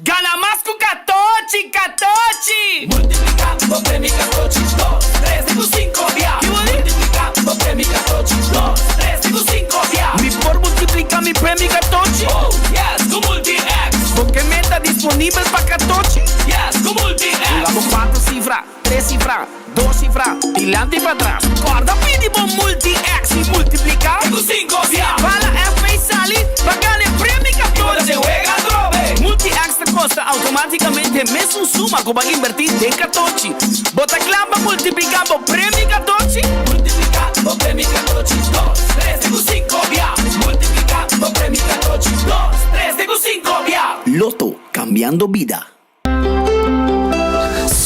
Gana mas ku katochi, katochi! Multipliká bo premi katochi dos, tres te ku sinko bia. Multipliká bo premi katochi dos, tres te ku sinko bia. Mi por multipliká mi premi katochi? Oh yes, ku Multi-X! Bo ke meta disponibel pa katochi? Yes, ku Multi-X! Hunga bo kuater sifra, tres sifra, dos sifra, dilanti i patras. Kòrda pidi bo Multi-X i multipliká. Te ku sinko bia. Bala FP sali pa gana e premi I bo ta katochi. den wega atrobe. Multi-X ta kosta outomátikamente mesun suma ku bo a inbertí den katochi. Bo ta kla pa multipliká bo premi katochi? Multipliká bo premi katochi dos, tres te ku sinko bia. Multipliká bo premi katochi dos, tres te ku sinko bia. Lotto, kambiando bida.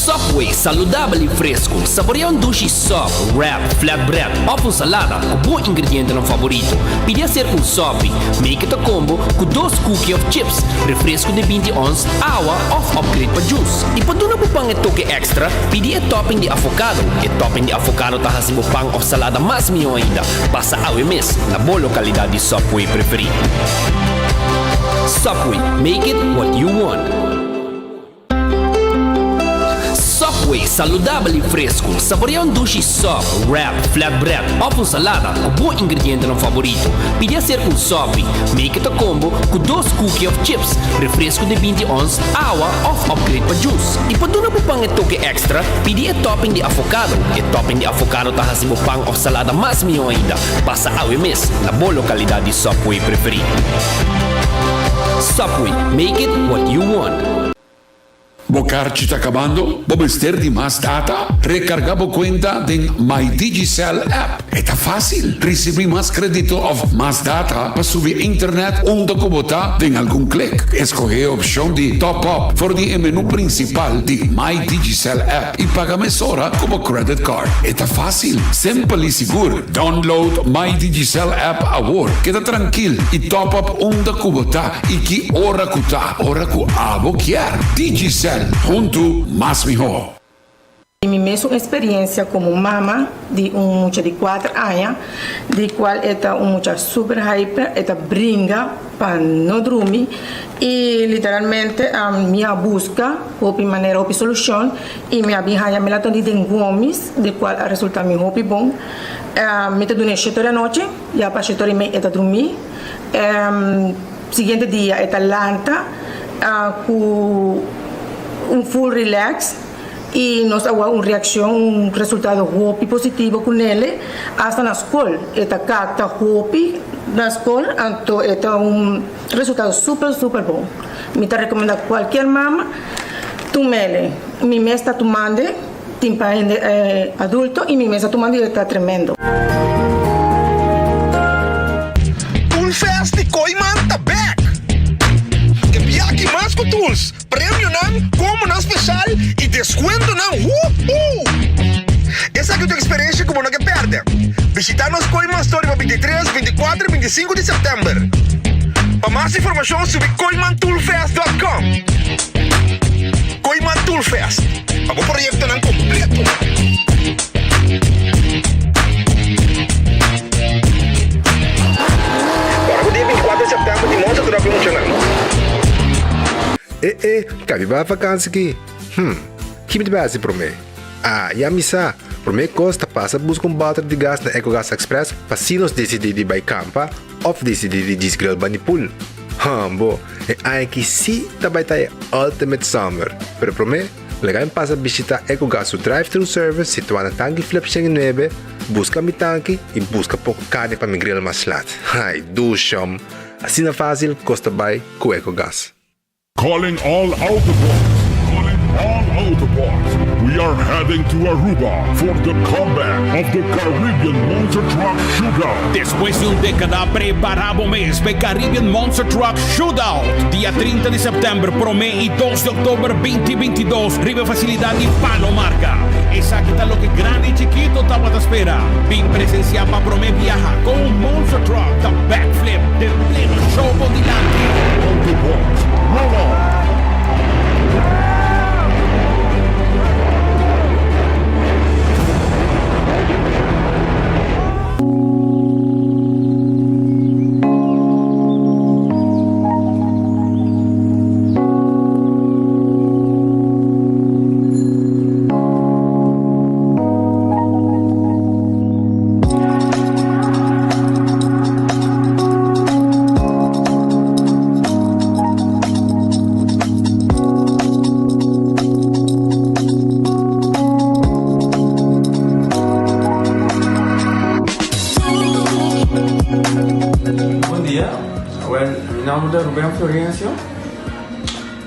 Subway, saludabel y fresco. Saborea un dushi sub, wrap, flatbread of un salada cu bo ingredientenan favorito. Pidi acerca un sopi. Make it a combo cu dos cookie of chips, refresco di binti ons, awa of upgrade pa juice. Y pa duna bo pan e toke extra, pidi e topping di avocado. E topping di avocado ta haci bo pan of salada mas miho ainda. Pasa awe mes na bo localidad di Subway preferi. Subway, make it what you want. Subway, saludabel y fresco. Saborea un dushi sub, wrap, flatbread of un salada cu bo ingredientenan favorito. Pidi acerca un sopi. Make it a combo cu dos cookie of chips, refresco di binti ons, awa of upgrade pa juice. Y pa duna bo pan e toke extra, pidi e topping di avocado. E topping di avocado ta haci bo pan of salada mas miho ainda. Pasa awe mes na bo localidad di Subway preferi. Subway, make it what you want. Bo karchi ta kabando? Bo mester di mas data? Rekargá bo kuenta den My Digicel app. E ta fásil! Risibí mas kredito òf mas data pa subi internet unda ku bo ta den algun klik. Eskohé e opshon di Top Up for di e menú prinsipal di My Digicel app i paga mesora ku bo credit card. E ta fásil, simpel i sigur. Download My Digicel app awor. Keda trankil i top up unda ku bo ta i ki ora ku ta, ora ku abo kier. Digicel, huntu mas mihó. Di mi mesun experiencia como mama di un mucha di cuater aña, di cual e ta un mucha super hyper, e ta bringa pa no drumi y literalmente mi a busca hopi manera, hopi solucion y mi a bin haya melatonin den gomis, di cual a resulta mi hopi bon. Mi ta duna e shete ora anochi, ya pa shete ora y mei e ta drumi. Siguiente dia e ta lanta cu un full relax y nos a wak un reaccion, un resultado hopi positivo cu nele. Hasta na scol e ta capta hopi na scol, anto e ta un resultado super super bon. Mi ta recomenda cualkier mama tumele. Mi mes ta tumande. Tin pa hende adulto y mi mes a tuma di e ta tremendo. Toolfest di Kooiman ta bek! E biaha mas ku tools, premionan, kombonan speshal i deskuentonan huhu! Esaki ta un eksperensha ku bo no ke pèrdè. Bishitá nos Kooiman Store riba 23, 24 i 25 di sèptèmber. Pa mas informashon subi kooimantoolfest dòt kòm. Kooiman Toolfest. Pa bo proyektonan kompleto. Ora ku dia 24 di sèptèmber di Monster Truck di muchanan. E e, ka mi bai vakansi ki? Hm, ki mi ta bai hasi promé? Ah, ya mi sa! Promé kos ta pasa buska un bòter di gas na Ecogas Express pa si nos disidí di bai kampa òf disidí di djis grill bani pool. Hambo, e aña aki sí ta bai ta e ultimate summer! Pero promé, laga mi pasa bishitá Ecogas su drive-thru service situá na Tanki Flip 109, buska mi tanki i buska poko karni pa mi grill mas lat. Ai, dushom! Asina fásil kos ta bai ku Ecogas. Calling all Autobots, calling all Autobots, we are heading to Aruba for the comeback of the Caribbean Monster Truck Shootout. Despues di un dékada, prepará bo mes pa e Caribbean Monster Truck Shootout, dia 30 di sèptèmber promé i dos di òktober 2022 riba e fasilidat di Palo Marca. Esaki ta loke grandi i chikito tabata spera. Bin presensiá pa promé biaha kon un monster truck ta backflip den pleno show bo dilanti. Autobots, roll on! Ruben Florencio.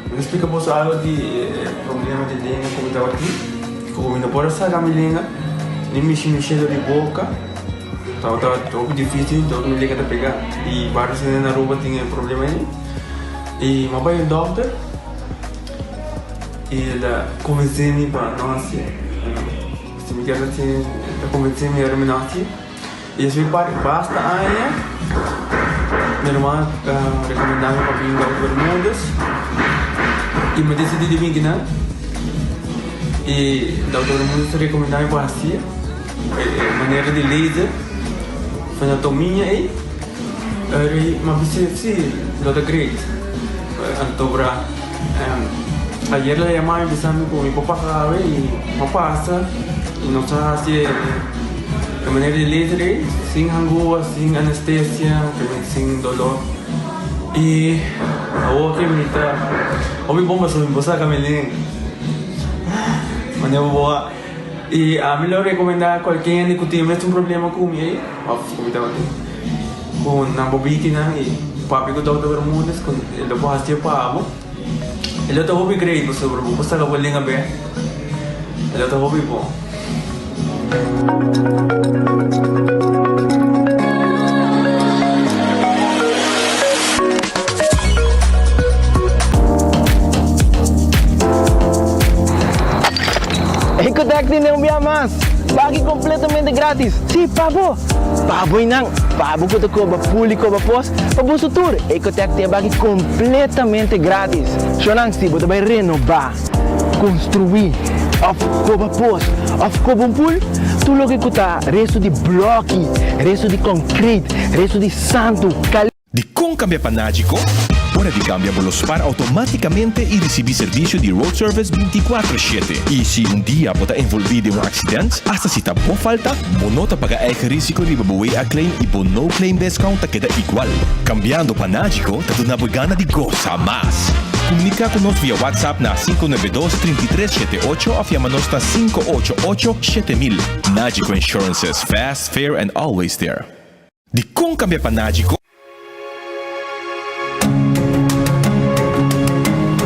Mi ta splika boso algo di e problema di lenga ku mi tabatin. Ku mi no por a saka mi lenga ni mishi mi shelo di boka. Tabata hopi dificil dor mi lenga ta pega. I varios hende na Aruba tin e problema ei. I mi a bai un dokter i el a konvensé mi pa no hasié. Si mi kier hasié el ta konvensé mi ora mi no hasié. I esei parti basta aña mi ruman a rekomendá mi pa bin Dòkter Bermudez i mi disidí di bin kinan i Dòkter Bermudez a rekomendá mi pa hasié e manera di laser frenatomiña ei mi a bisa si lo ta great anto bra ayer el a yama mi bisa mi ku mi por pasa awe i mi a pasa i nos a hasi e manera di laser ei sin hangua sin anestesia sin dolor i awor ke mi ta hopi bon pasobra mi por saka mi lenga manera bo a i ami lo rekomenda kualke hende ku tin mes un problema ku mi ei òf ku mi tabatin ku nan bo bikinan i papia ku Dòkter Bermudez ku e lo por hasié pa bo. E lo ta hopi great pasobra bo por saka bo lenga bek. E lo ta hopi bon. Ecotec tin un bia mas! Pagi completamente gratis! Sí, pa bo! Pa bo y nan! Pa bo cu ta coba pool y coba pos, pa boso tur! Ecotec tin e baki completamente gratis! Shonan, si bo ta bay renoba, construi, of coba pos, of coba un pool, tur loke cu ta resto di bloki, resto di concrete, resto di santo, cal. Dikon kambia pa Nagico? Ora di kambia bo lo spar outomátikamente i risibí servisio di road service 24 shete. I si un dia bo ta envolví den un aksident, asta si ta bo falta, bo no ta paga eigen risiko riba bo WA claim i bo no claim discount ta keda igual. Kambiando pa Nagico ta duna bo e gana di gosa mas! Komuniká ku nos via WhatsApp na 592 33 78 òf yama nos na 588 7000. Nagico Insurances, fast, fair and always there. Dikon kambia pa Nagico?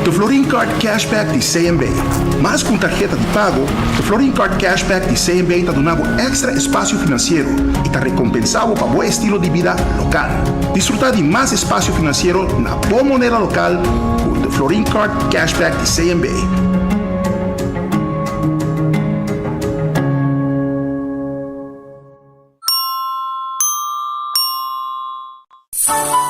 De Florin Card Cashback di CMB. Mas ku un tarheta di pago, de Florin Card Cashback di CMB ta duna bo èkstra espasio finansiero i ta rekompensá bo pa bo estilo di bida lokal. Disfrutá di mas espasio finansiero na bo moneda lokal ku de Florin Card Cashback di CMB.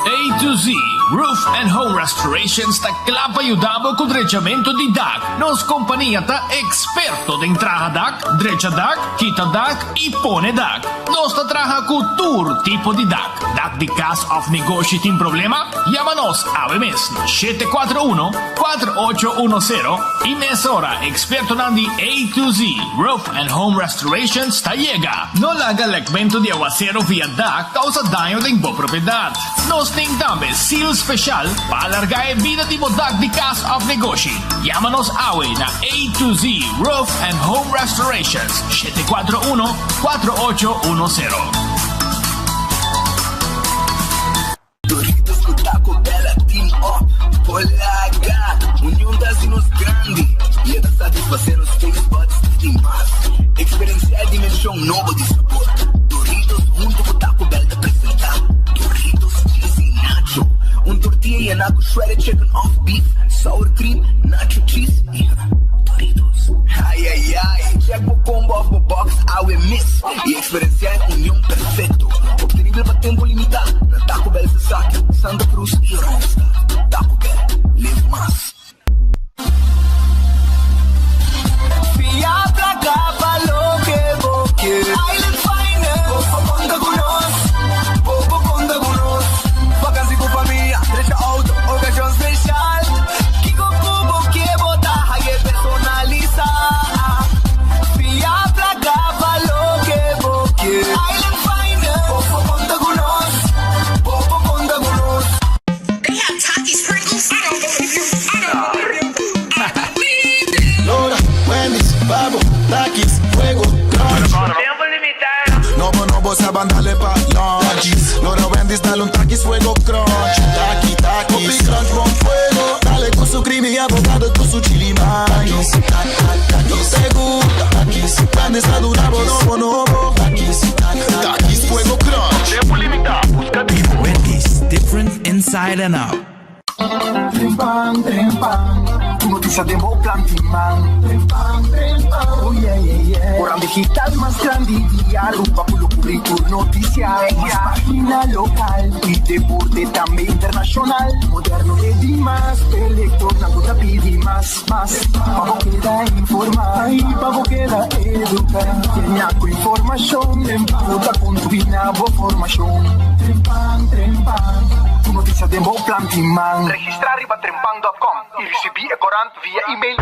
A to Z Roof and Home Restorations ta kla pa yuda bo ku drechamentu di dak. Nos kompania ta eksperto den traha dak, drecha dak, kita dak i pone dak. Nos ta traha ku tur tipo di dak. Dak di kas òf negoshi tin problema? Yama nos awe mes na 741 4810 i mesora ekspertonan di A to Z Roof and Home Restorations ta yega. No laga lekmentu di awasero via dak kousa daño den bo propiedat. Nos tin tambe seal speshal pa alargá e bida di bo dak di kas òf negoshi. Yama nos awe na A to Z Roof and Home Restorations, 741 4810. Doritos ku Taco Bell a team up por laga. Union ta hasi nos grandi i e ta satisfasé nos taste buds di mas. Eksperensiá e dimenshon nobo di sabor. Doritos huntu ku Taco Bell ta presentá Doritos Cheesy Nacho, un tortilla yená ku shredded chicken òf beef, sour cream, nacho cheese i Doritos. Ai ai ai! Check bo combo òf bo box awe mes i Eksperensiá e union perfekto, optenibel pa tempu limitá na Taco Bell Sasaki, Santa Cruz i Oranjestad. Taco Bell, live mas! Fia placa pa loke bo kier. Island Finance, bo por conta cu nos, bo por conta cu nos. Vakantie cu famia, drecha auto, ocasion special. Kico cu bo kier bo ta haye personalisa. Fia placa pa loke bo kier. Island Finance, bo por conta cu nos, bo por conta cu nos. They have Takis Pringles? I don't believe you, I don't believe you, I believe you. Lora, Wendy's, Babo, Takis, Fuego, Crunch. Tempo limita. Nobo, nobo, saban dale pa lunch. Lora, Wendy's, dale un Takis, Fuego, Crunch. Taki, Takis. su creamy avocado cu su chili mayo. Nos ta gusta Takis, Grande sa duna bo nobo nobo Takis, Takis Fuego Crunch. Tempo limita, busca di bo. Wendy's, different inside and out. Trempan, trempan, ku notisia den bo plan di man. Trempan, trempan, oh yeah, yeah, yeah. Koran digital mas grandi di Aruba ku lo kubri tur notisia. Mas pagina lokal i deporte tambe internashonal. Moderno e dimas, e lektornan ku ta pidi mas, mas. Pa bo keda informa i pa bo keda eduka. Yena ku informashon ku ta kontribuí na bo formashon. Trempan, trempan, ku notisia den bo plan di man. Registrá riba trempan dòt kòm i risibí e korant via email.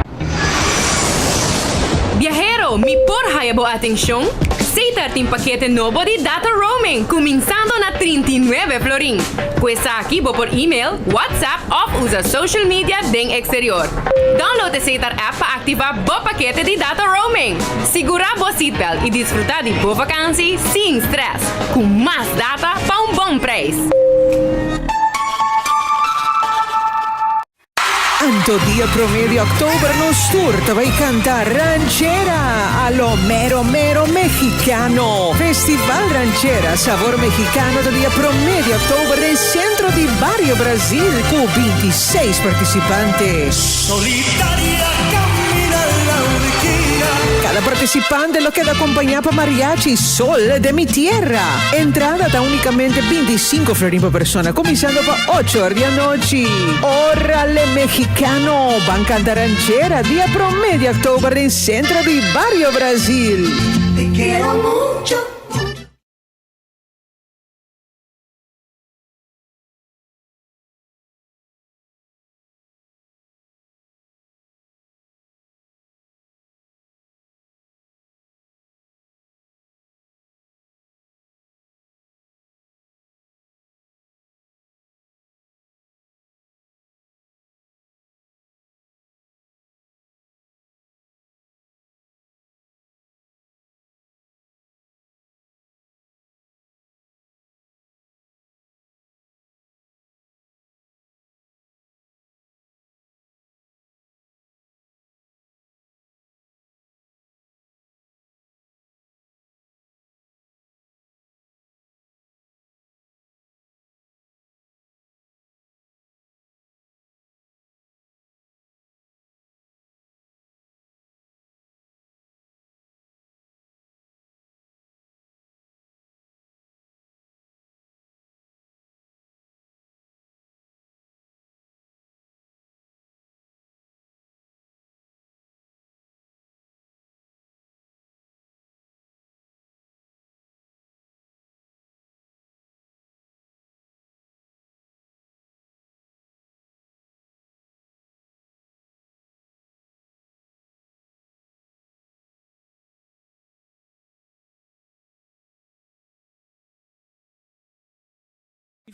Biahero, mi por haya bo atencion? Setar tin pakete nobo di data roaming cuminsando na 39 florin. Cu esaki bo por email, WhatsApp of usa social media den exterior. Download e Setar app pa activa bo pakete di data roaming. Sigura bo seatbelt y disfruta di bo vakantie sin stress cu mas data pa un bon prijs. Anto dia promé di òktober nos tur ta bai kanta Ranchera a lo mero mero mexicano. Festival Ranchera Sabor Mexicano ta dia promé di òktober den Sentro di Bario Brasil ku bintiseis partisipante. Solitaria camina la orilla. Kada partisipante lo keda akompañá pa Mariachi Sol de mi Tierra. Entrada ta únikamente 25 florin pa persona, kuminsando pa ocho or di anochi. Órale Mexicano! Ban kanta ranchera dia promé di òktober den Sentro di Bario Brasil. Te quiero mucho.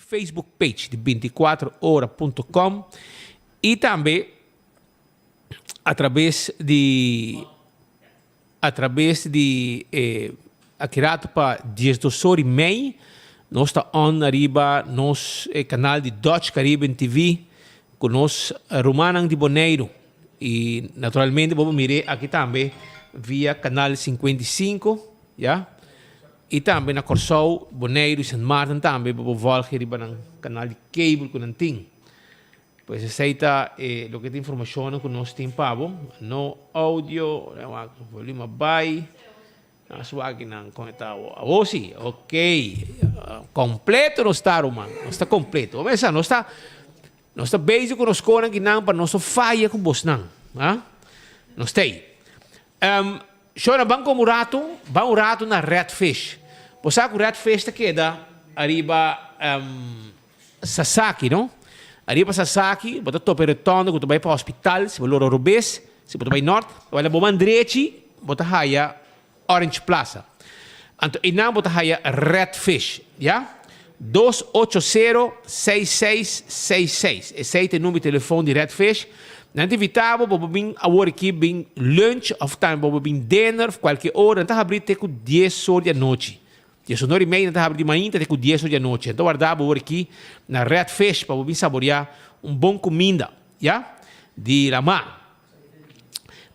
Facebook page di 24 ora.com y tambe a traves di a traves di eh, aki rato pa 12 or y mei nos ta on ariba nos eh, canal di Dutch Caribbean TV cu nos rumannan di Boneiru y naturalmente bo por mire aki tambe via canal 55 ya. I tambe na Kòrsou, Boneiru i Sint Maarten tambe bo por vòlge riba nan kanal di cable ku nan tin. Pues esei ta e loke ta informashonnan ku nos tin pa bo. No audio, volume a bai. Nos wak nan konekta awo. Awo si, ok. Kompleto nos ta ruman, nos ta kompleto. Bo mester sa nos ta nos ta bezig ku nos konan kinan pa nos no faya ku bosnan. Nos ta ei. Shona, ban komo un ratu, ban un ratu na Red Fish. Bo sa ku Red Fish ta keda ariba Sasaki, no? Ariba Sasaki, bo ta topa e rotonde ku ta bai pa hospital, si bo lora robes, si bo ta bai nort, bo bai na bo man drechi, bo ta haya Orange Plaza. Anto einan bo ta haya Red Fish, ya? 280 6666. Esei ta e number di telefon di Red Fish. Nan ta invita bo pa bo bin awor aki bin lunch of tambe pa bo bin dinner of cualkier ora. Nan ta habri te cu dies or di anochi. Dies or y media nan ta habri di mainta te cu dies or di anochi. Nan ta warda bo awor aki na Red Fish pa bo bin saborea un bon cuminda, ya? di Ramá.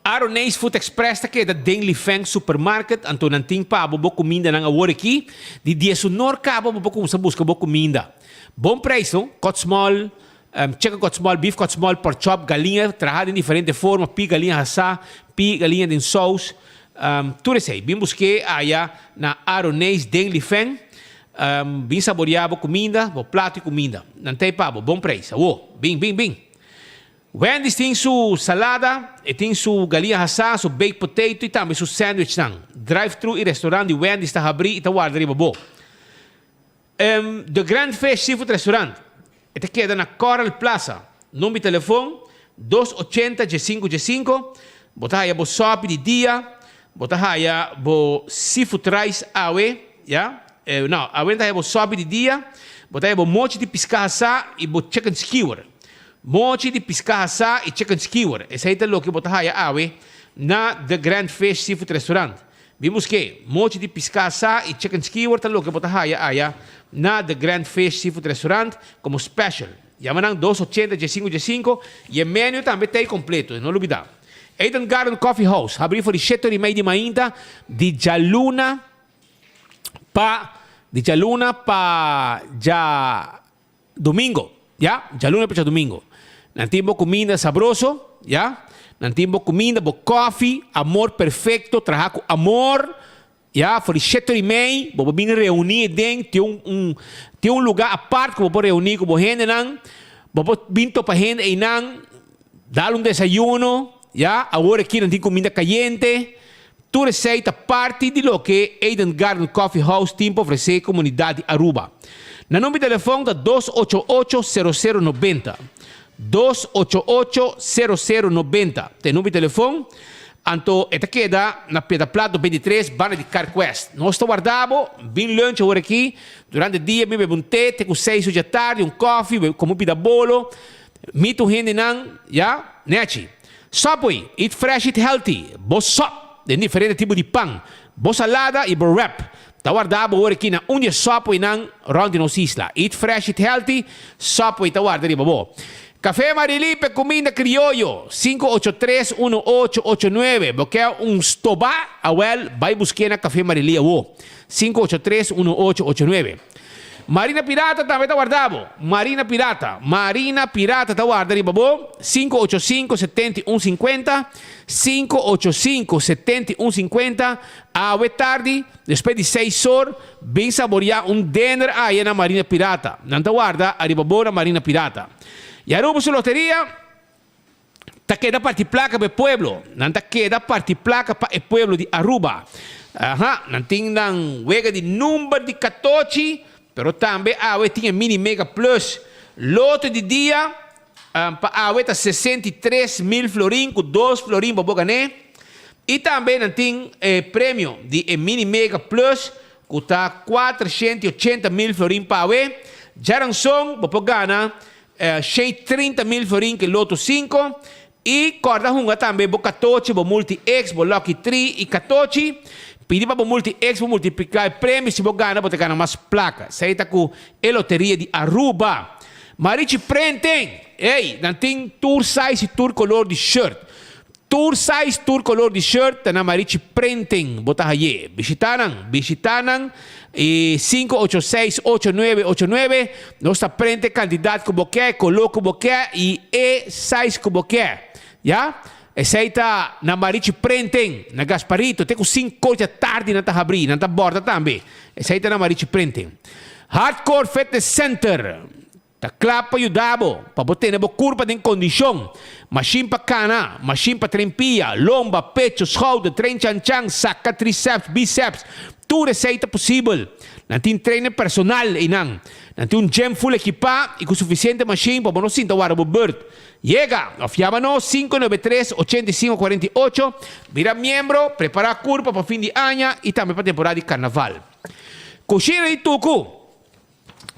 Aroneis Food Express ta keda den Lifeng Supermarket, anto nan tin pa bo bo kumindanan awor aki. Di diesunor kaba bo por kumsa buska bo kuminda. Bon preis no, kòt small, chicken kòt small, beef kòt small, pork chop, galiña traha den diferente forma, pi galiña hasá, pi galiña den sous, tur esei. Bin busk'é aya na Aroneis den Lifeng. Bin saboreá bo kuminda, bo plato i kuminda. Nan ta ei pa bo, bon preis. Awor, bin, bin, bin! Wendy's tin su salada, e tin su galia hasá, su baked potato i tambe su sandwichnan. Drive-thru i restaurant di Wendy's ta habrí i ta warda riba bo. The Grand Fish Seafood Restaurant, e ta keda na Coral Plaza. Number di telefon, dos ochenta djesinku djesinku. Bo ta haya bo sòpi di dia, bo ta haya bo seafood rice awe, ya. No, awe no ta haya bo sòpi di dia, bo ta haya bo mochi di piská hasá i bo chicken skewer. Mochi di piská hasá i chicken skewer, esei ta loke bo ta haya awe na The Grand Fish Seafood Restaurant. Bin busk'é, mochi di piská hasá i chicken skewer ta loke bo ta haya aya na The Grand Fish Seafood Restaurant komo special. Yama nan dos ochenta diesinku diesinku i e menu tambe ta ei kompleto, no lubidá. Eden Garden Coffee House habrí for di shete ora i mei di mainta di djaluna pa di djaluna pa dja. Domingo, ya, djaluna pa djadumingo. Nan tin bo kuminda sabroso, ya. Nan tin bo kuminda, bo kòfi, amor perfekto, traha ku amor, ya. For di shete ora i mei, bo por bini reuní aden, tin un un tin un lugá apart ku bo por reuní ku bo hendenan. Bo por bin topa hende einan, dal un desayuno, ya. Awor aki nan tin kuminda kayente. Tur esei ta parti di loke Eden Garden Coffee House tin pa ofresé komunidat di Aruba. Nan number di telefòn ta dos ocho ocho sero sero nobenta. Dos ocho ocho sero sero nobenta ta e number di telefòn. Anto e ta keda na Piedra Plat 93 banda di Carquest. Nos ta warda bo, bin lunch awor aki. Durante dia bin bebe un te, te ku seis ocho djatardi, un kòfi, komo un pida bolo. Meet un hendenan, ya, nechi. Subway, eat fresh eat healthy, bo sop den diferente tipo di pan, bo salada y bo wrap ta warda bo ora aki na un di e Subwaynan rond di nos isla. Eat fresh eat healthy, Subway ta warda riba bo. Café Marilí p'e cuminda crioyo, sinku ocho tres uno ocho ocho nuebe. Bo ke un stoba? Awel, bai busk'é na Café Marilí awo. Sinku ocho tres uno ocho ocho nuebe. Marina Pirata tambe ta warda bo. Marina Pirata, Marina Pirata ta warda riba bo. Sinku ocho sinku setenta i un sinkuenta, sinku ocho sinku setenta i un sinkuenta. Awe tardi, despues di seis or, bin saboreá un dinner aya na Marina Pirata. Nan ta warda ariba bo na Marina Pirata. I Aruba su loteria ta keda parti plaka pa e pueblo. Nan ta keda parti plaka pa e pueblo di Aruba. Aha, nan tin nan wega di number di katochi, pero tambe awe tin e mini mega plus. Loto di dia pa awe ta 63 mil florin ku dos florin bo bo gané. I tambe nan tin e premio di e mini mega plus ku ta 480 mil florin pa awe. Djaranson bo por gana 130 mil florin ke Loto 5 i kòrda hunga tambe bo katochi, bo Multi X, bo Lucky Tree i katochi. Pidi pa bo Multi X bo multipliká e premio, si bo gana bo ta gana mas plaka. Esei ta ku e loteria di Aruba. Marichi Printing! Ey, nan tin tur size i tur kolor di shirt. Tur size, tur color di shirt ta na Marichi Printing bo ta haye. Bishita nan, bishita nan y sinku ocho seis ocho nuebe ocho nuebe nos ta print e cantidad cu bo ke, color cu bo ke y e size cu bo ke. Ya? Esey ta na Marichi Printing na Gasparito te cu sinku dja tardi nan ta habri, nan ta borda tambe. Esey ta na Marichi Printing. Hardcore Fitness Center. Ta kla pa yuda bo, pa bo tene bo kurpa den kondishon. Mashin pa kana, mashin pa tren pia, lomba, pecho, schouder, tren chanchan, saka triceps, biceps, tur esei ta posibel. Nan tin trainer personal einan. Nan tin un gym full ekipá i ku sufisiente mashin pa bo no sinta warda bo bùrt. Yega òf yama nos 593 85 48, bira miembro, prepará kurpa pa fin di aña i tambe pa temporada di karnaval. Kushina di Tuku.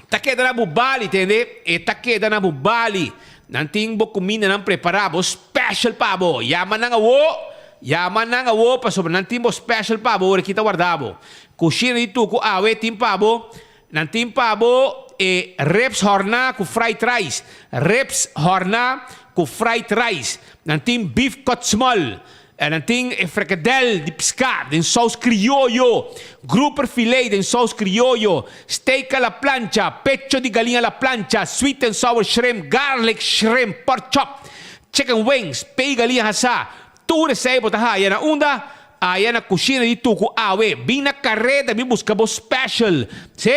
Ta keda na bo bali, tende? E ta keda na bo bali. Nan tin bo kumindanan prepará, bo special pa bo. Yama nan awo, yama nan awo pasobra nan tin bo special pa bo ora ki ta warda bo. Kushina di Tuku awe tin pa bo, nan tin pa bo e ribs hòrná ku fried rice. Ribs hòrná. ku fried rice. Nan tin beef kòtsmòl. Nan tin e frikadèl di piská den sous krioyo, grouper filet den sous krioyo, steak a la plancha, pecho di galiña a la plancha, sweet and sour shrimp, garlic shrimp, pork chop, chicken wings, pei galiña hasá. Tur esei bo ta haya na unda? Aya na kushina di Tuku awe. Bin na kareda bin buska bo special. Sí.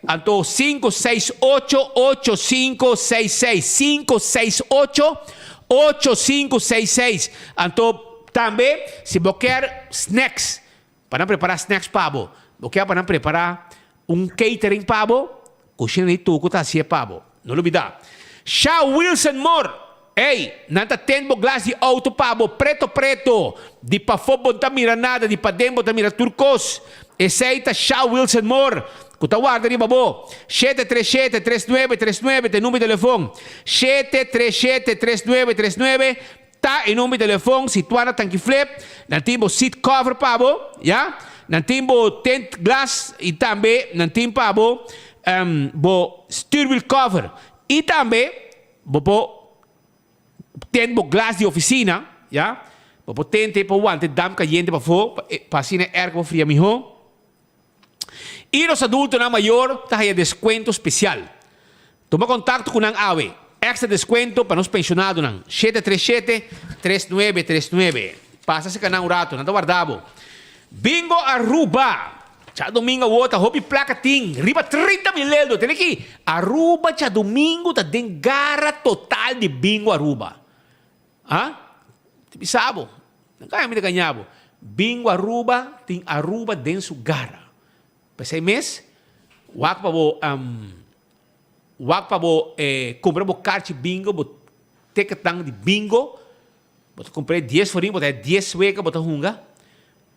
Anto sinku seis ocho ocho sinku seis seis. Sinku seis ocho ocho sinku seis seis. Anto tambe si bo kier snacks, pa nan prepara snacks pa bo, bo kier pa nan prepara un catering pa bo, Kushina di Tuku ta hasié pa bo. No lubidá. Sha Wilson Moore! Ey, nan ta tend bo glas di auto pa bo preto preto. Di pafó bo no ta mira nada, di paden bo ta mira tur kos. Esey ta Sha Wilson Moore ku ta warda riba bo. 737 3939 ta e number di telefon. 737 3939 ta e number di telefon. Situá na Tanki Flip. Nan tin bo seat cover pa bo, ya. Nan tin bo tint glas i tambe nan tin pa bo bo stuurwiel cover. I tambe bo por tint bo glas di oficina, ya. Bo por tinte pa wanta e damp cayente pafó pa asina e airco por fria mihó. I nos adultonan mayor ta haya descuento special. Tuma contacto cu nan awe. Extra descuento pa nos pensionadonan. 737 3939. Pasa cerca nan un rato, nan ta warda bo. Bingo Aruba! Djadomingo awor ta hopi placa tin, riba 30 mil euro. Tene aki, Aruba djadomingo ta den gara total di Bingo Aruba. Ha? Ti bisa bo. No kaya mi ta gaña bo. Bingo Aruba tin Aruba den su gara. P'esei mes, wak pa bo wak pa bo kumpra bo karchi bingo, bo ticketnan di bingo. Bo ta kumpra e dies forin, bo ta e dies wega bo ta hunga.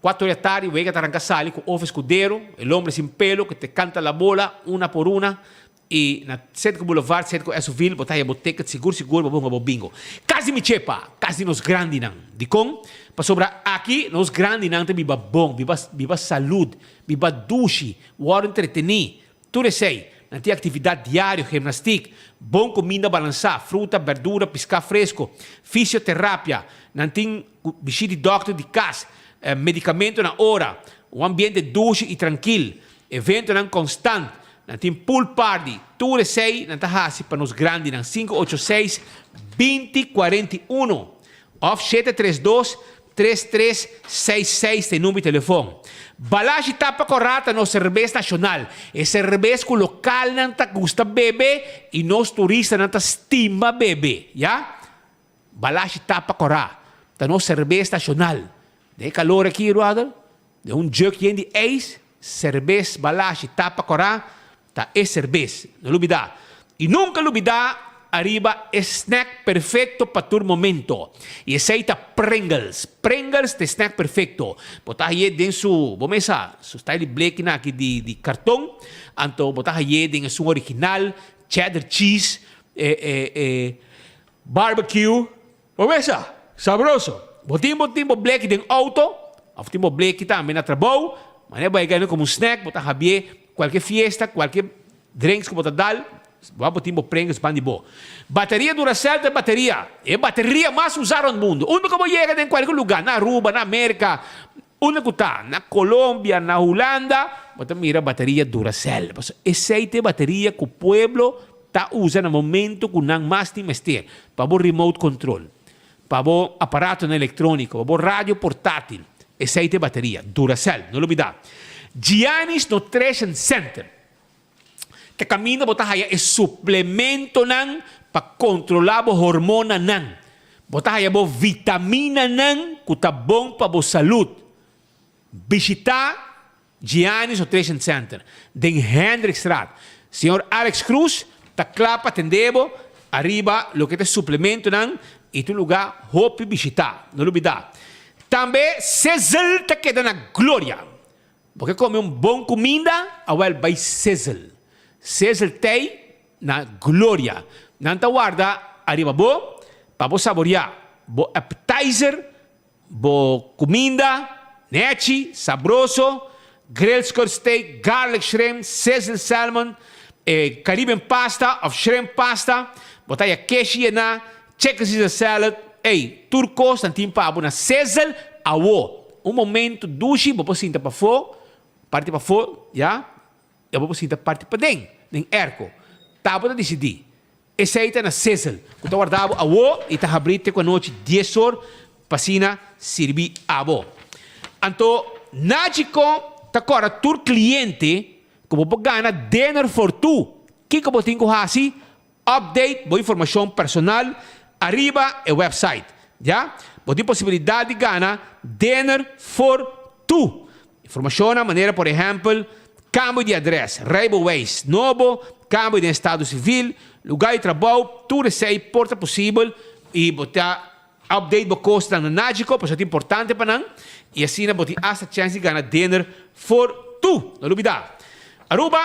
Cuatro di atardi wega ta ranka sali ku Ofe Escudero, el hombre sin pelo ku te canta la bola una por una. I na Cedco Boulevard, Cedco Esoville, bo ta haya bo ticket sigur sigur pa bo hunga bo bingo. Kas di mi chepa, kas di nos grandinan. Dikon? Pasobra aki nos grandinan ta biba bon, biba biba salud, biba dushi, wòrdu entretení. Tur esei. Nan tin aktividat diario, gimnastik, bon kuminda balansá, fruta, bèrdura, piská fresko, fisioterapia. Nan tin bishit di dòkter di kas, medikamento na ora, un ambiente dushi i trankil, eventonan konstant. Nan tin pool party, tur esei nan ta hasi pa nos grandinan, 586 20 41 of 732 3366 ta e number di telefon. Balashi Tapa Corá ta nos serbes nashonal, e serbes ku lokalnan ta gusta bebe i nos turistanan ta stima bebe, ya. Balashi Tapa Corá ta nos serbes nashonal. Den e kalor aki, brother, Den un jug yen di ijs, serbes, balashi, tapa kòrá, ta e serbes. No lubidá. I nunka lubidá ariba e snack perfekto pa tur momento. I esei ta Pringles. Pringles ta e snack perfekto. Bo ta haye den su, bo mesa, su style di blekinan aki di di karton. Anto bo ta haye den esun original, cheddar cheese, e e e barbecue. Bo mesa, sabroso. Bo tin bo tin bo bleki den auto of tin bo bleki tambe na trabou, manera bo a gana como un snack, bo ta habié cualke fiesta, cualke drinks cu bo ta dal, bo a bo tin bo Pringles ban di bo. Bateria Duracell ta e bateria, e bateria mas usa rond mundo. Unda cu bo yega den cualke lugar, na Aruba, na America, unda cu ta, na Colombia, na Hulanda, bo ta mira bateria Duracell. Pasobra esey ta e bateria cu pueblo ta usa na momento cu nan mas tin mester, pa bo remote control, pa bo aparatonan electronico, pa bo radio portatil, esey ta e bateria, Duracell, no lubida. Gianni's Nutrition Center ta caminda bo ta haya e suplementonan pa controla bo hormonanan, bo ta haya bo vitaminanan cu ta bon pa bo salud. Bishita Gianni's Nutrition Center den Hendrikstraat. Señor Alex Cruz ta kla pa atendé bo ariba loke ta suplementonan i ta un lugá hopi bishitá. No lubidá. Tambe Sizzle ta keda na Gloria. Bo ke kome un bon kuminda? Awèl bai Sizzle. Sizzle t'ei na Gloria. Nan ta warda ariba bo pa bo saboriá bo appetizer Bo kuminda, nechi, sabroso, grilled skirt steak, garlic shrimp, sizzled salmon, e Caribbean pasta of shrimp pasta, bo ta haya keshi yená, Chicken Caesar salad, ey, tur kos nan tin pa bo na Sizzle awo. Un momento dushi bo por sinta pafó, parti pafó, ya, ya bo por sinta parti paden, den airco. Ta bo ta disidí. Esei ta na Sizzle, ku ta warda bo awo i ta habrí te ku anochi dies or pa asina sirbi abo. Anto Nagico ta kòrda tur kliente ku bo por gana dinner for two. Kiko bo tin ku hasi? Update bo informashon personal ariba e website. Ya bo tin posibilidat di gana dinner for two. Informashonnan manera por ehèmpel kambio di adrès, rijbewijs nobo, kambio den estado sivil, lugá di trabou, tur esei por ta posibel i bo ta update bo kosnan na Nagico pasobra ta importante pa nan i asina bo tin asta chèns di gana dinner for two. No lubidá. Aruba,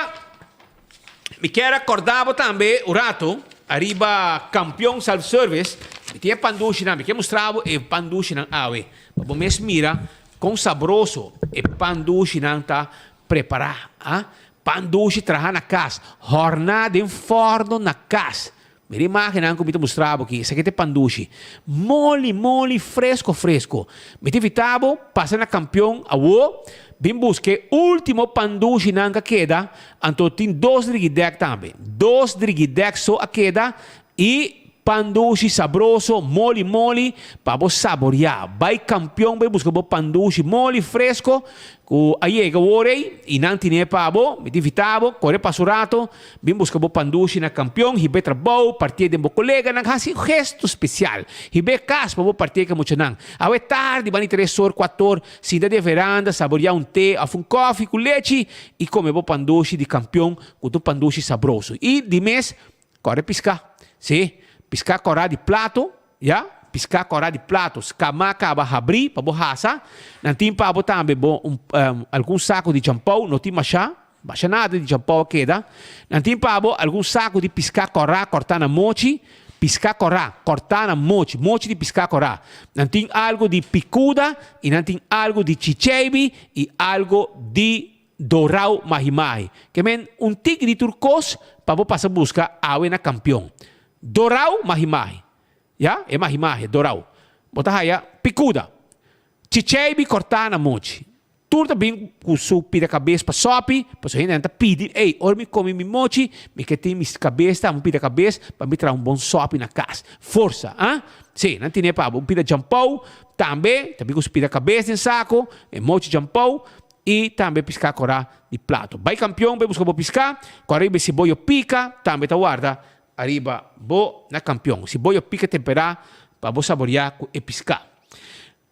mi kier a kòrda bo tambe un rato ariba Kampion Self Service. Mi tin e pandushinan, mi kier mustra bo e pandushinan awe pa bo mes mira Kon sabroso e pan dushinan ta prepará, ha? Pan dushi traha na kas, hòrná den fòrno na kas. Mira e imágennan ku mi ta mustra bo aki, esaki ta e pan dushi. Moli, moli, fresko, fresko. Mi ta invitá bo pasa na Kampion awo, bin buska e último pan dushinan ku a keda, anto tin dos drigidèk tambe. Dos drigidèk so a keda i Pan dushi sabroso, moli moli, pa bo saboreá. Bai Kampion bai buska bo pan dushi moli fresko ku a yega awor ei i nan tine pa bo. Mi ta invitá bo, kore pasa un rato, bin buska bo pan dushi na Kampion, hib'é trabou, partié den bo koleganan, hasi un gesto spesial. Hib'é kas pa bo partié ku e muchanan. Awe tardi, bani tres or, kuator, sinta den veranda, saboreá un te òf un kòfi ku lechi i kome bo pan dushi di Kampion ku ta un pan dushi sabroso. I di mes Kòrda piská. Sí, piská kòrá di plato, ya, piská kòrá di plato. Skamá kaba habrí pa bo hasa. Nan tin pa bo tambe bo un algun saku di champou, no tin mashá, masha nada di champou a keda. Nan tin pa bo algun saku di piská kòrá kòrtá na mochi, piská kòrá kòrtá na mochi, mochi di piská kòrá. Nan tin algu di pikuda i nan tin algu di chicheibi i algu di Dorau mahi-mahi. Ke men un tiki di tur kos pa bo pasa buska awe na kampion. Dorau mahi-mahi. Ya, e mahi-mahi, dorau. Bo ta haya pikuda. Chicheibi kòrtá na mochi. Tur ta bin ku su pida kabes pa sòpi, pasobra hendenan ta pidi, ey, ora mi kome mi mochi, mi ke tin mi kabes ta, un pida kabes pa mi traha un bon sòpi na kas. Forsa, ah? Sí, nan tine pa bo un pida djampou, tambe ta bin ku su pida kabes den sako, e mochi djampou, I tambe piská korá di plato. Bai kampion bai buska bo piská, ku ariba si boyo pika tambe ta warda ariba bo na kampion. Si boyo pika temperá pa bo saboriá ku e piská.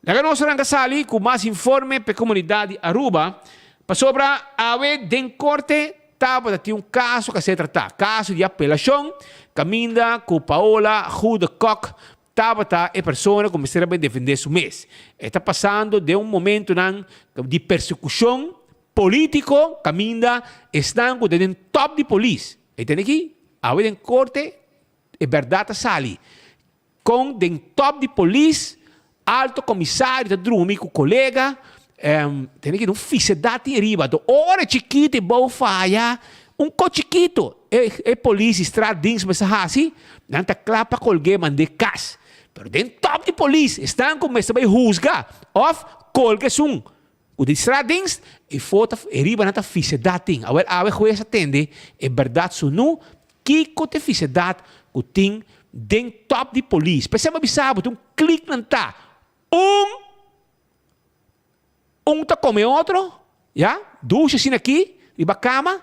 Laga nos ranka sali ku mas informe pa e komunidat di Aruba, pasobra awe den korte tabata tin un kaso ku a ser tratá, kaso di apelashon kaminda ku Paola Goede Kok Tabata e persona ku mester a bai defendé su mes. E ta pasando den un momentunan di persekushon polítiko kaminda esnan ku ta den tòp di polis. E tende aki, awe den korte e bèrdat ta sali. Kon den tòp di polis alto komisario ta drumi ku kolega, tende aki un fisedat tin riba. Anto ora chikito e bou faya, un ko chikito. E e polis di straatdienst mester hasi, nan ta kla pa kolg'é mand'é kas. Pero den top di polis, esnan ku mester bai husga òf kolga esun ku di straatdienst, e fo ta e riba nan ta fisedat tin. Awel awe hues a tende e bèrdat sunú kiko ta e fisedat ku tin den top di polis. P'esei bo a bisa bo tin un klik nan ta un. Un ta come otro, ya, dushi asina aki, riba cama,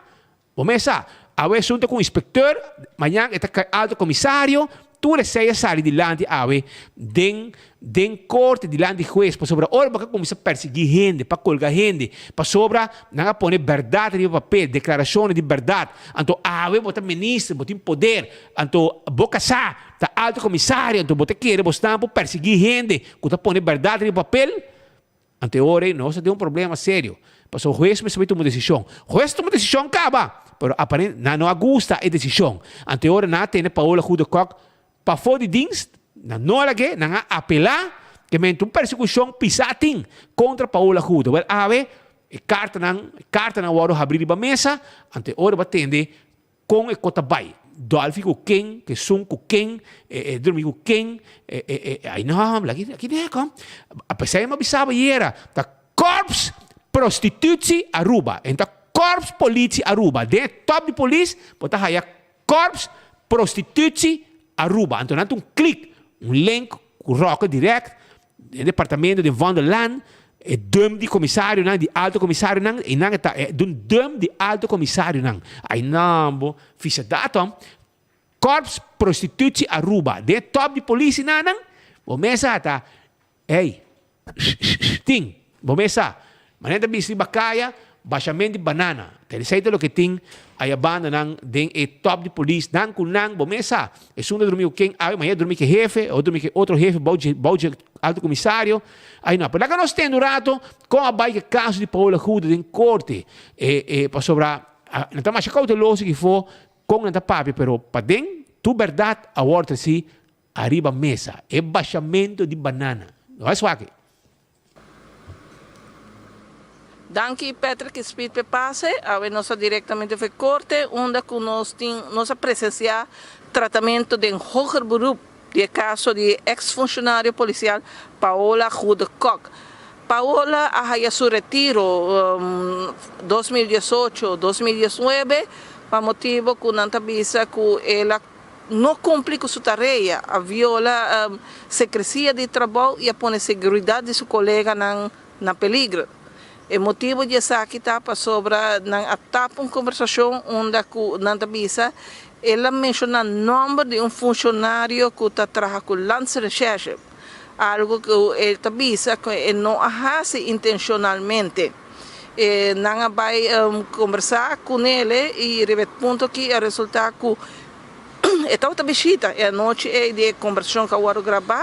bo mes sa, awe esun ta cu inspecteur, mañan e ta cay alto comisario, tur esey a sali dilanti awe den den corte dilanti huez, pasobra ora bo a cuminsa persigui hende, pa colga hende, pasobra nan a pone berdad riba papel, declaraciones di berdad, anto awe bo ta minister, bo tin poder, anto bo casa ta alto comisario, anto bo ta kere bo stan por persigui hende cu ta pone berdad riba papel, Anto e ora ei nos ta den un problema serio, pasobra hues mester bai tuma un desishon. Hues tuma desishon kaba, pero aparent nan no a gusta e desishon. Anto e ora nan a tene Paola Goede Kok pafó di dienst, nan no a lag'é, nan a apelá, ke menti un persekushon pisá tin kontra Paola Goede. Wèl awe e kartanan, e kartanan a wòrdu habrí riba mesa, anto e ora bo a tende Kon e ko ta bai? Dolfi ku ken, kesun ku ken, e drumi ku ken, e e e ay no, aki aki neko. Apesar mi a bisa bo ayera, ta Korps Prostitutie Aruba, en ta Korps Politie Aruba. Den e top di polis bo ta haya Korps Prostitutie Aruba. Anto nan ta un klik, un link ku roke direct den departamento den Vondellaan, e dum di komisarionan, di alto komisarionan, einan e ta e dun dum di alto komisarionan. Ainan bo fisa dato, Korps Prostitutie Aruba, den e top di polisinanan, bo mes a ta, ey, Tin, bo mes sa. Manera ta bisti bakaya, bashamento di banana. Ta esei ta loke tin aya bandanan den e top di polis. Nan ku nan, bo mes sa. Esun ta drumi ku ken awe, mañana drumi ku e hefe, otro drumi ku e otro hefe bou dje bou dje alto komisario. Ai no. Pero laga nos tende un rato kon a bai ku e kaso di Paola Goede den korte. E e pasobra nan ta masha kouteloso kifo kon nan ta papia, pero paden tur bèrdat awor ta si Ariba mesa, e bashamento di banana. No es wak. Danki Patrick Speed p'e pase. Awe nos a directamente f'e corte unda cu nos tin nos a presencia tratamento den hoger beroep di e caso di e ex funcionario policial Paola Goede Kok. Paola a haya su retiro 2018, 2019 pa motibo cu nan ta bisa cu el a no cumpli cu su tarea, a viola secrecia di trabou y a pone seguridad di su coleganan na peligro. E motibo di esaki ta pasobra nan a tapa un conversacion unda cu nan ta bisa el a menciona nomber di un funcionario cu ta traha cu Landsrecherche, algo cu el ta bisa cu e no a haci intencionalmente. E nan a bai kombersá ku nele i riba e punto aki a resultá ku e tabata bishita e anochi ei di e kombersashon ku a wòrdu grabá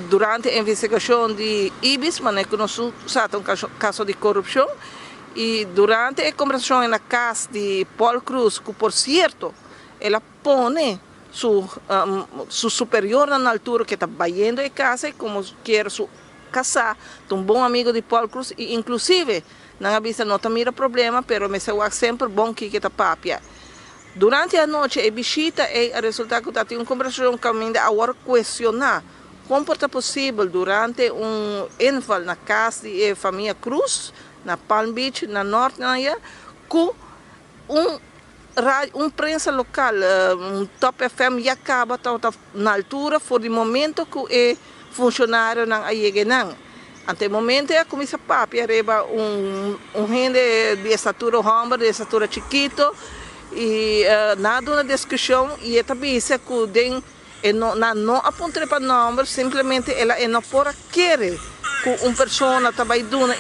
durante e investigashon di Ibis, manera ku nos sa ta un kaso di korupshon i durante e kombersashon na kas di Paul Croes ku por sierto el a pone su su superiornan na altura ku e ta bayendo e kas ei komo kier su Kasá ta un bon amigo di Paul Cruz y inclusive nan a bisa no ta mira problema pero mester wak semper bon kiko e ta papia. Durante e anochi e bishita ey a resulta cu ta tin un conversacion caminda a wor cuestiona con por ta posibel durante un inval na cas di e famia Cruz na Palm Beach na North Naya cu un radio un prensa local un Top FM ya caba tabata na altura for di momento cu e funcionarionan a yega enan. Ante e momento e a cuminsa papia riba un un hende di estatura homber di estatura chikito y nan a duna descripcion y e ta bisa cu den E no, nan no a puntr'é pa nòmber, simplemente el a e no por a kere ku un persona ta bai duna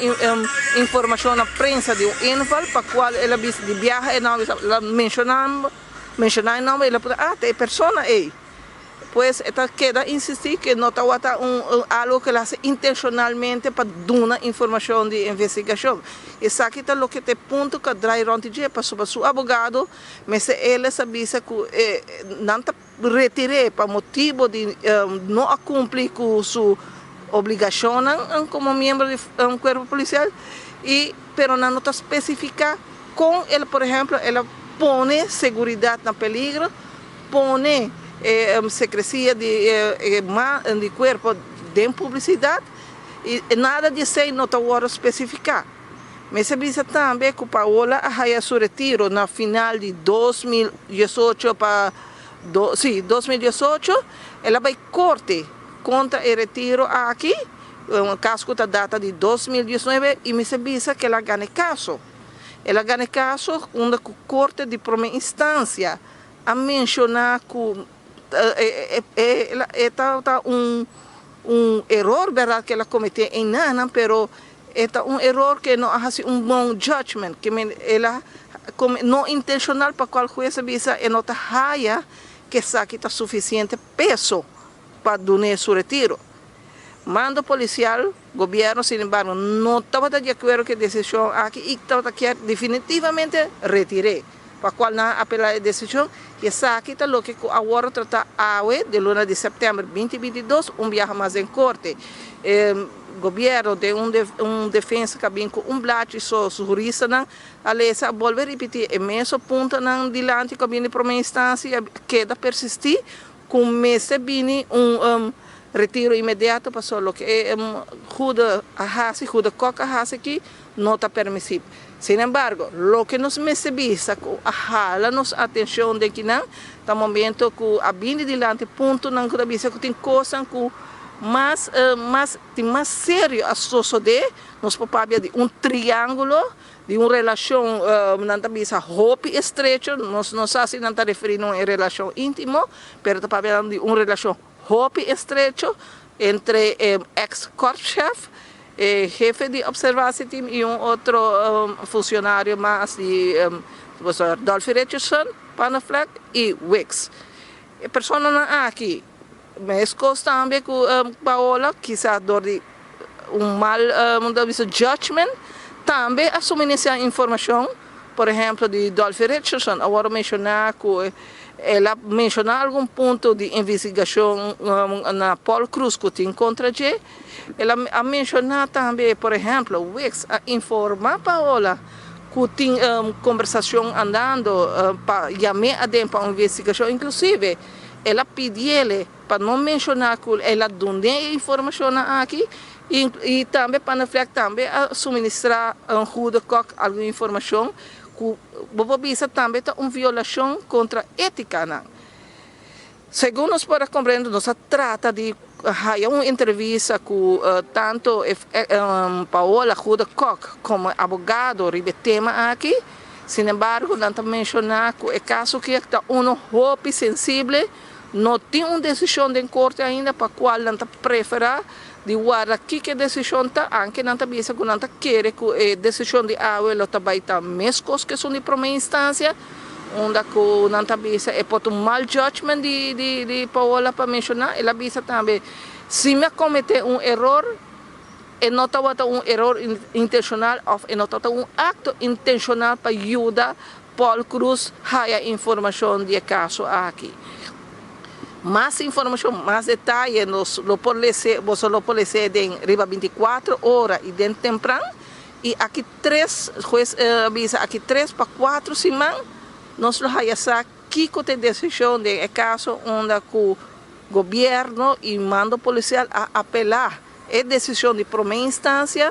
informashon na prensa di un inval pa kual el a bisa di biaha e nòmber, el a menshoná menshoná e nòmber el a puntra ah ta e persona ei. Pues e ta keda insistí ku e no tabata un algu ku el a hasi intenshonalmente pa duna informashon di investigashon. Esaki ta loke ta e punto ku a drai rònt di dje pasobra su abogado mester Ellis a bisa ku e nan ta retir'é pa motibo di no a cumpli cu su obligacionnan como miembro di cuerpo policial y pero nan no ta specifica con el por ehemplo el a pone seguridad na peligro, pone secrecia di cuerpo den publicidad y nada di esey no ta wordo specifica. Mester bisa tambe cu Paola a haya su retiro na final di 2018 pa si, 2018, el a bay corte contra e retiro aki, un caso cu ta data di 2019 y mester bisa cu el a gana e caso. El a gana e caso unda cu corte di prome instancia a menciona cu e ta un un eror berdad cu el a comete eynanan pero E ta un eror ku e no a hasi un bon judgment, ke men el a come no intencional pa cual hues a bisa e no ta haya ke esaki ta suficiente peso pa dun'é su retiro. Mando policial, gobierno sin embargo no tabata di acuerdo ku e decision aki y tabata kier definitivamente retir'é, pa cual nan a apela e decision y esaki ta loke ku a worde trata awe den luna di september 2022 un biaha mas den corte. Gobierno den un un defensa cu a bin cu un blachi so su huristanan a lesa a bolbe ripiti e mesun puntonan dilanti cu a bini prome instancia y a keda persisti cu mester bini un retiro inmediato pasobra loke e Goede a haci, Goede Kok a haci aki no ta permisibel. Sin embargo, loke nos mester bisa cu a hala nos atencion den kinan ta momento cu a bini dilanti puntonan cu ta bisa cu tin cosnan cu mas mas tin mas serio a sosode, nos por papia di un triangulo, di un relacion nan ta bisa hopi estrecho, nos no sa si nan ta referi na un relacion intimo, pero ta papia di un relacion hopi estrecho entre e ex korpschef, e hefe di observatieteam y un otro funcionario mas di Dolphy Richardson, Panneflek y Wicks. E personanan aki, mescos tambe cu Paola, kisas dor di un mal judgment, tambe a suministra informacion. Por ehemplo di Dolphy Richardson a wòrdu menshoná ku el a menshoná algun punto di investigashon na Paul Croes ku tin kontra dje. El a menshoná tambe por ehemplo Wicks a informá Paola ku tin kombersashon andando pa yam'é aden pa un investigashon. Inklusive el a pidiele pa no menshoná ku el a dun'é e informashonnan aki i tambe Panneflek tambe a suministrá Goede Kok algun informashon ku bo por bisa tambe ta un violashon kontra étikanan. Segun nos por a komprende nos a trata di haya un entrevista ku tantu Paola Goede Kok komo e abogado riba e tema aki, sinembargo nan ta menshoná ku e kaso aki ta uno hopi sensible. No tin un desishon den korte ainda pa kual nan ta preferá di warda kiko e desishon ta, anke nan ta bisa ku nan ta kere ku e desishon di awe lo ta bai ta meskos ku esun di promé instansia, unda ku nan ta bisa e por ta un mal judgment di di Paola pa menshoná. El a bisa tambe, Si mi a kometé un eror, e no tabata un eror intenshonal òf e no tabata un akto intenshonal pa yuda Paul Croes haya informashon di e kaso aki. Mas informashon, mas detaye nos lo por lese, boso lo por lese den riba bintikuater ora i den tempran. I aki tres, hues a bisa aki tres pa kuater siman nos lo haya sa kiko ta e desishon den e kaso unda ku gobierno i mando polisial a apelá e desishon di promé instansia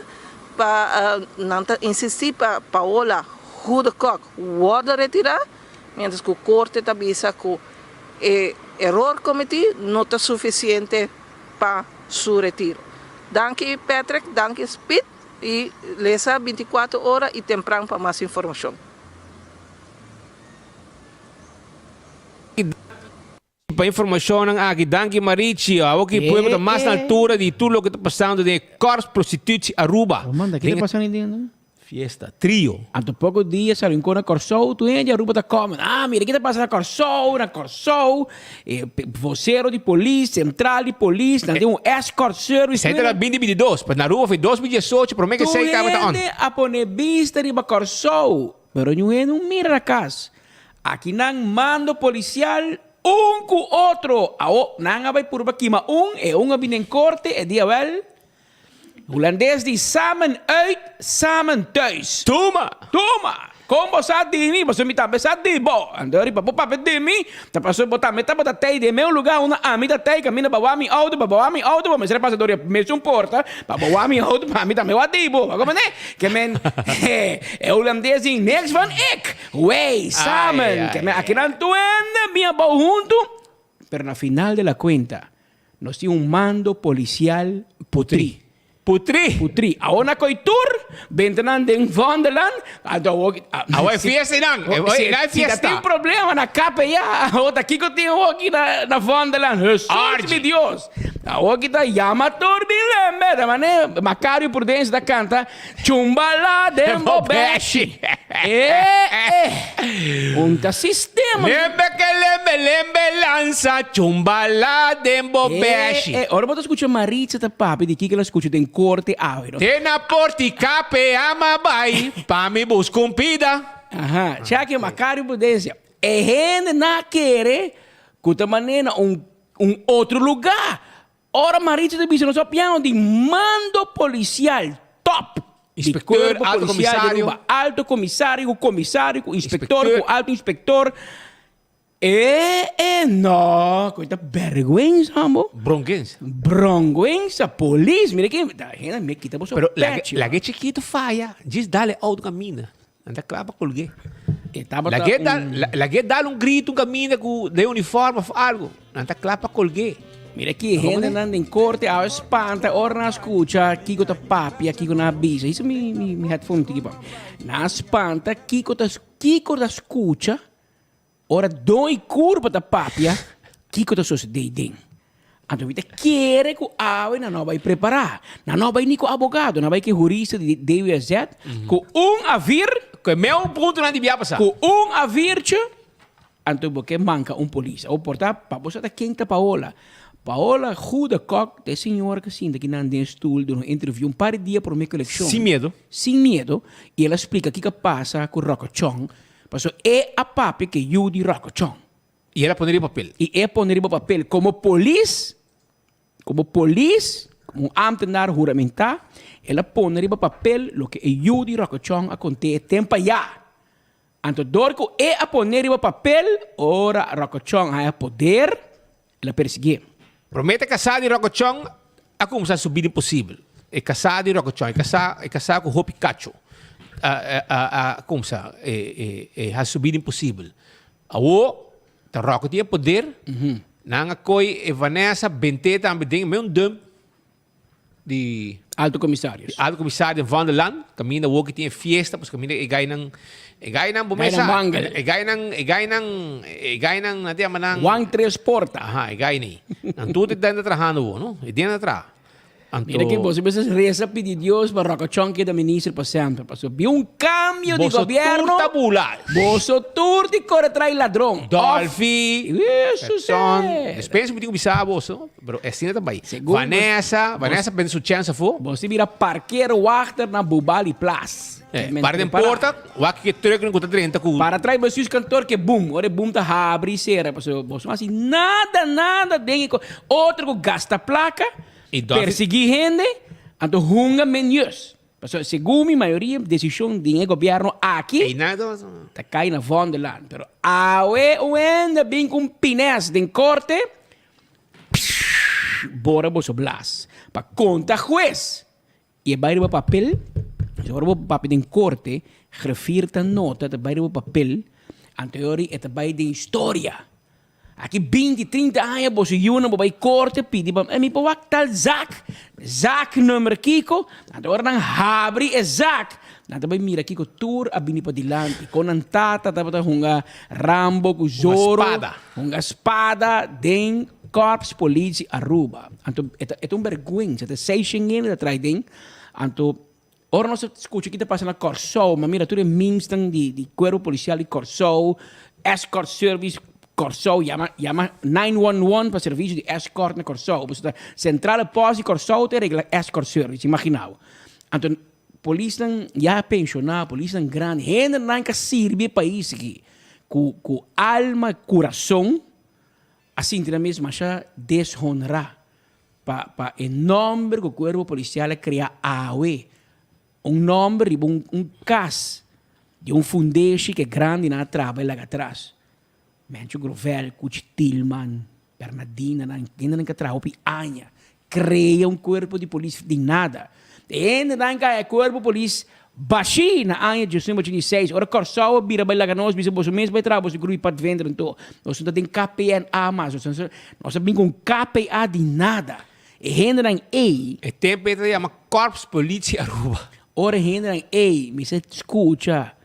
pa nan ta insistí pa Paola Goedekok wòrdu retirá, miéntras ku korte ta bisa ku e eror kometí no ta sufisiente pa su retiro. Danki Patrick, danki Speed i lesa 24 ora i tempran pa mas informashon. Pa informacionnan aki. Danki Marichi. Awor ki pueblo ta mas na altura di tur loke ta pasando den e Korps Prostitutie Aruba. Oh manda, ki ta pasando den nan? Fiesta, trio. Anto poko dia sali un ko na Kòrsou, tur hende di Aruba ta kòmen, ah mira ki ta pasa na Kòrsou, na Kòrsou, e vocero di polis, sentral di polis, nan tin un escort service. Esei ta na binti binti dos, pa na Aruba foi dos mil diesocho, prome ke esei tabata on. Tur hende a pone bista riba Kòrsou, pero niun hende no mira na kas. Aki nan mando policial un cu otro. Awo nan a bay purba kima un, e un a bini en corte e dia wel. Hulandes di samen uit, samen thuis. Tuma! Tuma! Con bo sa di mi, pasobra mi tambe sa di bo. Anto riba bo papia di mi, ta pasobra bo tambe tabata tey den meu lugar unda ami ta tey, caminda pa wak mi auto, pa bo wak mi auto, bo mester a pasa door e mesun porta, Pa bo wak mi auto, pa mi tambe wak di bo. Bo comprende? Ke men, e hulandes di niks van ik. Wij, samen. Ke men akinan tur hende bin abou huntu. Pero na final de la cuenta, nos tin un mando policial putri. Putri. Putri. Awor na koe tur, benta nan den Vondelland. Anto awor ki. Awor e fiesta einan. Si Na e si ta fiesta. tin problema na KPA, awor ta kiko tin awor aki na na Vondelland? Hesus mi Dios. Awor ki ta yama tur bin lembe, ta mane Macario Prudencia ta canta, Chumbala den bo beshi. Eh eh. Un ta sistema. Lembe ke lembe lembe lansa, chumbala den bo beshi. Eh eh, ora bo ta scucha Maritza ta papia di kiko el a scucha den corte awe no. Te na porti KPA m'a bai pa mi busca un pida. Aha, chaki Macario Prudencia, e hende na kere cu ta mane na un Un otro lugá. Ora Maritza ta bisa nos a piano di mando policial top. Inspecteur, di cuerpo alto policial di comisario. Aruba. Alto comisario cu comisario cu inspector cu alto inspector. E e no, cu ta berguensa ambo. Bronguensa. Bronguensa, polis, mira ki ta hende me kita boso Pero laga pechi. laga e chikito faya, djis dale auto camina. Nan ta kla pa colgu'é. E tabata Lag'é un- dal, la- lag'é dal un grito, un caminda cu den uniforme of algo. Nan ta kla pa colgu'é. Mira ki hendenan den korte awe spanta ora nan skucha kiko ta papia, kiko nan a bisa. Hisa mi, mi, mi headphone tiki pa. Nan a spanta kiko ta, kiko ta skucha ora don i kurpa ta papia, kiko ta sosodé den. Anto mi ta kere ku awe nan no a bai prepará. Nan no a bai ni ku abogado, nan a bai ku e hurista di DWZ ku un avir. Ku e meu puntonan di bia pasá. Ku un avirtje, anto bo ke manka un polis. Awor por ta pa bo sa ta ken ta Paola. Paola Goede Kok ta e señora ku sinta kinan den stul duna un interview un par di dia promé ku elekshon. Sin miedo. Sin miedo. I el a splika kiko a pasa ku Ròkòchòn. Pasobra e a papia ku e yu di Ròkòchòn. I el a pone riba papel. I e a pone riba papel komo polis, komo polis, komo un ámtenar huramentá, el a pone riba papel loke e yu di Ròkòchòn a kont'é e tempu ayá. Anto dor ku e a pone riba papel, ora Ròkòchòn haña poder, el a persiguié. Promé ta kasá di Ròkòchòn a kuminsá su bida imposibel. E kasá di Ròkòchòn, e kasá, e kasá ku hopi kacho, a a a kuminsá e e hasi su bida imposibel. Awo ta Rocco tin e poder, nan a coy e Vanessa bent'é tambe den meun dump di Alto Comisarios. Di Alto Comisario den Vondelland, caminda awo ki tin e fiesta, pues caminda e gainan, e gainan bo Gainan mesa, mangel. e gainan, e gainan, e gainan, nan ta yama nan. Juan Tres Porta. Aha, e gainey. Nan tur ta den ta trahando awo, no? E den ta traha. Anto. Mira ki boso mester reza pidi Dios pa Rocochon keda minister pa semper. Pasobra bin un cambio di Boso gobierno. tur ta bula. Boso tur di core trai ladron. Dolfi, Eso Petson. ser. Despues mi tin cu bisa boso, pero asina ta bay. Segun Vanessa, bos- Vanessa pende su chance afo. Boso tin bira parkero wachter na Bubali Plas. Eh, Men para den prepara. porta, wak ke truck cu ta drenta cu. Para trai bestuurskantoor ke boom. Ora e boom ta habri sera. Pasobra boso no haci nada, nada den e co. Otro cu gasta placa. I Dolfi- Persiguí hende, anto hunga menjus. Pasobra segun mi mayoria desishon den e gobièrnu aki Ei nada mas. ta kai na Vondelaan. Pero awe un hende bin ku un pines den korte, psh, bora boso blas pa konta hues. I e bai riba papel, si ora bo papia den korte, griffier ta nota, ta bai riba papel, anto e ora e ta bai den historia. Aki binti, trinta aña boso yunan bo bai korte pidi pa, mi por wak tal zak, zak number kiko, anto ora nan habri e zak, nan ta bai mira kiko tur a bini padilanti, kon nan tata tabata hunga Rambo ku Zorro, hunga spada den Korps Politie Aruba. Anto e ta e ta un bergwensa, ta seishen hende ta trai den, anto Ora nos ta skucha ki ta pasa na Kòrsou, ma mira tur e memesnan di di kuerpo polisial di Kòrsou, escort service Kòrsou, yama yama 911 pa servisio di escort na Kòrsou, pasobra ta sentrale pòst di Kòrsou ta regla escort service, imagina bo. Anto polisnan ya penshoná, polisnan grandi, hendenan ka sirbi e pais aki ku ku alma, kurason, a sinti nan mes masha deshonrá. Pa pa e nòmber ku Kuerpo Polisial a krea awe, un nòmber riba un un kas di un fundeshi ku e grandinan a traba i laga atras. Mencho Grovel, Kuchi Tilman, Bernadina nan, hendenan ku a traha hopi aña, krea un kuerpo di polis di nada. E hendenan ku a haña kuerpo polis Bashí na aña diesnuebe ochenta i seis, ora Kòrsou a bira bai laga nos bisa boso mes bai traha boso grupo di padvender anto nos no ta den KPNA mas, nos nos nos a bin ku un KPA di nada. E hendenan ei. E tempu ei ta yama Korps Politie Aruba. Ora e hendenan ei mester skucha,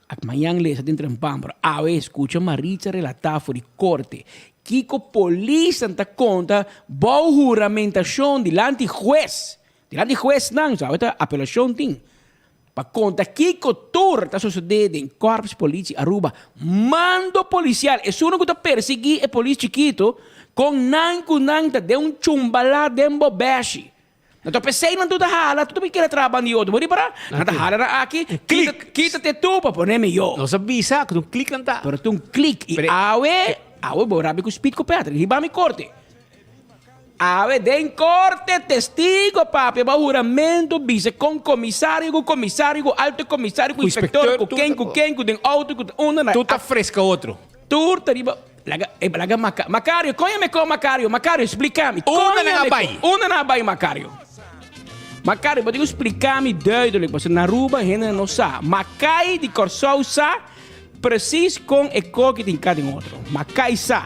ak mañan lesa den trempan, pero awe skucha Maritza relatá for di korte kiko polisnan ta konta bou huramentashon dilanti hues. Dilanti huesnan, so awe ta apelashon tin pa konta kiko tur ta sosodé den Korps Politie Aruba. Mando polisial, esunnan ku ta persiguí e polis chikito, kon nan ku nan ta den un chumbalá den bo bèshi. Nan ta p'esei nan tur ta hala, tur ta bin kere traha banda di otro. Bo ripará? Nan ta hala nan aki, kita kita te tu pa pone mihó. Nos a bisa ku ta un klik nan ta. Pero ta un klik i awe, awe bo rabia ku Speed ku Patrick, hiba mi korte. Awe den korte testigo papia bo huramento bisa kon komisario ku komisario ku alto komisario ku inspektor ku ken ku ken ku den auto ku ta unda na Tur ta freska otro. Tur ta riba laga e laga Maca Macario kon ya me kon Macario Macario splika mi Unda nan a bai? Unda nan a bai Macario Macario bo tin ku splika mi duidelijk pasobra na Aruba hende no sa Macay di Kòrsou sa Precies con e koki tin ka den otro. Makai sa.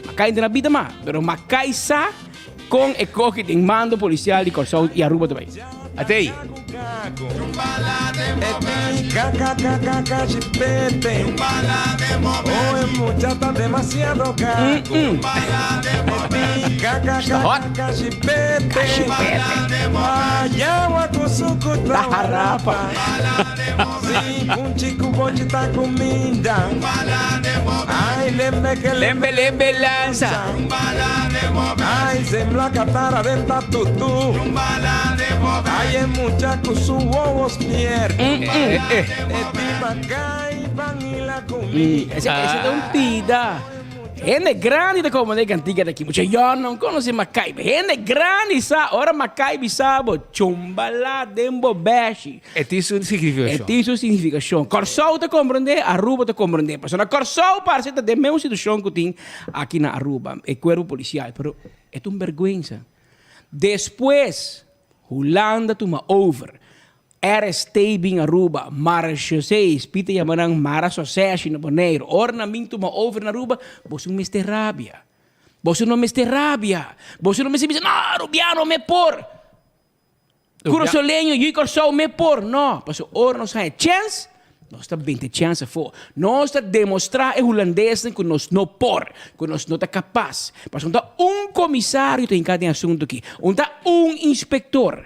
Makai entra na bida ma, pero Makai sa con e koki den mando policial di Kòrsou y Aruba ta bai. Atei. Sta hot. Kashipete. Ta harapa. Lembe lembe lansa. Ese ta un pida. Hende grandi ta komo den kantika ta aki. Mucha yòn no konosé Makai. Hende grandi sa ora Makai bisa bo chumbalá den bo bèshi. E tin su signifikashon. E tin su signifikashon. Kòrsou ta komprendé, Aruba ta komprendé. Pasobra na Kòrsou parse ta den mesun situashon ku tin aki na Aruba, e kuerpo polisial. Pero e ta un bèrgwensa. Despues Hulanda tuma over. RST bin Aruba, Marechaussee, Pieter yama nan Mara Sosesje na Boneiru. Ora nan bin tuma over na Aruba, boso mester rabia. Boso no mester rabia. Boso no mester bisa, no, Arubiano me por. Kurasoleño, yu Kòrsou me por. No, pasobra ora nos haña chèns, nos ta binte chèns afó. Nos ta demostrá e hulandesnan ku nos no por, ku nos no ta kapas. Pasobra un ta un komisario ta hinká den e asuntu aki, un ta un inspektor.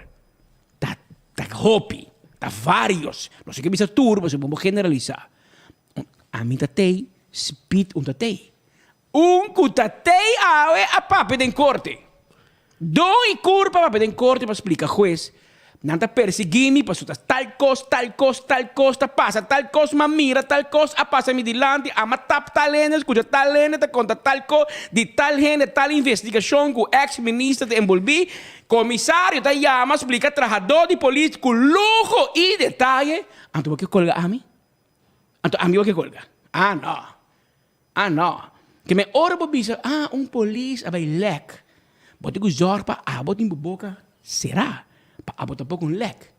Ta ta hopi, ta vários. No sé ke bisa tur, pasobra bo generalisá. Ami ta tei, Speed un ta tei. Un ku ta tei awe a papia den korte. Don i kurpa papia den korte pa splika hues, Nan ta persiguí mi pasobra ta tal kos, tal kos, tal kos ta pasa, tal kos m'a mira, tal kos a pasa mi dilanti, a m'a tap tal hende, skucha tal hende ta konta tal kos di tal hende, tal investigashon ku eks minister ta enbolbí. Komisario ta yama splika trahadó di polis ku luho i detaye. Anto bo ke kolga ami? Anto ami bo ke kolga? Ah no. Ah no. Ke men ora bo bisa, ah un polis a bai lek. Bo tin ku zòrg pa abo tin bo boka será, pa abo tampoko un lek.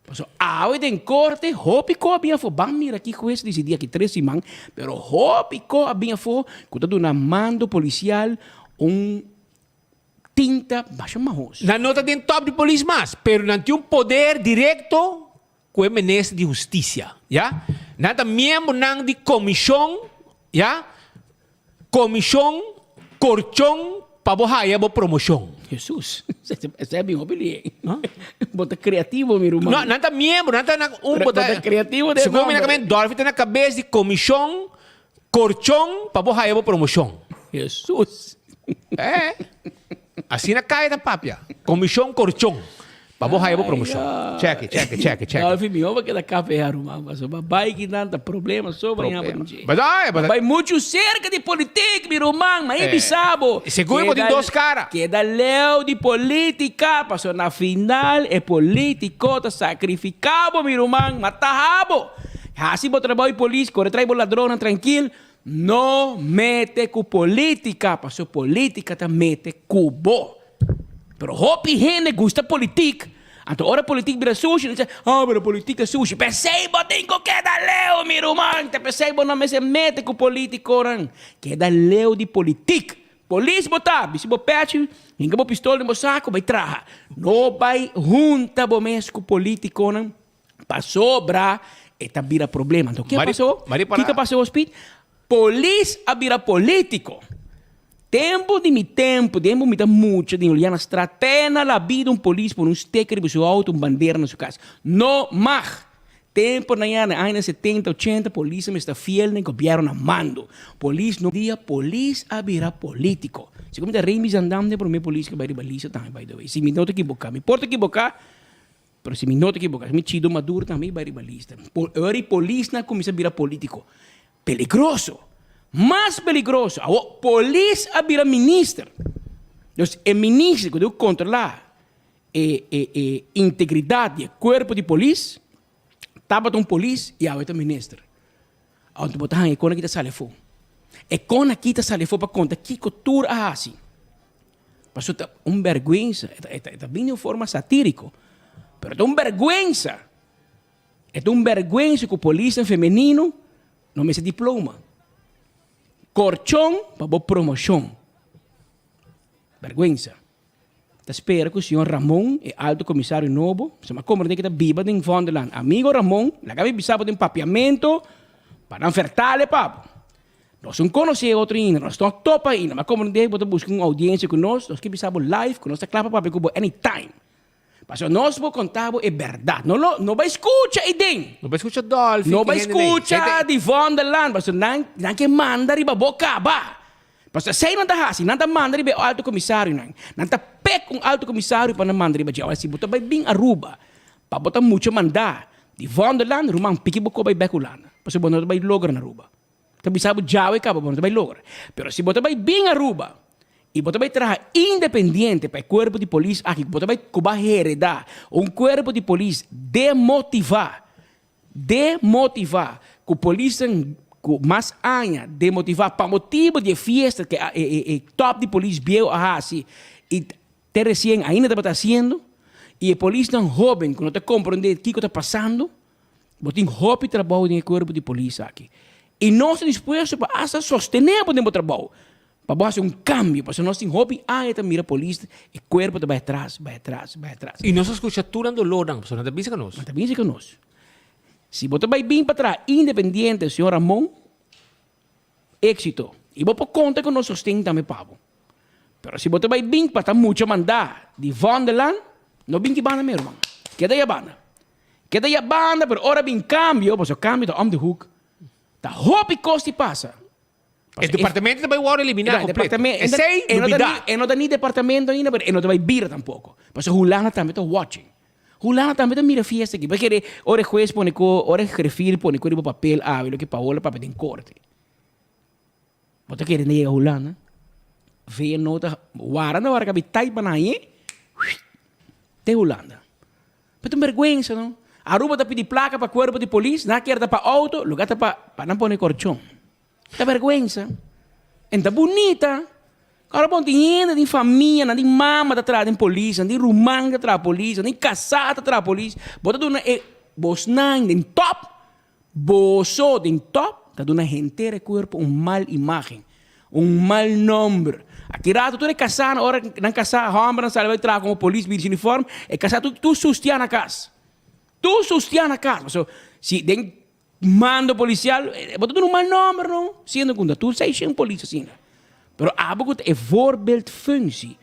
Pasobra awe den korte hopi ko a bin afó. Ban mira ki hues disidí aki tres siman, pero hopi ko a bin afó ku ta duna mando polisial un tinta masha mahos. Nan no ta den top di polis mas, pero nan tin un poder direkto ku e minister di hustisia, ya. Nan ta miembronan di komishon, ya, komishon korchon pa bo haya bo promoshon. Hesus, esei a bin hopi lihé. Bo ta kreativo, mi ruman. No, nan ta miembro, nan ta na un Bo ta kreativo den Segun mi na nomber. kamen, Dolfi ta na kabes di komishon korchon pa bo haya bo promoshon. Hesus. Eh. Asina kaya ta papia. Komishon korchon. Pa bo haya bo promoshon. Chèke, chèke, chèke, chèke. Dolfi, mihó bo keda kafe ya ruman pasobra bai kinan ta problema sobra ña bo dje. Berdad, Bo bai muchu serka di politik mi ruman, ma e bisa bo. Segun bo tin dos kara. Keda leu di politika pasobra na final e politiko ta sakrifika bo mi ruman, ma taha bo. Hasi bo trabou di polis, kore trai bo ladronnan trankil. No mete ku politika paso politika ta mete ku bo. Pero hopi hende gusta politik, anto ora politik bira sushi nan bisa, ah pero politik ta sushi. P'esei bo tin ku keda leu mi ruman, ta p'esei bo no mester mete ku politikonan. Keda leu di politik. Polis bo ta, bisti bo pechi, hinka bo pistol den bo sako bai traha. No bai hunta bo mes ku politikonan. Pasobra e ta bira problema. Anto ke pasó? Kiko pasó hospit? Polis a bira politico. Tempo di mi tempo, tempo mi ta mucha di Juliana Straat, pena la bida un polis pone un sticker riba su auto, un bandera na su cas. No mag! Tempo na ya na añanan setenta, ochenta, polis a mester fiel na e gobierno na mando. Polis no dia polis a bira politico. Segun mi ta Remy Zandam den prome polis ke bai riba lista tambe by the way. Si mi no ta ekiboka, mi por ta ekiboka. Pero si mi no ta ekiboká, mi Chido Maduro tambe bai riba lista. Ora e polisnan a kuminsá bira polítiko, peligroso, mas peligroso. Awor polis a bira minister. Dus e minister ku debe kontrolá e e e integridat di e kuerpo di polis tabata un polis i awe ta minister. Anto bo ta haña e kon aki ta sali afó. E kon aki ta sali afó pa konta kiko tur a hasi. Pasobra ta un bèrgwensa, e ta e ta bini di un forma satíriko, pero ta un bèrgwensa. E ta un bèrgwensa ku polisnan femenino no mester diploma. Korchon pa bo promoshon. Bèrgwensa. Ta spera ku señor Ramon, e alto komisario nobo, pasobra mi a komprendé ku e ta biba den Vondelland. Amigo Ramon, laga mi bisa bo den papiamentu pa nan vertale pa bo. Nos un konosé otro ainda, nos no topa ainda. Mi a komprendé ku bo ta buska un oudiensia ku nos, nos ke bisa bo live ku nos ta kla pa papia ku bo anytime. Pasobra nos por konta bo e bèrdat. No lo, no bai skucha ei den. No bai skucha Dolfi. No bai skucha di Vondelland, pasobra nan, nan ke manda riba bo kaba. Pasobra esei nan ta hasi, nan ta manda riba e alto komisarionan. Nan ta pek un alto komisario pa nan manda riba dje. Ora si bo ta bai bin Aruba pa bo ta mucha mandá di Vondelland, ruman piki bo koba bai bek Hulanda. Pasobra bo no ta bai logra na Aruba. Ta bisa bo djawe kaba bo no ta bai logra. Pero si bo ta bai bin Aruba y bo ta bai traha independiente pa e cuerpo di polis aki ku bo ta bai ku bo a hereda un cuerpo di polis demotiva, demotiva, ku polisnan ku mas aña demotiva pa motibo di e fiesta ku e e top di polis bieu a hasi y te recien ainda tabata haciendo y e polisnan hoben ku no ta comprende kiko ta pasando. Bo tin hopi trabou den e kuerpo di polis aki. I nos ta dispuesto pa asta sostené bo den bo trabou, pa bo hasi un kambio, pasobra nos tin hopi aña ta mira polis, e kuerpo ta bai atras, bai atras, bai atras. I nos a skucha tur nan dolornan, pasobra nan ta bisa ku nos. Nan ta bisa ku nos. Si bo ta bai bin pa traha independiente, señor Ramon, éksito. I bo por konta ku nos sosten tambe pa bo. Pero si bo ta bai bin pa ta mucha mandá di Vondeland, no bin ki banda mi ruman. Keda ya banda. Keda ya banda, pero ora bin cambio, pasobra cambio ta om de hoek, ta hopi cos di pasa. E departamento ta bai wòrdu eliminá completo. Esei lubidá. E no ta ni departamento ainda, pero e no ta bai bira tampoco. Pasobra Hulanda tambe ta watching. Hulanda tambe ta mira fiesta aki. Bo kere ora e hues pone cu, ora e griffier pone cu riba papel awe loke Paola papia den corte. Bo ta kere na yega Hulanda? VNO ta wara na wara kabi tai pa nan hañ'é, te Hulanda. Pero ta un bergüenza no. Aruba ta pidi placa pa cuerpo di polis, nan a kier ta pa auto, lugar ta pa pa nan pone corchon. Ta bergüenza. En ta bunita. Ora bon tin hende tin famia, nan tin mama ta traha den polis, nan tin ruman ta traha polis, nan tin casá ta traha polis. Bo ta duna e bosnan den top, boso den top ta duna henter e cuerpo un mal imagen. Un mal nomber. Aki rato tur e kasánan ora nan kasá hòmbernan sali bai traha komo polis bisti uniform e kasá tur tur sustiá na kas. Tur sustiá na kas. Pasobra si den mando polisial bo ta duna un mal nomber no siendo ku ta tur seishen polis asina. Pero abo ku ta e voorbeeldfunctie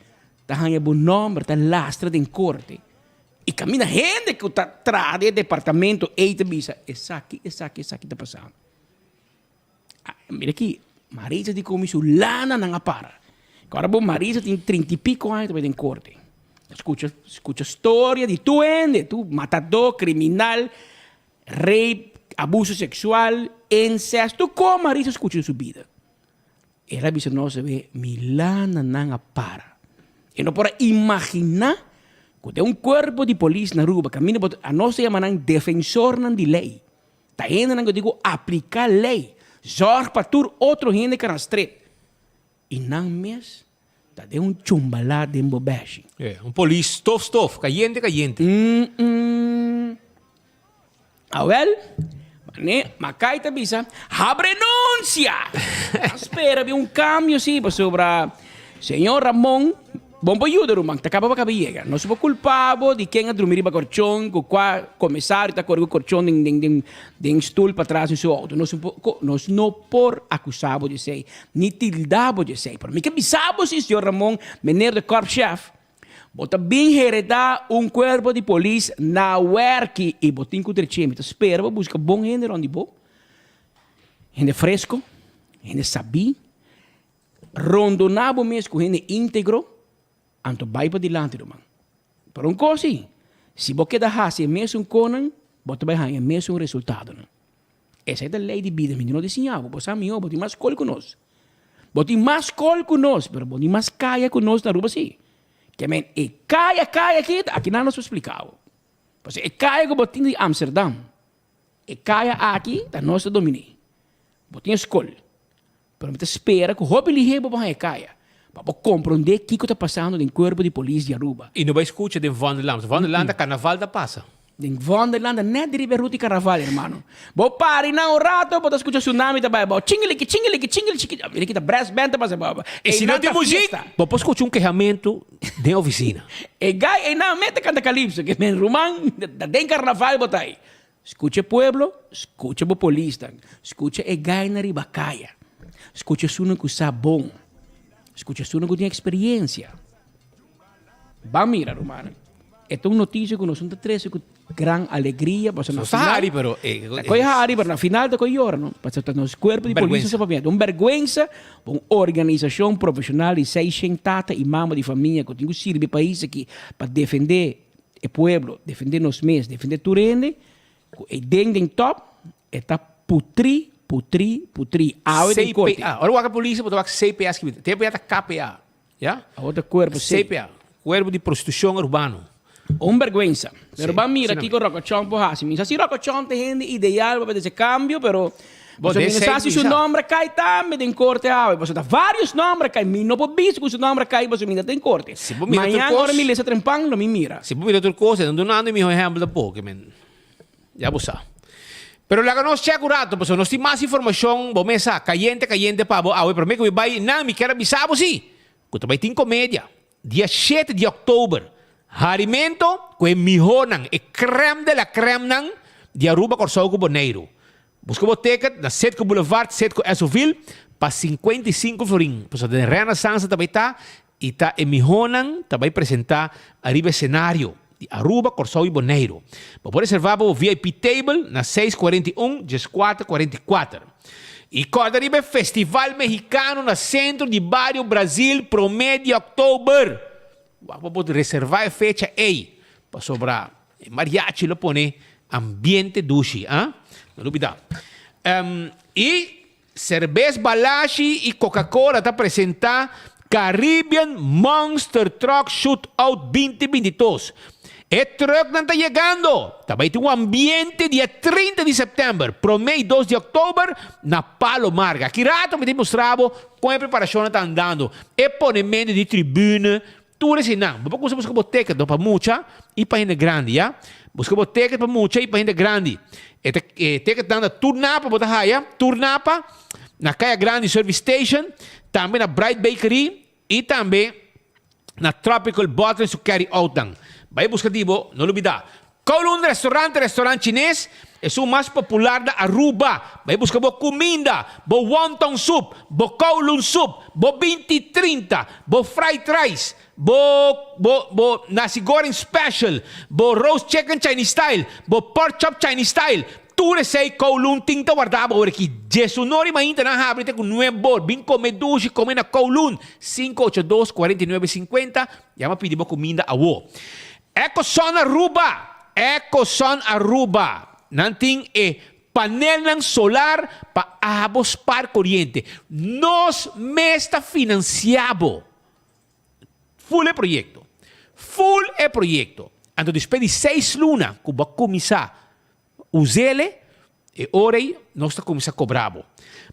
ta haña bo nomber ta lastra den korte i kaminda hende ku ta traha den e departamento ei ta bisa esaki esaki esaki ta pasando. Mira aki, Marisa di komi su lana nan a para. Ku ora bo Marisa tin trinta i piko aña ta bai den korte. Skucha, skucha storia di tur hende, tur matadó, kriminal, rape, abuso seksual, incest, tur kos Marisa skucha den su bida. El a bisa nos awe, mi lana nan a para. E no por a imaginá ku den un kuerpo di polis na Aruba kaminda bo ta, anos ta yama nan defensornan di lei. Ta hendenan ku tin ku apliká lei, zòrg pa tur otro hende kara stret. I nan mes ta den un chumbalá den bo bèshi. E, un polis stof stof, kayente kayente. Mm-mm. Awèl, mane Makai ta bisa, Habrenunsia! Nan spera bin un kambio si, pasobra señor Ramon Bon por yuda ruman, ta kaba pa kaba yega. No su por kulpa bo di ken a drumi riba korchon, ku kua komisario ta kore ku korchon den den den den stul patras den su outo. Nos por nos no por akusa bo di esei, ni tilda bo di esei. Pero mi ke bisa bo si, señor Ramon, meneer de korpschef, bo ta bin hereda un kuerpo di polis na wèrki i bo tin ku drechi. Mi ta spera bo buska bon hende rònt di bo, hende fresko, hende sabí. Rondoná bo mes ku hende íntegro, anto bai padilanti, ruman. Pero un kos sí, si bo keda hasi e mesun konan, bo ta bai haña e mesun resultadonan. Esei ta lei di bida, mi no ta siña bo, bo sa mihó, bo tin mas skol ku nos. Bo tin mas skol ku nos, pero bo tin mas kaya ku nos na Aruba si. Ke men e kaya kaya aki, ta akinan nos por splika bo. Pasobra e kaya ku bo tin di Amsterdam, e kaya aki ta nos ta dominé. Bo tin e skol, pero mi ta spera ku hopi lihé bo por haña e kaya, pa bo komprondé kiko ta pasando den kuerpo di polis di Aruba. I no bai skucha den Vondelland, pasobra Vondelland ta karnaval ta pasa. Den Vondelland ta net riba e ruta di karnaval, hermano. Bo para einan un rato, bo ta skucha tsunami ta bai abou, chingiliki, chingiliki, chingili, chiki, mira kita brass band ta pasa abou. I si no Einan tin ta muzik, fiesta. bo por skucha un kehamentu den ofisina. E gai einan mete kanta kalipso, ke men ruman, ta den karnaval bo ta ei. Skucha e pueblo, skucha bo polisnan, skucha e gainan riba kaya, skucha esunnan ku sa bon, skucha esunnan ku tin eksperiencia. Ban mira, rumannan, e ta un notisia ku nos no ta trese ku gran alegria, pasobra na Nos ta final, hari, pero e, ta koe hari, pero na final ta koe yora, no? Pasobra ta nos kuerpo di polis Bergwensa. ta papia. Ta un bergwensa pa un organisashon profeshonal di seishent tata i mama di famia ku tin ku sirbi e pais aki pa defendé e pueblo, defendé nos mes, defendé tur hende, ku e den den top, e ta putrí, putrí, putrí. Awe den korte. CPA. Ora wak e polis, bo ta wak CPA skibí. Tempu ya ta KPA. Ya? Awor ta kuerpo C. CPA. Kuerpo di Prostitushon Urbano. Un bergwensa. Pero Sí, ban mira asina kiko Rocochon por hasi. Mi sa si Rocochon ta hende ideal pa bete ese kambio, pero Bo, pasobra den mi no sa esei si su mi sa. nomber kai tambe den korte awe. Pasobra ta varios nomber kai. Mi no por bisa ku su nomber kai pasobra mi no ta den korte. Si bo mira tur Mañan kos. ora mi lesa trempan lo mi mira. Si bo mira tur kos, e no dunando e miho ehèmpel tampoco, ke men ya bo sa. Pero laga nos chèk un rato, pasobra nos tin mas informashon, bo mes sa, kayente kayente pa bo awe. Promé ku mi bai nan, mi kier a bisa bo si, ku ta bai tin komedia. Dia shete di òktober, harimento ku e mihónan, e krèm de la krèmnan di Aruba, Kòrsou ku Boneiru. Buska bo ticket na Citgo Boulevard, Citgo Esoville pa 55 florin. Pasobra den Renaissance ta bai ta i ta e mihónan ta bai presentá ariba e senario di Aruba, Kòrsou i Boneiru. Bo por reservá bo VIP table na 6 41 14 44. I kòrda riba e Festival Mexicano na Centro di Bario Brazil promé di òktober. Wak bo por reservá e fecha ei, pasobra e mariachi lo pone ambiente dushi, ah? No lubidá. I Cerbes Balashi i Coca-Cola ta presentá Caribbean Monster Truck Shootout 2022. E trucknan ta yegando! Ta bai tin un ambiente dia 30 di sèptèmber, promé i dos di òktober na Palo Marga. Aki rato mi ta mustra bo kon e preparashonnan ta andando, e ponementu di tribune, tur eseinan. Bo por kusa buska bo ticket no pa mucha i pa hende grandi, ya. Buska bo ticket pa mucha i pa hende grandi. E ta e ticketnan ta tur napa bo ta haya, tur napa na Kaya Grandi Service Station, tambe na Bright Bakery i tambe na Tropical Bottling su carry out nan. Bai buska di bo, no lubida. Kowloon Restaurant, restaurant chines, esun mas popular na Aruba. Bai buska bo kuminda, bo wonton soup, bo Kowloon soup, bo binti 30, bo fried rice, bo bo bo nasi goreng special, bo roast chicken Chinese style, bo pork chop Chinese style, Tur esei Kowloon tin ta warda bo ora ki djesunor i mainta nan habri te ku nuebor. Bin kome dushi, kome na Kowloon. 582 49 50, Yama pidi bo kuminda awo. Ecoson Aruba! Ecoson Aruba! Nan tin e panelnan solar pa abo spar koriente. Nos mes ta finansia bo. Full e proyekto. Full e proyekto. Anto despues di seis luna ku bo a kuminsá Us'ele, e ora ei nos ta kuminsá kobra bo.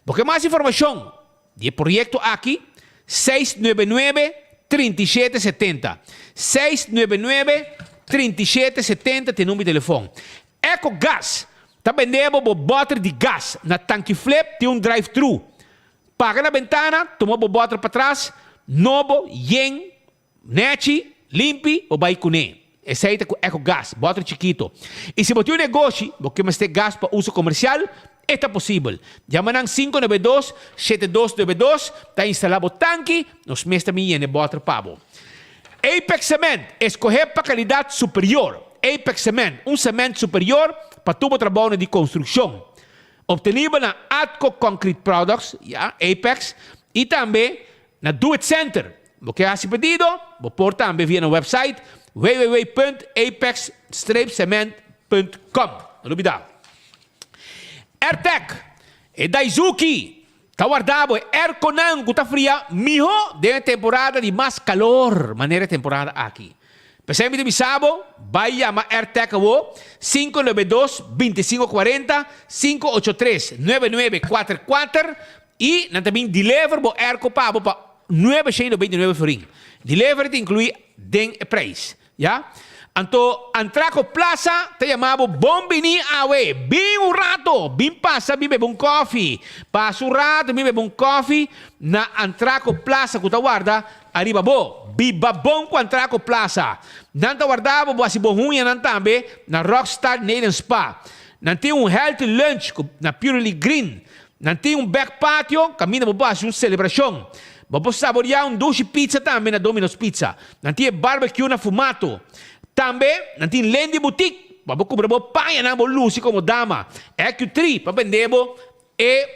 Bo ke mas informashon di e proyekto aki? 699 37 70. 699 37 70 ta e number di telefòn. Ecogas ta bende bo bo bòter di gas na Tanki Flip tin un drive thru. Paga na bentana, tuma bo bòter patras, nobo, yen, Nechi, limpi, bo bai kuné. Esei ta ku Ecogas, bòter chikito. I si bo tin un negoshi, bo ke mester gas pa uso komersial, e ta posibel. Yama nan 592 7292, ta instalá bo tanki, nos mes ta bin yena e bòter pa bo. Apex Cement, eskohé pa kalidat superior. Apex Cement, un sement superior pa tur bo trabounan di konstrukshon. Optenibel na Atco Concrete Products, ya, Apex, i tambe na Do It Center. Bo ke hasi pedido? Bo por tambe via nan website www.apex-cement.com. No lubida. Airtec, e Daizuki. Ta warda bo e airconan ku ta fria mihó den e temporada di mas kalor manera e temporada aki. P'esei mi ta bisa bo, bai yama Airtec awo, 592 25 40, 583 99 4 i nan ta bin deliver bo airco pa bo pa 999 florin. Delivery ta inkluí den e prijs. Ya. Anto Antraco Plaza ta yama bo bon bini awe. Bin un rato, bin pasa bin bebe un kofi. Pasa un rato bin bebe un kofi na Antraco Plaza ku ta warda ariba bo. Biba bon ku Antraco Plaza. Nan ta warda bo, bo hasi bo huñanan tambe na Rockstar Nail and Spa. Nan tin un healthy lunch ku na Purely Green. Nan tin un back patio kaminda bo por hasi un selebrashon. Bo por saboreá un dushi pizza tambe na Domino's Pizza. Nan tin e barbecue na Fumato. Tambe nan tin Lendy Boutique pa bo kumpra bo pañanan bo lusi komo dama. Eq-Tree pa bende bo e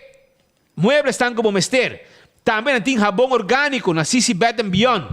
mueblesnan ku bo mester. Tambe nan tin habon orgániko na Sisi Bed and Beyond.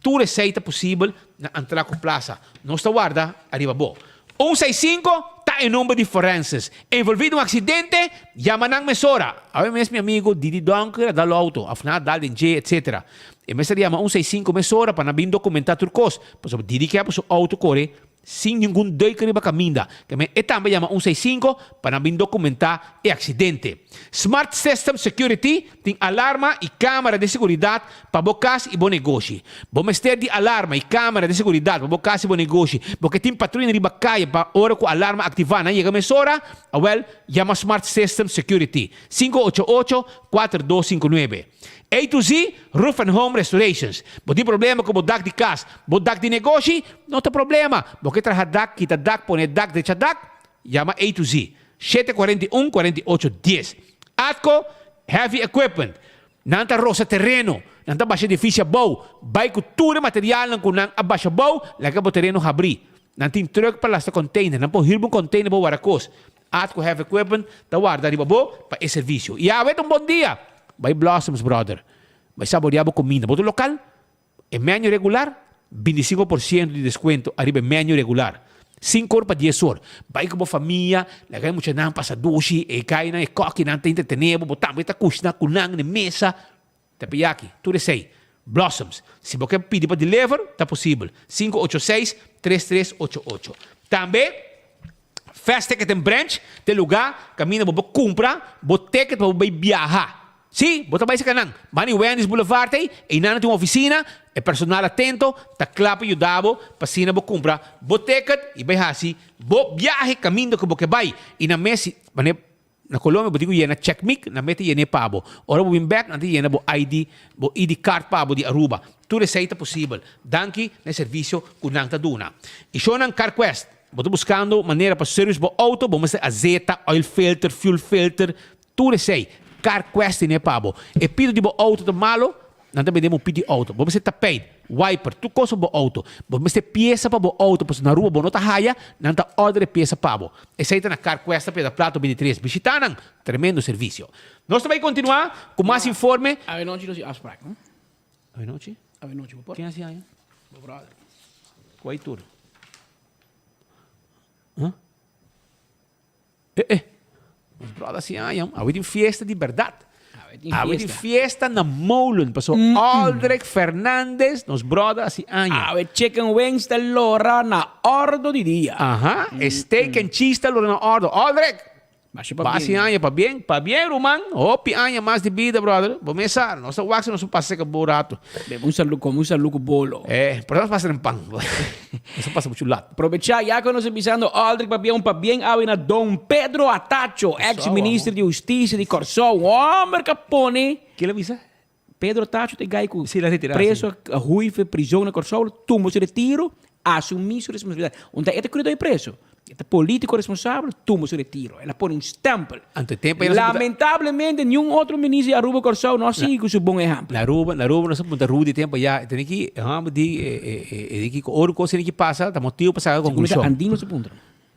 Tur esei ta posibel na Antraco Plaza. Nos ta warda ariba bo. Un seis sinku ta e number di forenses. Envolví den un aksidente, yama nan mesora. Awe mes mi amigo Didi Donker a dal outo, of nan a dal den dje, etc. E mester yama un seis sinku mesora pa nan bin dokumentá tur kos, pasobra Didi ke pa su outo kore sin ningun duik riba kaminda. Keme e tambe yama un seis sinku pa nan bin dokumentá e aksidente. Smart System Security tin alarma i kamera di seguridat pa bo kas i bo negoshi. Bo mester di alarma i kamera di seguridat pa bo kas i bo negoshi. Bo ke tin patruina riba kaya pa ora ku alarma aktivá nan yega mesora? Awèl, yama Smart System Security, 588 4259. A to Z Roof and Home Restorations. Bo tin problema ku bo dak di kas, bo dak di negoshi? No ta problema! Bo ke traha dak, kita dak, pone dak, drecha dak? Yama A to Z, 741 48 10. Atco Heavy Equipment. Nan ta rosa tereno, nan ta basha edifisio abou, bai ku tur e materialnan ku nan a basha abou, laga bo tereno habrí. Nan tin truck pa lastra container, nan por hür bo un container pa warda kos. Atco Heavy Equipment ta warda riba bo pa e servisio. I awe ta un bon dia! Bai Blossoms, brother. Bai saborea bo kuminda. Bo ta lokal? E menu regular, 25 por ciento di descuento ariba e menu regular. 5 or pa 10 or. Bai cu bo famia, laga e muchanan pasa dushi, e gainan, e kokinan ta entretene bo, bo tambe ta cushna cu nan na e mesa. Teppeyaki, tur esey. Blossoms. Si bo ke pidi pa deliver, ta posibel. 586 3388. Tambe, Fast Ticket and Branch ta e lugar caminda bo por cumpra bo ticket pa bo bay biaha. Sí, bo ta bai saka nan. Ban di Wendy's Boulevard ei, einan nan tin un ofisina, e personal atento ta kla pa yuda bo pa asina bo kumpra bo ticket i bai hasi bo biahe kaminda ku bo ke bai. I nan mes, manera na Colombia bo tin ku yena checkmik, nan mes ta yen'é pa bo. Ora bo bin bèk nan ta yena bo ID, bo ID card pa bo di Aruba. Tur esei ta posibel danki na e servisio ku nan ta duna. I shownan CarQuest, bo ta buskando manera pa service bo outo, bo mester azeta, oil filter, fuel filter, Tur esei, car quest tene pa bo. E pido di bo auto ta malo, nan ta bende bo un pit di auto. Bo mester tapijt, wiper, tur cos pa bo auto. Bo mester pieza pa bo auto, pasobra na Aruba bo no ta haya, nan ta order e pieza pa bo. Esei ta na Car Quest na Piedra Plata 23. Bishita nan, tremendo servicio. Nos ta bay continua cu mas informe. Awenochi nos tin afspraak, no? Awenochi? Awenochi, bo por? Ken hasi aña? Bo brother. Cu ay tur? Huh? Eh eh. Nos brother si aña. Awe tin fiesta di berdad. Awe tin fiesta na Molen. Paso Aldrich Fernandez, nos brother si aña. Awe chicken wings ta lora na ordo di dia. Aha. E steak and cheese ta lora na ordo. Aldrich! Basi aña pa bien, pa bien ruman. Hopi aña mas di bida brother. Bo mesa, nos ta wak si nos pasa seca bo rato. Bebe un salu, come un salu cu bolo. Eh, pero nos pasa den pan. Nos pasa mucho lat. Probecha ya cu nos a bisando Aldrich pabia un pabien awe na Don Pedro Atacho, ex minister di Husticia di Corsou. Un homber cu a pone. Ken a bisa? Pedro Atacho ta e guy cu preso a huy for prison na Corsou, tumba su retiro, asumi su responsabilidad. Unda e ta crudo e preso. E ta politico responsabel, tumba su retiro. El a pone un stempel. Anto e tempo ei nos a punta. Lamentablemente niun otro minister di Aruba Corsou no a sigui cu su bon ehempel. Na Aruba, na Aruba nos a punta Rudy tempo ya, e tene ki, e homber di, e di ki ora un cos tene ki pasa, ta motibo pa saca Segun mi ta conclusion. Andino su puntra.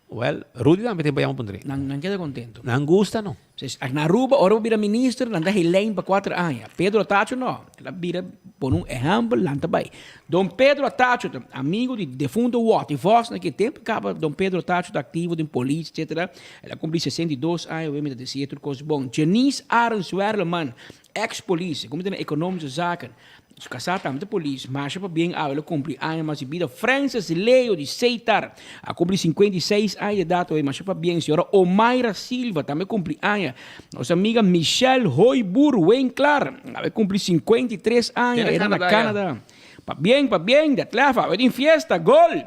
Well, Rudy tambe tin pa yama puntr'é. Nan nan keda contento. Nan gusta no. Ses, na Aruba ora bo bira minister nan ta helijn pa cuater aña. Pedro Atacho no. El a bira pone un ehempel nan ta bay. Don Pedro Atacho ta amigo di defunto Watty Vos na ki tempo caba Don Pedro Atacho ta activo den polis etcetera. El a cumpli 62 aña awe mi ta decia tur cos bon. Janice Arends Werleman ex polis, como ta na economische zaken. Su casá tambe ta polis. Masha pabien awe lo cumpli aña mas di bida. Francis Leo di Seitar a cumpli 56 aña di edad awe. Masha pabien. Señora Omaira Silva tambe cumpli aña. Nos amiga Michelle Hooyboer Winklar awe cumpli 53 aña. Era na Canada. Pabien, pabien. Detlef awe tin fiesta. Gol!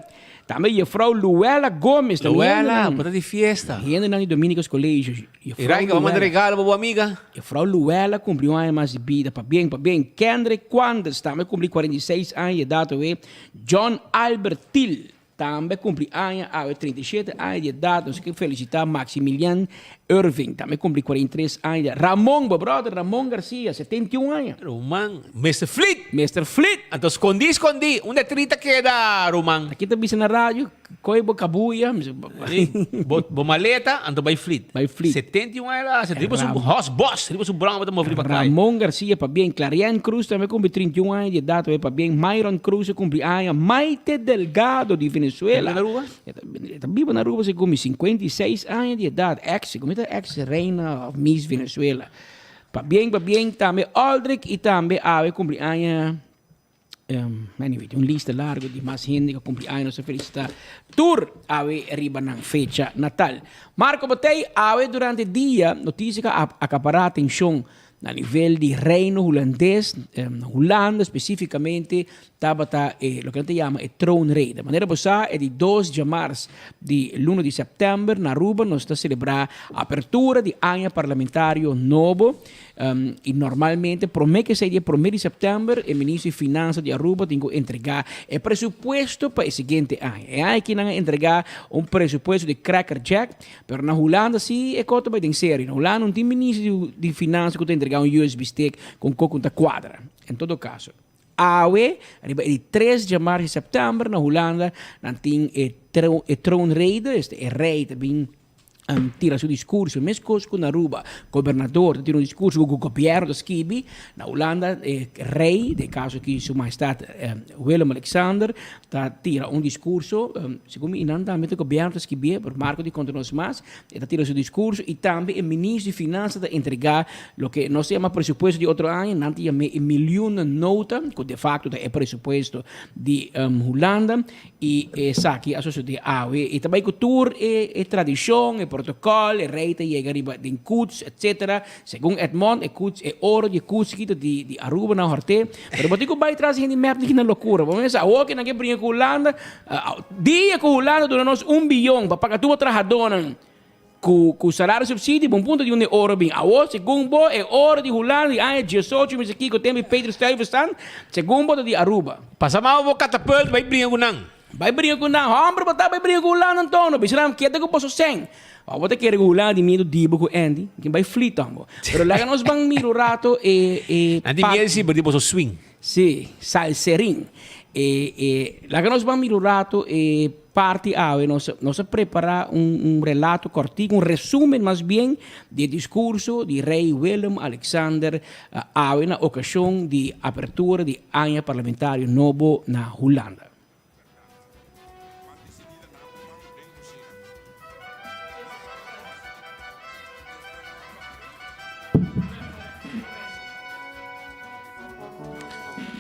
Tambe juffrouw Luella Gomez. Luella, bo ta di fiesta. Hendenan di Dominicus College. Juffrouw Iraika, bo manda regalo pa bo amiga. Juffrouw Luella cumpli un aña mas di bida. Pabien, pabien. Kendrick Quandes tambe cumpli 46 aña di edad awe. John Albert Thiel tambe cumpli aña awe, 37 aña di edad. Nos ke felicita Maximilian Irving, tambe cumpli 43 aña di edad. Ramon, bo brother Ramon Garcia, 71 aña. Ruman, Mister Fleet! Mister Fleet! Anto scondi, scondi, unda tri ta keda, ruman? Aki ta bisa na radio, Koe bo kabuya. Bo, bo maleta, anto bai fleet. Bai fleet. 71 aña la, riba su horse boss, riba su broma ta move riba kai. Ramon Garcia pabien, Clarian Cruz tambe cumpli 31 aña di edad tambe pabien, Myron Cruz a cumpli aña, Maite Delgado di Venezuela. E ta biba na Aruba? E ta biba na Aruba segun mi, 56 aña di edad, ex, segun mi ta ex reina of Miss Venezuela. Pabien, pabien tambe Aldrich y tambe awe cumpli aña. Anyway, tin un lista largo di mas hende ku a kumpli aña. Nos ta felisitá tur awe riba nan fecha natal. Marco Botey, awe durante dia notisia ku a akapará atenshon na nivel di Reino Hulandes, na Hulanda spesífikamente, tabata e loke nan ta yama e troonrede. Manera bo sa, e di dos djamars di luna di sèptèmber na Aruba nos ta selebrá apertura di aña parlamentario nobo. Y normalmente prome ke esei di e prome di september e ministro di finansa di Aruba tin ku entrega e presupuesto pa e siguiente aña. E aña aki nan a entrega un presupuesto di cracker jack, pero na Hulanda si e kos ta bai den serio. Na Hulanda no tin ministro di finansa ku ta entrega un USB stick ku un kos ku no ta kuadra. En todo kaso, awe riba e di tres djamars di september na Hulanda nan tin e troonrede, esta e rei ta bin. tira su discurso, mescos cu na Aruba gobernador ta tira un discurso cu gobierno ta skibi, na Hulanda e rey, den e caso aki su majestad Willem Alexander ta tira un discurso, segun mi nan tambe ta gobierno ta skibié, pero Marco di conta nos mas, e ta tira su discurso y tambe e ministro di finansa ta entrega loke nos ta yama presupuesto di otro aña, nan ta yam'é e miljoenennota, cu de facto ta e presupuesto di Hulanda. I esaki a sosodé awe. E ta bai ku tur e e tradishon, e protokòl, e rei ta yega riba den koets, etsetera. Segun Edmond, e koets, e oro di e koets aki ta di di Aruba nan hòrt'é. Pero bo tin ku bai tras di hende mep di nan lokura. Bo mester sa, awor ke nan ke bringa ku Hulanda, dia ku Hulanda duna nos un biyon pa paga tur bo trahadónan ku ku salario subsidio, bon punto di unda e oro bin. Awor, segun bo, e oro di Hulanda di aña diesocho mester kiko tempu di Peter Stuyvesant, segun bo ta di Aruba. Pasa mao bo katapult bai bringa ku nan. Bai bringa ku nan. Homber bo ta bai bringa ku Hulanda anto no. Bisa nan keda ku boso sèn. Awor bo ta kere ku Hulanda di miedu di bo ku Andy. Kin bai flit tambo. Pero laga nos ban mira un rato e e Nan tin miedu si bo di boso swing. Si, salserin. E e laga nos ban mira un rato e parti awe. Nos nos a prepara un un relato kortiku, un resumen mas bien di e diskurso di Rei Willem Alexander awe na okashon di apertura di aña parlamentario nobo na Hulanda.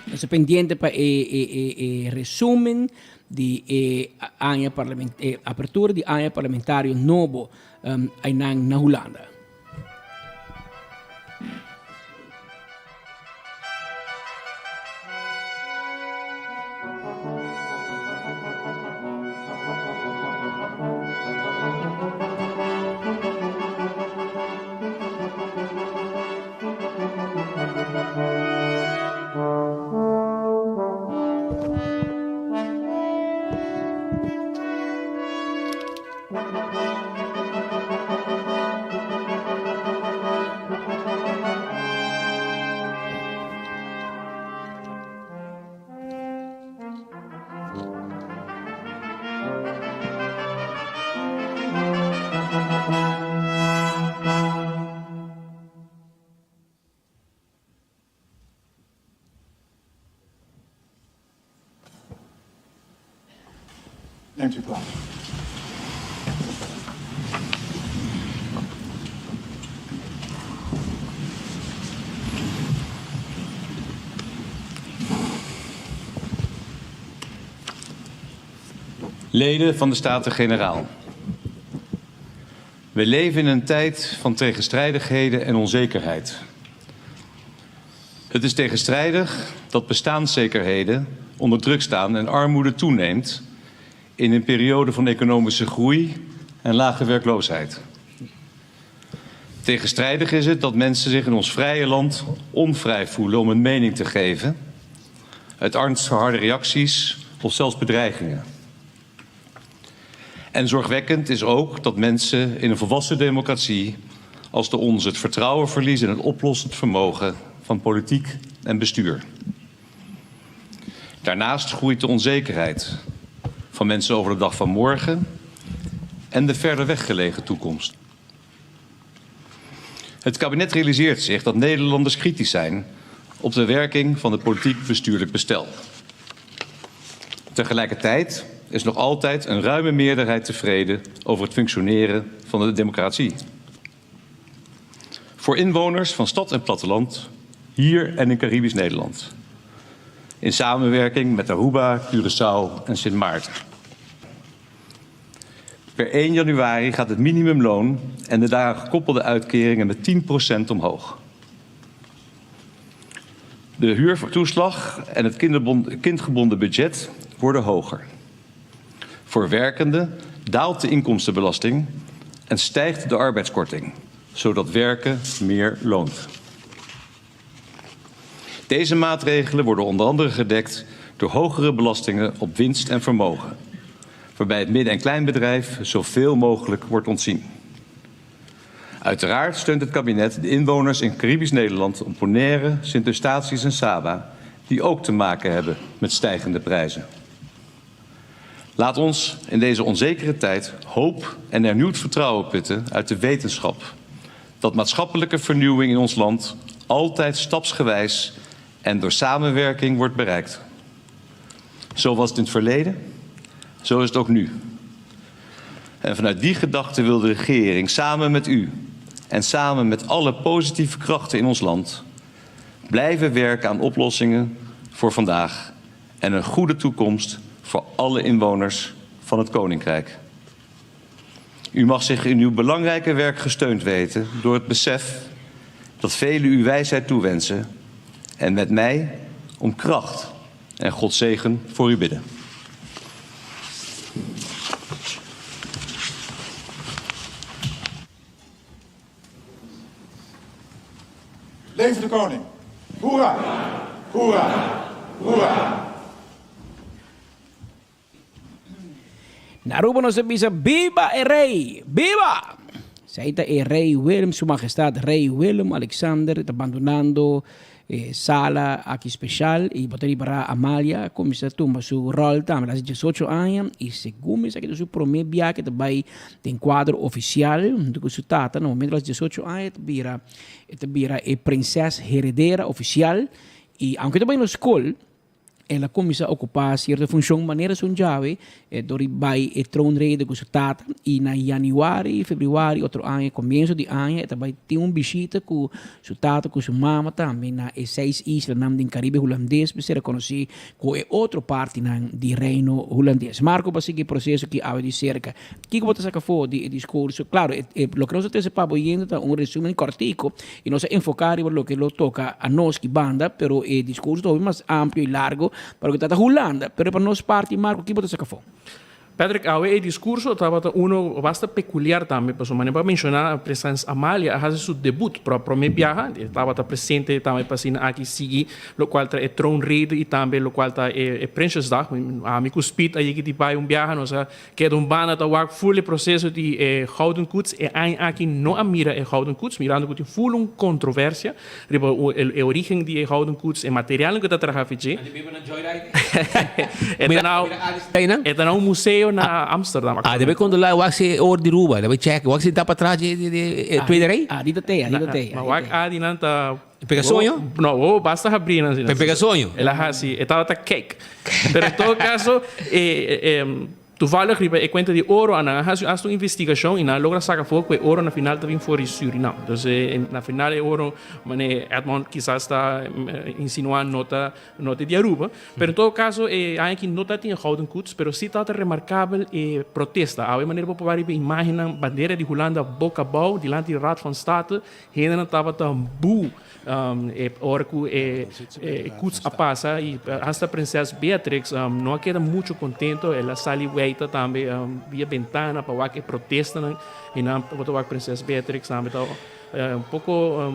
Nos ta pendiente pa e e e e resumen di e aña parlament e apertura di aña parlamentario nobo einan na Hulanda. Neemt u plaats. Leden van de Staten-Generaal. We leven in een tijd van tegenstrijdigheden en onzekerheid. Het is tegenstrijdig dat bestaanszekerheden onder druk staan en armoede toeneemt in een periode van economische groei en lage werkloosheid. Tegenstrijdig is het dat mensen zich in ons vrije land onvrij voelen om hun mening te geven, uit angst voor harde reacties of zelfs bedreigingen. En zorgwekkend is ook dat mensen in een volwassen democratie als de onze het vertrouwen verliezen in het oplossend vermogen van politiek en bestuur. Daarnaast groeit de onzekerheid van mensen over de dag van morgen en de verder weggelegen toekomst. Het kabinet realiseert zich dat Nederlanders kritisch zijn op de werking van het politiek-bestuurlijk bestel. Tegelijkertijd is nog altijd een ruime meerderheid tevreden over het functioneren van de democratie. Voor inwoners van stad en platteland, hier en in Caribisch Nederland. In samenwerking met Aruba, Curaçao en Sint Maarten. Per 1 januari gaat het minimumloon en de daaraan gekoppelde uitkeringen met 10% omhoog. De huurtoeslag en het kindgebonden budget worden hoger. Voor werkenden daalt de inkomstenbelasting en stijgt de arbeidskorting, zodat werken meer loont. Deze maatregelen worden onder andere gedekt door hogere belastingen op winst en vermogen, waarbij het midden- en kleinbedrijf zoveel mogelijk wordt ontzien. Uiteraard steunt het kabinet de inwoners in Caribisch Nederland op Bonaire, Sint Eustatius en Saba, die ook te maken hebben met stijgende prijzen. Laat ons in deze onzekere tijd hoop en hernieuwd vertrouwen putten uit de wetenschap dat maatschappelijke vernieuwing in ons land altijd stapsgewijs en door samenwerking wordt bereikt. Zo was het in het verleden, zo is het ook nu. En vanuit die gedachte wil de regering samen met u en samen met alle positieve krachten in ons land blijven werken aan oplossingen voor vandaag en een goede toekomst voor alle inwoners van het Koninkrijk. U mag zich in uw belangrijke werk gesteund weten door het besef dat velen u wijsheid toewensen en met mij om kracht en Gods zegen voor u bidden. Leven de koning! Hoera! Hoera! Hoera! Na Aruba nos ta bisa Biba e Rey! Biba! Esei ta e Rey Willem, Su Majestad Rey Willem Alexander ta bandonando e sala aki special y bo ta ripara Amalia a cuminsa tuma su rol tambe. El a haci diesocho aña y segun mi sa ki ta su prome bia ke ta bay den cuadro oficial hunto cu su tata. Na momento el a haci diesocho aña e ta bira e ta bira e prinses heredera oficial y aunke e ta bay na scol El a kuminsá okupá sierto funshon manera su djawe dor di bai e troonrede ku su tata i na yanüari, febrüari otro aña, komienso di aña e ta bai tin un bishita ku su tata ku su mama tambe na e seis islanan den Karibe Hulandes mester rekonosí ku e otro partinan di Reino Hulandes. Marco pa sigui e proseso ki awe di serka. Kiko bo ta saka afó di e diskurso? Klaro, e loke nos a trese pa bo yendo ta un resumen kòrtiku i nos a enfoká riba loke lo toka a nos ki banda, pero e diskurso ta hopi mas amplio i largo pa loke ta ta Hulanda. Pero pa nos parti, Marco, ki bo ta saka afó? Patrick, awe e diskurso tabata uno basta pekuliar tambe, pasobra manera bo a menshoná Presens Amalia a hasi su debut pro promé biaha, e tabata presente tambe pa asina aki sigui lokual ta e troonrede i tambe lokual ta e Prinsjesdag. Ami ku Speed a yega di bai un biaha, nos a Keda un banda ta wak ful e proseso di e Gouden Koets. E aña aki no a mira e Gouden Koets, mirando ku tin ful un kontroversia riba e origen di e Gouden Koets, e materialnan ku ta traha fi dje. E ta na e ta na un museo na Amsterdam Ah, debe kontrolá wak si e or di Ruba, debe check wak si ta patras di e tweede rei. Ah, di ta te, di ta te. Ma wak adi nan ta Pega soño? No, oh, basta habrí nan. Pe pega soño? El a hasi, e tabata kek. Pero en todo caso, e, e, e. Toevallig riba e cuenta di oro a nan a haci hasta un investigacion y nan a logra saca afo cu e oro na final ta bin for di Surinam. Dus na final e oro mane Edmond kisas ta insinua no ta no ta di Aruba. Pero en todo caso e aña aki no ta tin e Gouden Koets pero si ta remarcabel e protesta. Awe manera bo por wak riba e imagennan bandera di Hulanda boca abao dilanti di Raad van State hendenan tabata boo. E ora ku e koets a pasa i hasta prinses Beatrix no a keda mucho kontento, el a sali weita tambe via bentana pa wak e protestanan i nan tabata wak prinses Beatrix tambe ta un poko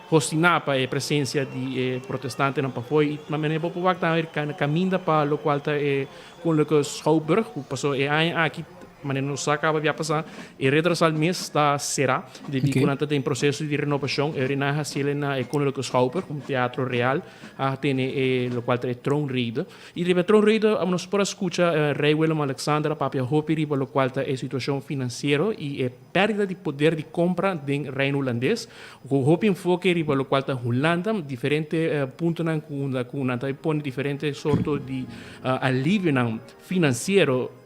hostiná pa e presensia di e protestantenan pafó i manera bo por wak tambe kaminda pa lokual ta e Koninklijke Schouwburg ku paso e aña aki Manera nos sa caba bia pasa, e Ridderzaal mes ta cera, debi cu nan ta den proceso di renovacion. E ora nan a haciele na e Koninklijke Schouwburg, un teatro real, a tene e locual ta e troonrede. Y riba e troonrede nos por a scucha Rey Willem-Alexander a papia hopi riba locual ta e situacion financiero y e perdida di poder di compra den Reino Hulandes, cu hopi enfoke riba locual ta Hulanda, diferente puntonan cu unda cu nan ta pone diferente sorto di alivionan financiero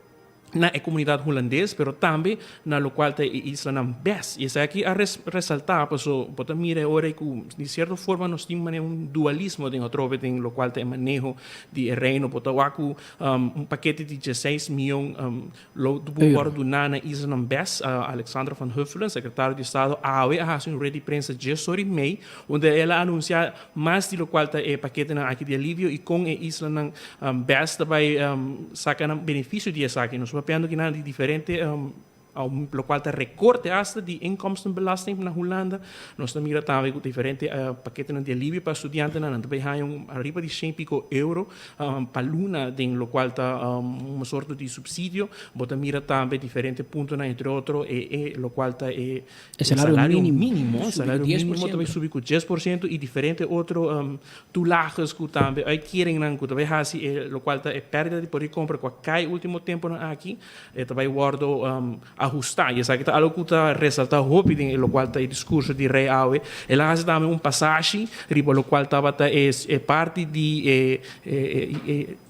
na e komunidat hulandes pero tambe na lokual ta e islanan bes. I esaki a resaltá paso bo ta mira e ora ei ku di sierto forma nos tin manera un dualismo den atrobe den lokual ta e maneho di e reino. Bo ta wak ku un pakete di dieseis mion lo wòrdu duná na islanan bes. Alexandra van Huffelen, sekretario di estado, awe a hasi un rueda di prensa djes ora i mei unda el a anunsiá mas di lokual ta e paketenan aki di alivio i kon e islanan bes ta bai saka nan benefisio di esaki. Nos papiando kinan di diferente lokual ta rekorte asta di inkomstenbelasting na Hulanda. Nos ta mira tambe ku diferente paketenan di alivio pa studiantenan, nan ta bai haña un ariba di shen piko euro pa luna den lokual ta un sorto di supsidio. Bo ta mira tambe diferente puntonan entre otro e lokual ta e E salario mínimo, e salario mínimo ta bai subi ku 10% i diferente otro toelages ku tambe uitkeringnan ku ta bai hasi e lokual ta e pèrdida di por di kompra ku a kai último temponan aki e ta bai wòrdu ahustá. I esaki ta algu ku ta resaltá hopi den e lokual ta e diskurso di Rei awe. El a hasi tambe un pasashi riba lokual tabata e parti di e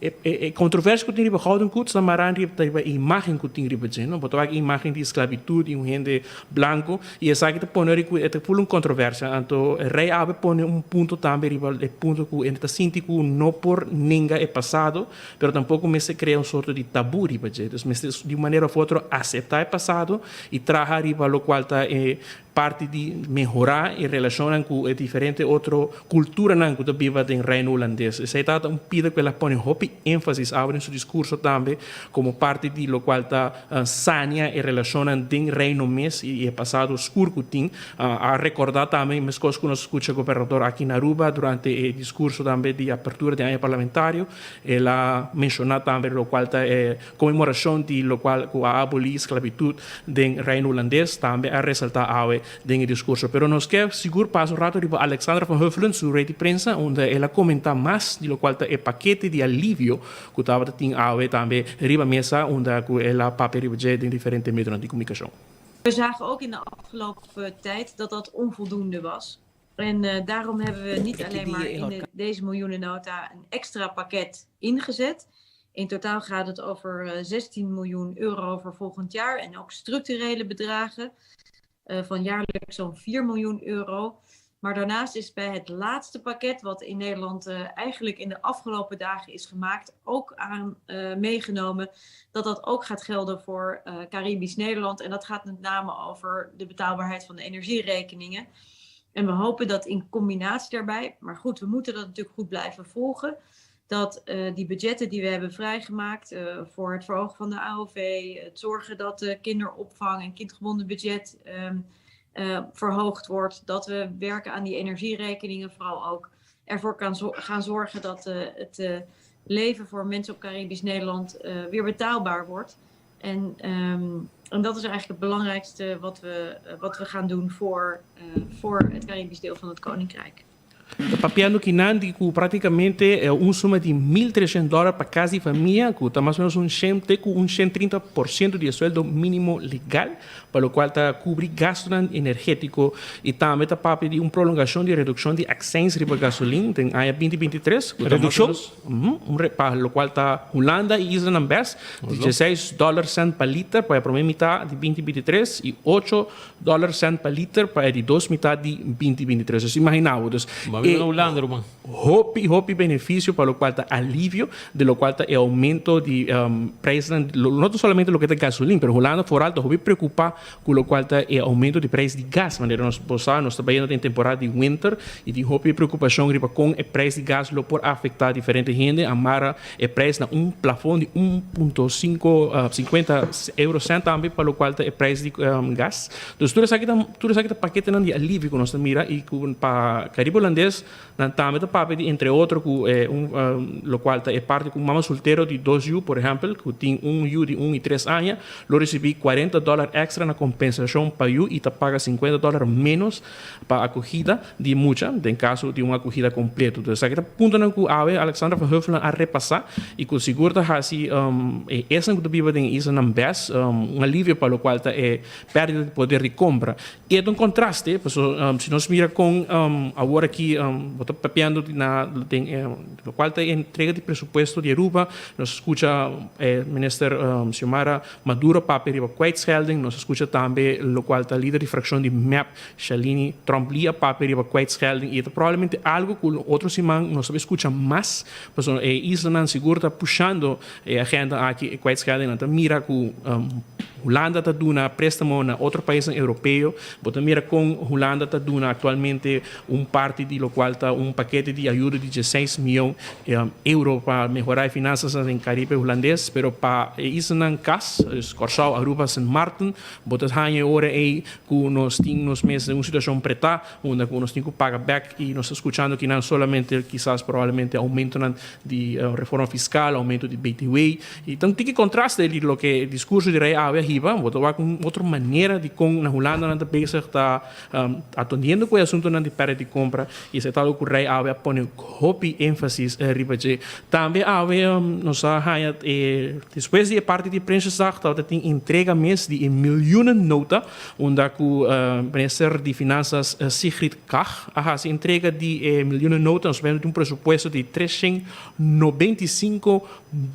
E kontroversia ku tin riba Gouden Koets ta mará riba e imágen ku tin riba dje, no? Bo ta wak e imágen di sklabitut di un hende blanku i esaki ta pone ori ku e ta ful un kontroversia. Anto Rei Abe pone un punto tambe riba e punto ku e ta sinti ku no por nenga e pasado, pero tampoko mester krea un sorto di tabú riba dje. Dus mester di un manera òf otro aseptá e pasado i traha riba lokual ta e Parti di mehorá e relashonnan ku e diferente otro kulturanan ku ta biba den Reino Hulandes. Esei tabata un pida ku el a pone hopi énfasis awe den su diskurso tambe komo parti di lokual ta sania e relashonnan den Reino mes i e pasado skur ku tin. A rekordá tambe, meskos ku nos skucha gobernador aki na Aruba durante e diskurso tambe di apertura di aña parlamentario, el a menshoná tambe lokual ta e Konmemorashon di lokual ku a abolí sklabitut den Reino Hulandes tambe a resaltá awe den e diskurso. Pero nos ke sigur pasa un rato riba Alexandra van Huffelen su red di prensa unda el a komentá mas di lokual ta e pakete di alivio ku tabata tin awe tambe riba mesa unda ku el a papia riba dje den diferente medionan di komunikashon. We zagen ook in de afgelopen tijd dat dat onvoldoende was. En uh, daarom hebben we niet alleen maar in de, deze miljoenennota een extra pakket ingezet. In totaal gaat het over 16 eh, miljoen euro voor volgend jaar en ook structurele bedragen uh, van jaarlijks zo'n 4 miljoen euro. Maar daarnaast is bij het laatste pakket, wat in Nederland uh, eigenlijk in de afgelopen dagen is gemaakt, ook aan uh, meegenomen dat dat ook gaat gelden voor uh, Caribisch Nederland. En dat gaat met name over de betaalbaarheid van de energierekeningen. En we hopen dat in combinatie daarbij, maar goed, we moeten dat natuurlijk goed blijven volgen dat uh, die budgetten die we hebben vrijgemaakt uh, voor het verhogen van de AOV, het zorgen dat de kinderopvang en kindgebonden budget um, uh, verhoogd wordt, dat we werken aan die energierekeningen, vooral ook ervoor kan zo gaan zorgen dat het leven voor mensen op Caribisch Nederland weer betaalbaar wordt. En, um, en dat is eigenlijk het belangrijkste wat we, wat we gaan doen voor, voor het Caribisch deel van het Koninkrijk. Ta papiando kinan di ku práktikamente un suma di 1300 dòler pa kas di famia, ku ta mas o ménos un shen te ku un shen 30% di e sueldo mínimo legal, pa lokual ta kubri gastunan energétiko. I tambe ta papia di un prolongashon di redukshon di akseins riba gasolin den aña 2023, ku ta mas o Redukshon? ménos un re pa lokual ta Hulanda i islanan bes di dieseis dòler sènt pa liter pa e promé mitá di 2023 i ocho Dollar cent pa liter pa e di dos mitad di 2023. Dus imagina bo, dus Bo a biba e na Hulanda, ruman. hopi, hopi beneficio pa locual ta alivio di locual ta e aumento di prijsnan, no ta solamente loke ta gasolin, pero Hulanda vooral ta hopi preocupa cu locual ta e aumento di prijs di gas. Manera nos bo sa, nos ta bayendo den temporada di winter y tin hopi preocupacion riba con e prijs di gas lo por afecta diferente hende. A mara E prijs na un plafon di un punto sinku sinkuenta euro cent tambe pa lokual ta e prijs di gas. Dus tur esaki ta tur esaki ta paketenan di alivio ku nos ta mira i ku pa Karibe Hulandes nan tambe ta papia di entre otro ku e un lokual ta e parti ku un mama soltero di dos yu por ehèmpel ku tin un yu di un i tres aña lo risibí kuarenta dòler èkstra na kompensashon pa yu i ta paga sinkuenta dòler ménos pa akogida di mucha den kaso di un akogida kompleto. Entonces esaki ta puntonan ku awe Alexandra van Huffelen a repasá i ku sigur ta hasi e esnan ku ta biba den e islanan bes un alivio pa lokual ta e pèrdida di poder di kompra. I e ta un kontraste pasobra si nos mira kon awor aki bo ta papiando na den e lokual ta e entrega di presupuesto di Aruba nos a skucha e minister Xiomara Maduro papia riba kwijtschelding, nos a skucha tambe lokual ta lider di frakshon di mep Shalini Tromp Lee a papia riba kwijtschelding y e ta probablemente algo cu otro siman nos ta bay scucha mas pasobra e islanan sigur ta pushando e agenda aki e kwijtschelding nan ta mira cu Hulanda ta duna prestamo na otro paisnan europeo bo ta mira con Hulanda ta duna actualmente un parti di locual ta un pakete di ayudo di dieseis miyon euro pa mehora e finansasnan den Caribe Hulandes pero pa e islanan cas Corsou Aruba Sint Maarten bo ta haña e ora ey ku nos tin nos mes den un situashon pretá unda ku nos tin ku paga bèk i nos ta skuchando kinan solamente kisas probablemente oumentonan di reforma fiskal, oumento di BTW i ta un tiki kontraste di loke e diskurso di Rei awe a hiba. Bo ta wak un otro manera di kon na Hulanda nan ta bezig ta atendiendo ku e asuntunan di pèrdè di kompra i esei ta algu ku Rei awe a pone hopi énfasis riba dje. Tambe awe nos a haña e despues di e parti di Prinsjesdag tabata tin entrega mes di e miljoenen nota unda ku minister di Finansas Sigrid Kaag a hasi entrega di e miljoenen nota. Nos ta un presupuesto di 395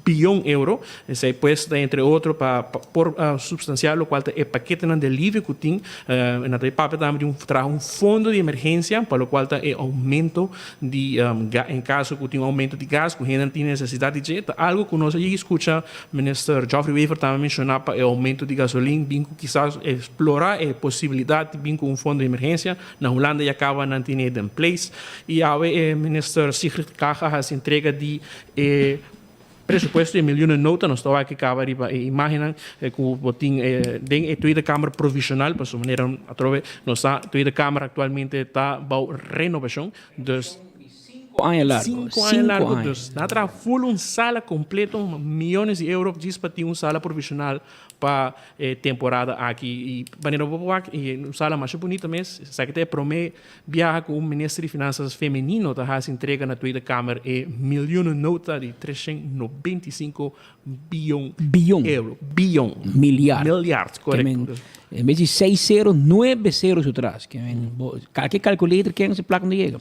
bion euro. Esei pues ta entre otro pa por substansiá lokual ta e paketenan di alivio ku tin. Nan ta papia tambe di un traha un fondo di emergensia pa lokual ta e oumento di en kaso ku tin un oumento di gas ku hendenan tin nesesidat di dje. Ta algu ku nos a yegi skucha Minister Geoffrey Wever tambe menshoná pa e oumento di gasolin bin ku kisas eksplorá e posibilidat di bin ku un fondo di emergensia. Na Hulanda ya kaba nan tin e den place. I awe e Minister Sigrid Kaag a hasi entrega di e presupuesto di milioenen nota. Nos ta wak e kaba riba e imagennan ku bo tin den e Tweede Kamer provisional pasobra manera atrobe nos sa Tweede Kamer aktualmente ta bou renobashon. Dus Cinco aña largo. Cinco aña largo. Dus nan a traha full un sala completo, miyones di euro djis pa tin un sala provisional pa e temporada aki. Y manera bo por wak, e un sala masha bunita mes. Esaki ta e prome biaha cu un minister di Finanzas femenino ta haci entrega na Tweede Kamer e miljoenennota di 395 biyon Biyon. euro. Biyon. Miljard. Miljard, correcto. En vez di seis cero, nuebe cero su tras. Ke men, bo, kalke calculator ken se plak no yega.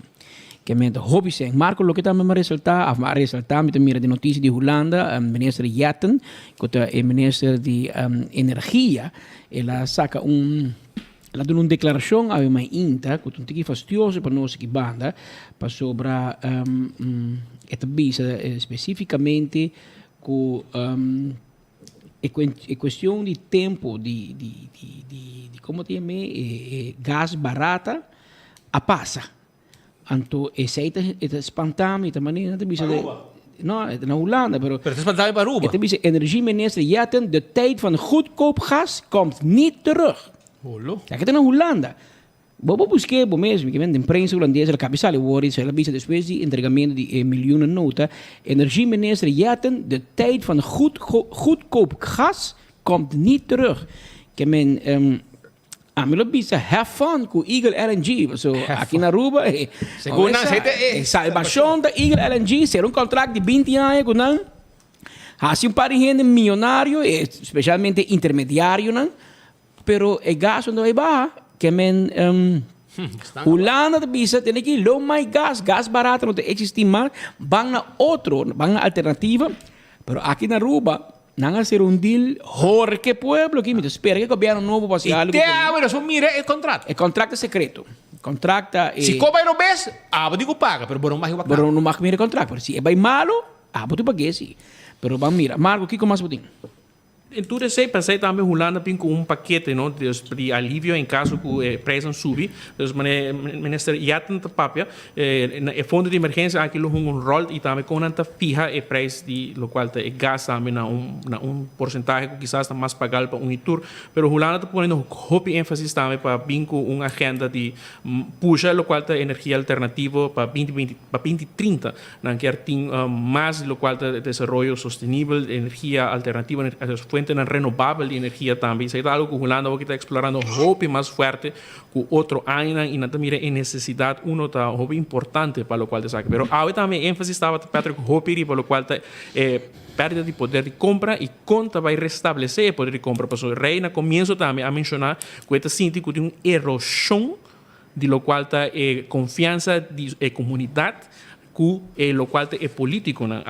Ke men ta hopi sen. Marco, loke tambe mi a resalta, of mi a resalta, mi ta mira den noticia di Hulanda, minister Jetten, ku ta e minister di energia, el a saka un, el a duna un declaracion awe mainta ku ta un tiki fastioso pa nos aki banda, pasobra e ta bisa specificamente ku E cuestion di tempo di di di di di como ta yam'e e gas barata a pasa. Anto esey ta e ta spanta mi ta manera ta bisa de no e ta na Hulanda pero Pero ta spanta mi pa Aruba. E ta bisa energie minister Jetten de tijd van goedkoop gas komt niet terug. Holo. Esaki ta na Hulanda. Bo por busk'é bo mes, mi ke men den prensa hulandes el a kabi sali wòrdu i el a bisa despues di entregamentu di e milioenen nota, Energieminister Jetten, de tijd van goedkoop gas komt niet terug. Ke men Ami lo bisa have fun ku Eagle LNG paso aki na Aruba e Segun nan esei ta e salbashon ta Eagle LNG sera un kontrakt di binti aña ku nan hasi un par di hende miyonario especialmente intermediarionan pero e gas no ta bai baha ke men Hulanda ta bisa tene ki lo mai gas gas barato no ta existi mas ban na otro ban na alternativa pero aki na Aruba Nan a sera un deal horke pueblo aki. Mi ta spera ke gobierno nobo por hasi algo. I te awe nos por mira e contrato. E contract ta secreto. Contract ta e. Si ko bai robes, abo di ku paga, pero bo no mag wak nada. Bo no mag mira e contract, pero si e bai malo, abo ta pag'é si. Pero ban mira. Marco, kiko mas bo tin? En tur esei, p'esei tambe Hulanda bin ku un pakete, no, di alivio en kaso ku e prijsnan subi. Dus minister Jetten ta papia. E fondo di emergensia aki lo hunga un ròl i tambe kon nan ta fiha e preis di lokual ta e gas tambe na un na un porsentahe ku kisas ta mas pagal pa un i tur. Pero Hulanda ta poniendo hopi énfasis tambe pa bin ku un agenda di pusha lokual ta energia alternativo pa binti binti pa binti trinta. Nan kier tin mas di lokual ta desaroyo sostenibel, energia alternativo, fuentenan renobabel di energia tambe. Esei ta algu ku Hulanda awor ta eksplorando hopi mas fuerte. Ku otro añanan i nan ta mira e nesesidat uno ta hopi importante pa lokual ta esaki. Pero awe tambe e énfasis tabata Patrick hopi riba lokual ta e pèrdida di poder di kompra i kon ta bai restablesé e poder di kompra. Pasobra Rey na komienso tambe a menshoná ku e ta sinti ku tin un eroshon di lokual ta e konfiansa di e komunidat Ku e lokual ta e polítikonan.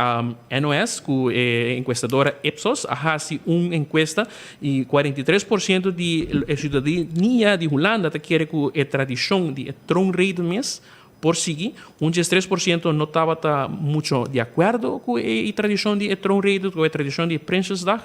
NOS ku e enkuestadora Ipsos a hasi un enkuesta i 43% di e siudadania di Hulanda ta kere ku e tradishon di e troonrede mes por sigui. Un 13% no tabata mucho di akuerdo ku e tradishon di e troonrede, ku e tradishon di e Prinsjesdag.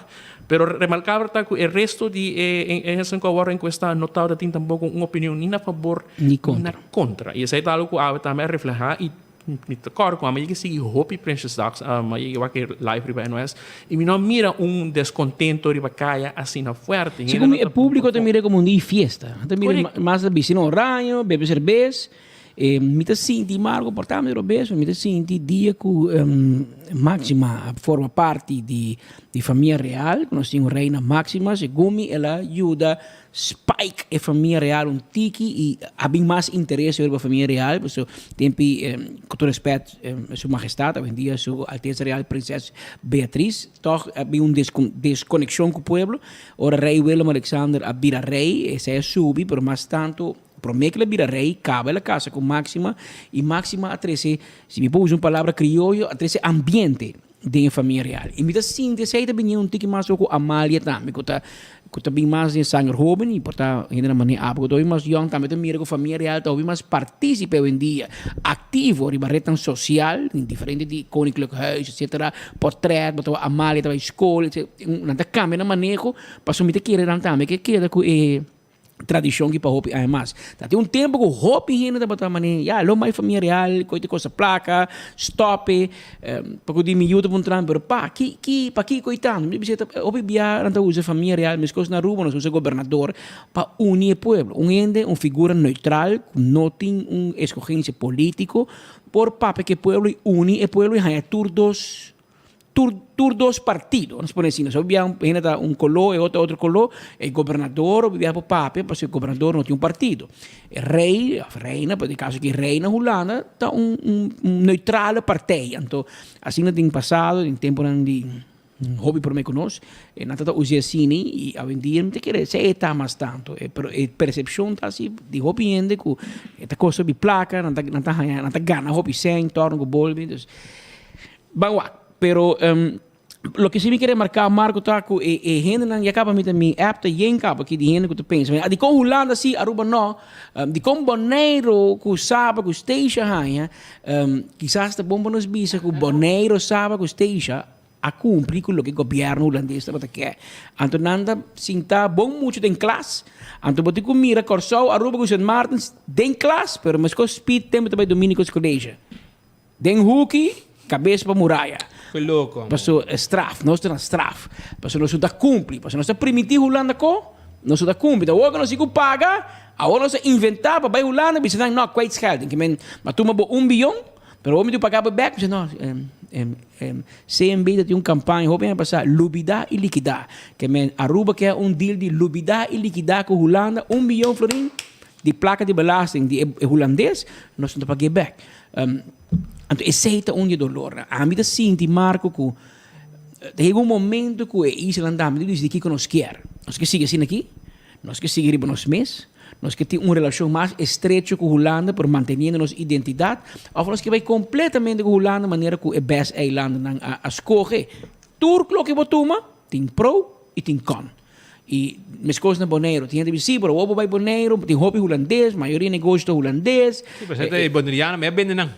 Pero remarkabel ta ku e resto di e hesnan ku a wòrdu enkuestá no tabata tin tampoko un opinion ni na fabor ni na kontra. I esei ta algu ku awe tambe a reflehá i mi ta kòrda ku ami a yega sigui hopi Prinsjesdag, mi a yega wak e live riba NOS i mi no a mira un deskontento riba kaya asina fuerte. Segun mi e públiko ta mira komo un dia di fiesta. Nan ta mira mas ta bisti na oraño, bebe serbes. Mi ta sinti margo por ta mi robes, mi ta sinti dia ku Máxima a forma parti di famia real, ku nos tin un reina Máxima, segun mi el a yuda spike e famia real un tiki y a bin mas interes riba famia real paso tempi cu tur respet su majestad awendia su alteza real prinses Beatriz toch a bin un desconexion cu pueblo ora rey Willem Alexander a bira rey esey a subi pero mas tanto prome cu el a bira rey caba el a casa cu Maxima y Maxima a trece si mi por usa un palabra crioyo a trece ambiente den e famia real. I mi ta sinti esei ta bini un tiki mas ku Amalia tambe, ku ta ku ta bin mas den sanger hoben i por ta hendenan manera abo ku ta hopi mas yòn tambe ta mira ku famia real ta hopi mas partísipe awendia, aktivo riba retnan sosial, den diferente di Koninklijk Huis etcetera, portrèt, bo ta wak Amalia ta bai skol, nan ta kambia nan maneho pasobra mi ta kere nan tambe ke keda ku e tradicion ki pa hopi aña mas. Ta tin un tempo ku hopi hende tabata mane, ya, lo mai famia real, koe te kosa plaka, stop e, pa ku di mi yu ta puntra mi, pero pa, ki, ki, pakiko i tantu? Mi bisa hopi bia nan ta usa famia real, meskos na Aruba nos usa gobernador pa uni e pueblo. Un hende, un figura neutral ku no tin un escogencia politico por papia ku e pueblo i uni e pueblo i haña tur dos Tur tur dos partido, nos pone asina, so bia un hende ta un coló e otro otro coló, e gobernador hopi bia por papia pasobra e gobernador no tin un partido. E rey of reina, pero den caso aki reina Hulanda ta un un un neutrale partij, anto asina den pasado den temponan di hopi prome cu nos e nan ta usa asina y awendia mi ta kere esey ta mas tanto, pero e percepcion ta asi di hopi hende cu e ta costa hopi placa, nan ta nan ta haya nan ta gana hopi cent torno cu bolbe, dus. Ban wak. Pero loke si mi ke remarká Marco ta ku e e hendenan ya kaba mi ta mi app ta yen kaba aki di hende ku ta pensa mi dikon Hulanda si Aruba no dikon Boneiru ku Saba ku Statia haña kisas ta bon pa nos bisa ku Boneiru Saba ku Statia a kumpli ku loke gobièrnu hulandes tabata ke anto nan ta sinta bon muchu den klas anto bo tin ku mira Kòrsou Aruba ku Sint Maarten den klas pero meskos speed tempu ta bai Dominicus College. Den huki, kabes pa muraya. Ke loko, amo. Paso e straf, nos ta na straf. Paso nos no ta kumpli. Paso nos ta primintí Hulanda ko, nos no ta kumpli. Ta awor ku nos tin ku paga, awor nos ta inventá pa bai Hulanda bisa nan, no, kwijtschelding. Ke men, m'a tuma bo un biyon, pero awor mi tin ku paga bo bèk. Mi bisa, no. CMB ta tin un campaña hopi aña pasa, lubida y liquida. Ke men Aruba ke un deal di lubida y liquida cu Hulanda, un biyon florin di placa di belasting di e Hulandes, nos no ta pag'e bek. Anto esey ta un di e dolornan. Ami ta sinti, Marco, cu ta yega un momento cu e islanan tambe ta dicidi kico nos kier. Nos ke sigui asina aki? Nos ke sigui riba nos mes? Nos ke tin un relashon mas estrecho ku Hulanda pero manteniendo nos identidat? Òf nos ke bai kompletamente ku Hulanda manera ku e bes eilandennan a skohe? Tur loke bo tuma tin pro i tin kon. I meskos na Boneiru, tin hende bisa, sí, pero awor bo bai Boneiru tin hopi hulandes, mayoria negoshi ta hulandes. Sí, pero esei ta e boneriano mi a bende nan.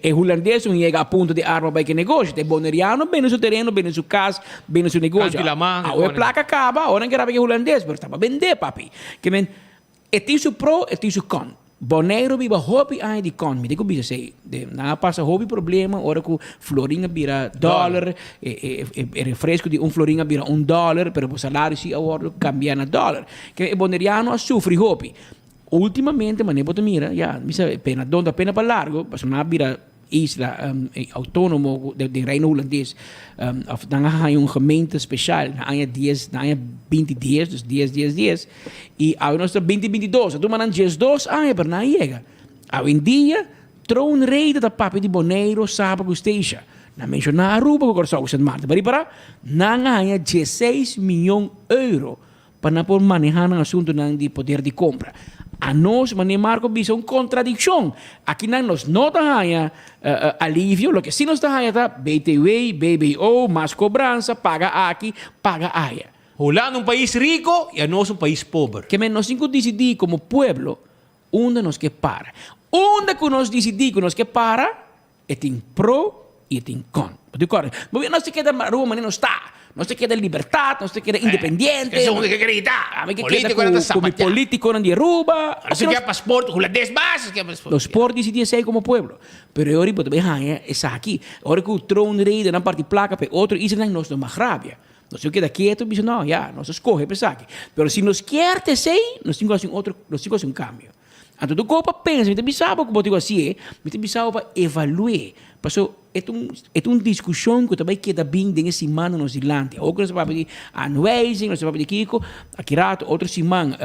E hulandes un yega a punto di arma bai ke negoshi. Ta e boneriano bende su tereno, bende su kas, bende su negoshi. Kanti laman, e Awe pone. plaka kaba, ora nan kere bai ke hulandes, pero taba bende, papi. Ke men, e tin su pro, e tin su kon. Boneiru biba hopi aña di kon. Mi tin ku bisa esei. De, nan a pasa hopi problema ora ku florin a bira dòler, e, e, e, e refresco di un florin a bira un dòler, pero bo salario si a wòrdu kambia na dòler. Ke men, e boneriano a sufri hopi. Ultimamente manera bo ta mira, ya, mi sa pena donde pena pa largo, pasobra nan a bira isla autonomo den Reino Hulandes, of nan a haña un gemeente special na aña dies, na aña binti dies, dus dies dies dies, y awe nos ta binti binti dos, a tuma nan diesdos aña pero nan a yega. Awendia troonrede ta papia di Boneiru, Saba ku Statia. Nan menshoná Aruba ku Kòrsou ku Sint Maarten, pero ripará, nan a haña diesseis mion euro pa nan por manehá nan asuntunan di poder di kompra. Anos, manera Marco bisa, un kontradikshon. Akinan nos no ta haña alivio, loke sí nos ta haña ta BTW, BBO, mas kobransa, paga aki, paga aya. Hulanda un pais riko i anos un pais pober. Ke men nos tin ku disidí komo pueblo unda nos ke para. Unda ku nos disidí ku nos ke para, E tin pro y e tin con. Bo tin corda. Bo mira nos ta keda Aruba manera nos ta. Nos ta keda libertad, nos ta keda independiente. Esun ke grita. Ami ke keda cu mi politiconan di Aruba. Nos ke paspoort Hulandes mas. Nos por dicidi esey como pueblo. Pero e ora bo ta bay haya esaki. Ora cu troonrede nan parti placa pa e otro islanan nos no mag rabia. Nos tin keda keto y bisa no ya nos a scoge pa esaki. Pero si nos kier ta esey nos tin cu haci un otro nos tin cu haci un cambio. Anto tu kopa pensa, mi ta bisa bo ku bo tin ku hasié, mi ta bisa bo pa evalu'é. Paso e ta un, e ta un diskushon ku ta bai keda bin den e simannan nos dilanti. Awor ku nos ta papia di aanwijzing, nos ta papia di kiko, aki rato otro siman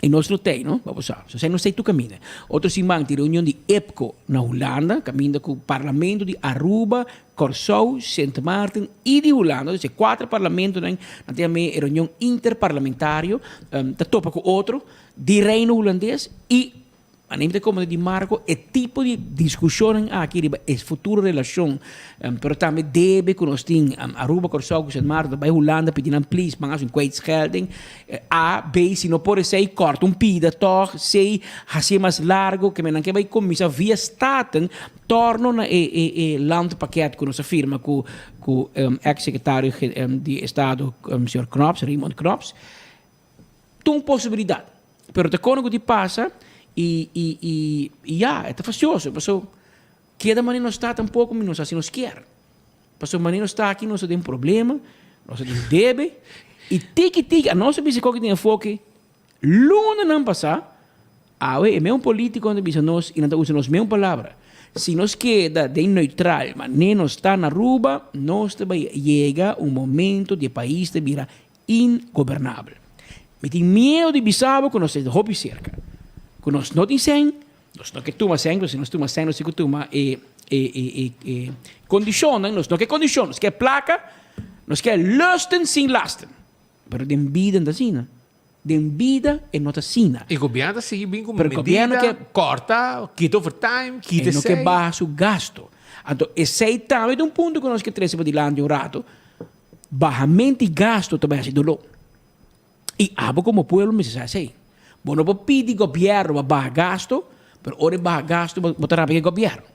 i nos no t'ei no, bo sa, so esei nos t'ei tur kaminda. Otro siman tin reunion di EPCO na Hulanda, kaminda ku parlamento di Aruba, Kòrsou, Sint Maarten i di Hulanda, dus e kuater parlamentonan nan tin e reunion interparlamentario, ta topa ku otro. Di Reino Hulandes y a neem ta como di Marco e tipo di discusionnan aki riba e futuro relacion pero tambe debe cu nos tin Aruba, Corsou cu Sint Maarten ta bay Hulanda pidi nan please ban haci un kwijtschelding A, B si no por esey corta un pida toch C haci'e mas largo ke men nan ke bay cuminsa via Staten torno na e e e landpakket cu nos a firma cu cu ex secretario di estado señor Knops, Raymond Knops. Ta un posibilidad, pero ta kono ku tin pasa i i i ya, e ta fastioso paso keda manera nos ta tampoco mi no sa si nos kier. Paso manera nos ta aki nos ta den problema, nos ta den debe i tiki tiki anos a bisa koke den enfoke lunanan pasa awe e meun politiconan ta bisa nos i nan ta usa nos meun palabra si nos keda den neutral manera nos ta na Aruba nos ta bai yega un momento di e pais ta bira Ingobernabel. Mi tin miedu di bisa bo ku nos ta hopi serka. Ku nos no tin sèn, nos no ke tuma sèn, pasobra si nos tuma sèn nos tin ku tuma e e e e e kondishonnan, nos no ke kondishon, nos ke plaka, nos ke lusten sin lasten. Pero den bida no ta asina. Den bida e no ta asina. E gobièrnu ta sigui bin ku Pero gobièrnu medida, ke kòrta, kita overtime, kita E no ke esei. baha su gasto. Anto esei tambe ta un punto ku nos ke trese padilanti un rato. Bahamento di gasto ta bai hasi doló. I abo komo pueblo mester sa esei. Bo no por pidi gobièrnu pa baha gasto, pero ora e baha gasto bo ta rabia ku e gobièrnu.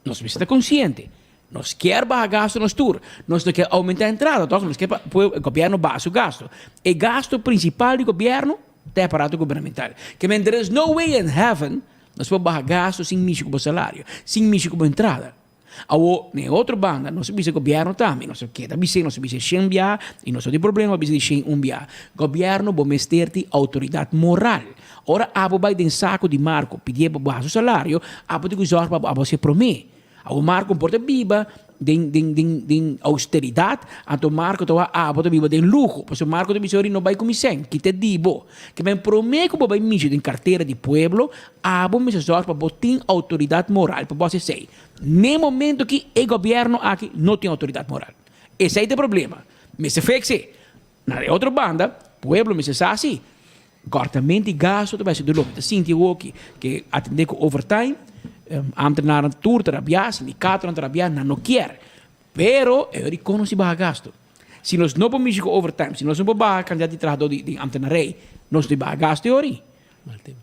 Nos mester ta konsiente. Nos kier baha gasto nos tur. Nos no kier oumentá entrada tòg? Nos kier pa e gobièrnu baha su gasto. E gasto prinsipal di gobièrnu ta e aparato gubernamental. Ke men there is no way in heaven nos por baha gasto sin mishi ku bo salario, sin mishi ku bo entrada. Awor, na e otro banda, nos a bisa gobièrnu tambe, nos a keda bis'é, nos a bis'é shen biaha i nos no tin problema pa bisa di shen un biaha. Gobièrnu bo mester tin outoridat moral. Ora abo bai den saku di Marco pidié pa baha su salario, abo tin ku zòrg pa abo hasié promé. Awor Marco por ta biba den den den den austeridad, anto Marco ta wak abo ta biba den luho. Pasobra Marco ta bisa ori no bai ku mi sèn, kita di bo. Ke men promé ku bo bai mishi den kartera di pueblo, abo mester sòrg pa bo tin outoridat moral pa bo hasi esei. N'e momento aki e gobièrnu aki no tin outoridat moral. Esei ta e problema. Mester fix e. Na e otro banda, pueblo mester sa si kòrtamento di gasto ta bai hasi doló. Mi ta sinti awoki ke atendé ku overtime, ambtenarnan tur ta rabiá, sindikatonan ta rabiá, nan no kier. Pero e ora di kon nos di baha gasto? Si nos no por mishi ku overtime, si nos no por baha kantidat di trahadó di ambtenarij, nos no di baha gasto e ora.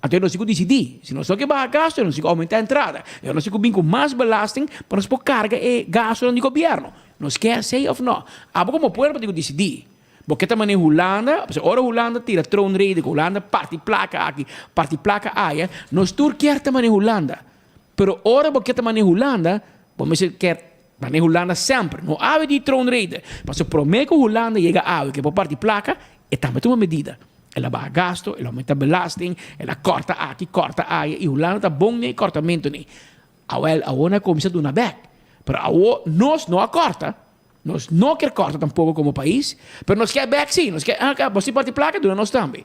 Anto nos tin ku disidí, si nos no ke baha gasto, nos tin ku oumentá entrada. I nos tin ku bin ku mas belasting pa nos por karga e gastonan di gobièrnu. Nos ke esei òf nò? Abo komo pueblo tin ku disidí. Bo ke ta manera Hulanda, pasobra ora Hulanda tira troonrede, ku Hulanda parti plaka aki, parti plaka aya, nos tur kier ta manera Hulanda. Pero ora bo ke ta manera Hulanda, bo mester kier manera Hulanda semper. No awe di troonrede. Pasobra promé ku Hulanda yega awe ke por parti plaka, e tambe tuma medida. El a baha gasto, el a aumenta belasting, el a corta aki, corta aya y Hulanda ta bon den e cortamento ni. Awel, awor nan a cuminsa duna bek. Pero awor nos no a corta, nos no kier corta tampoco como pais, pero nos kier bek si, nos kier, ah, bo si parti placa, duna nos tambe.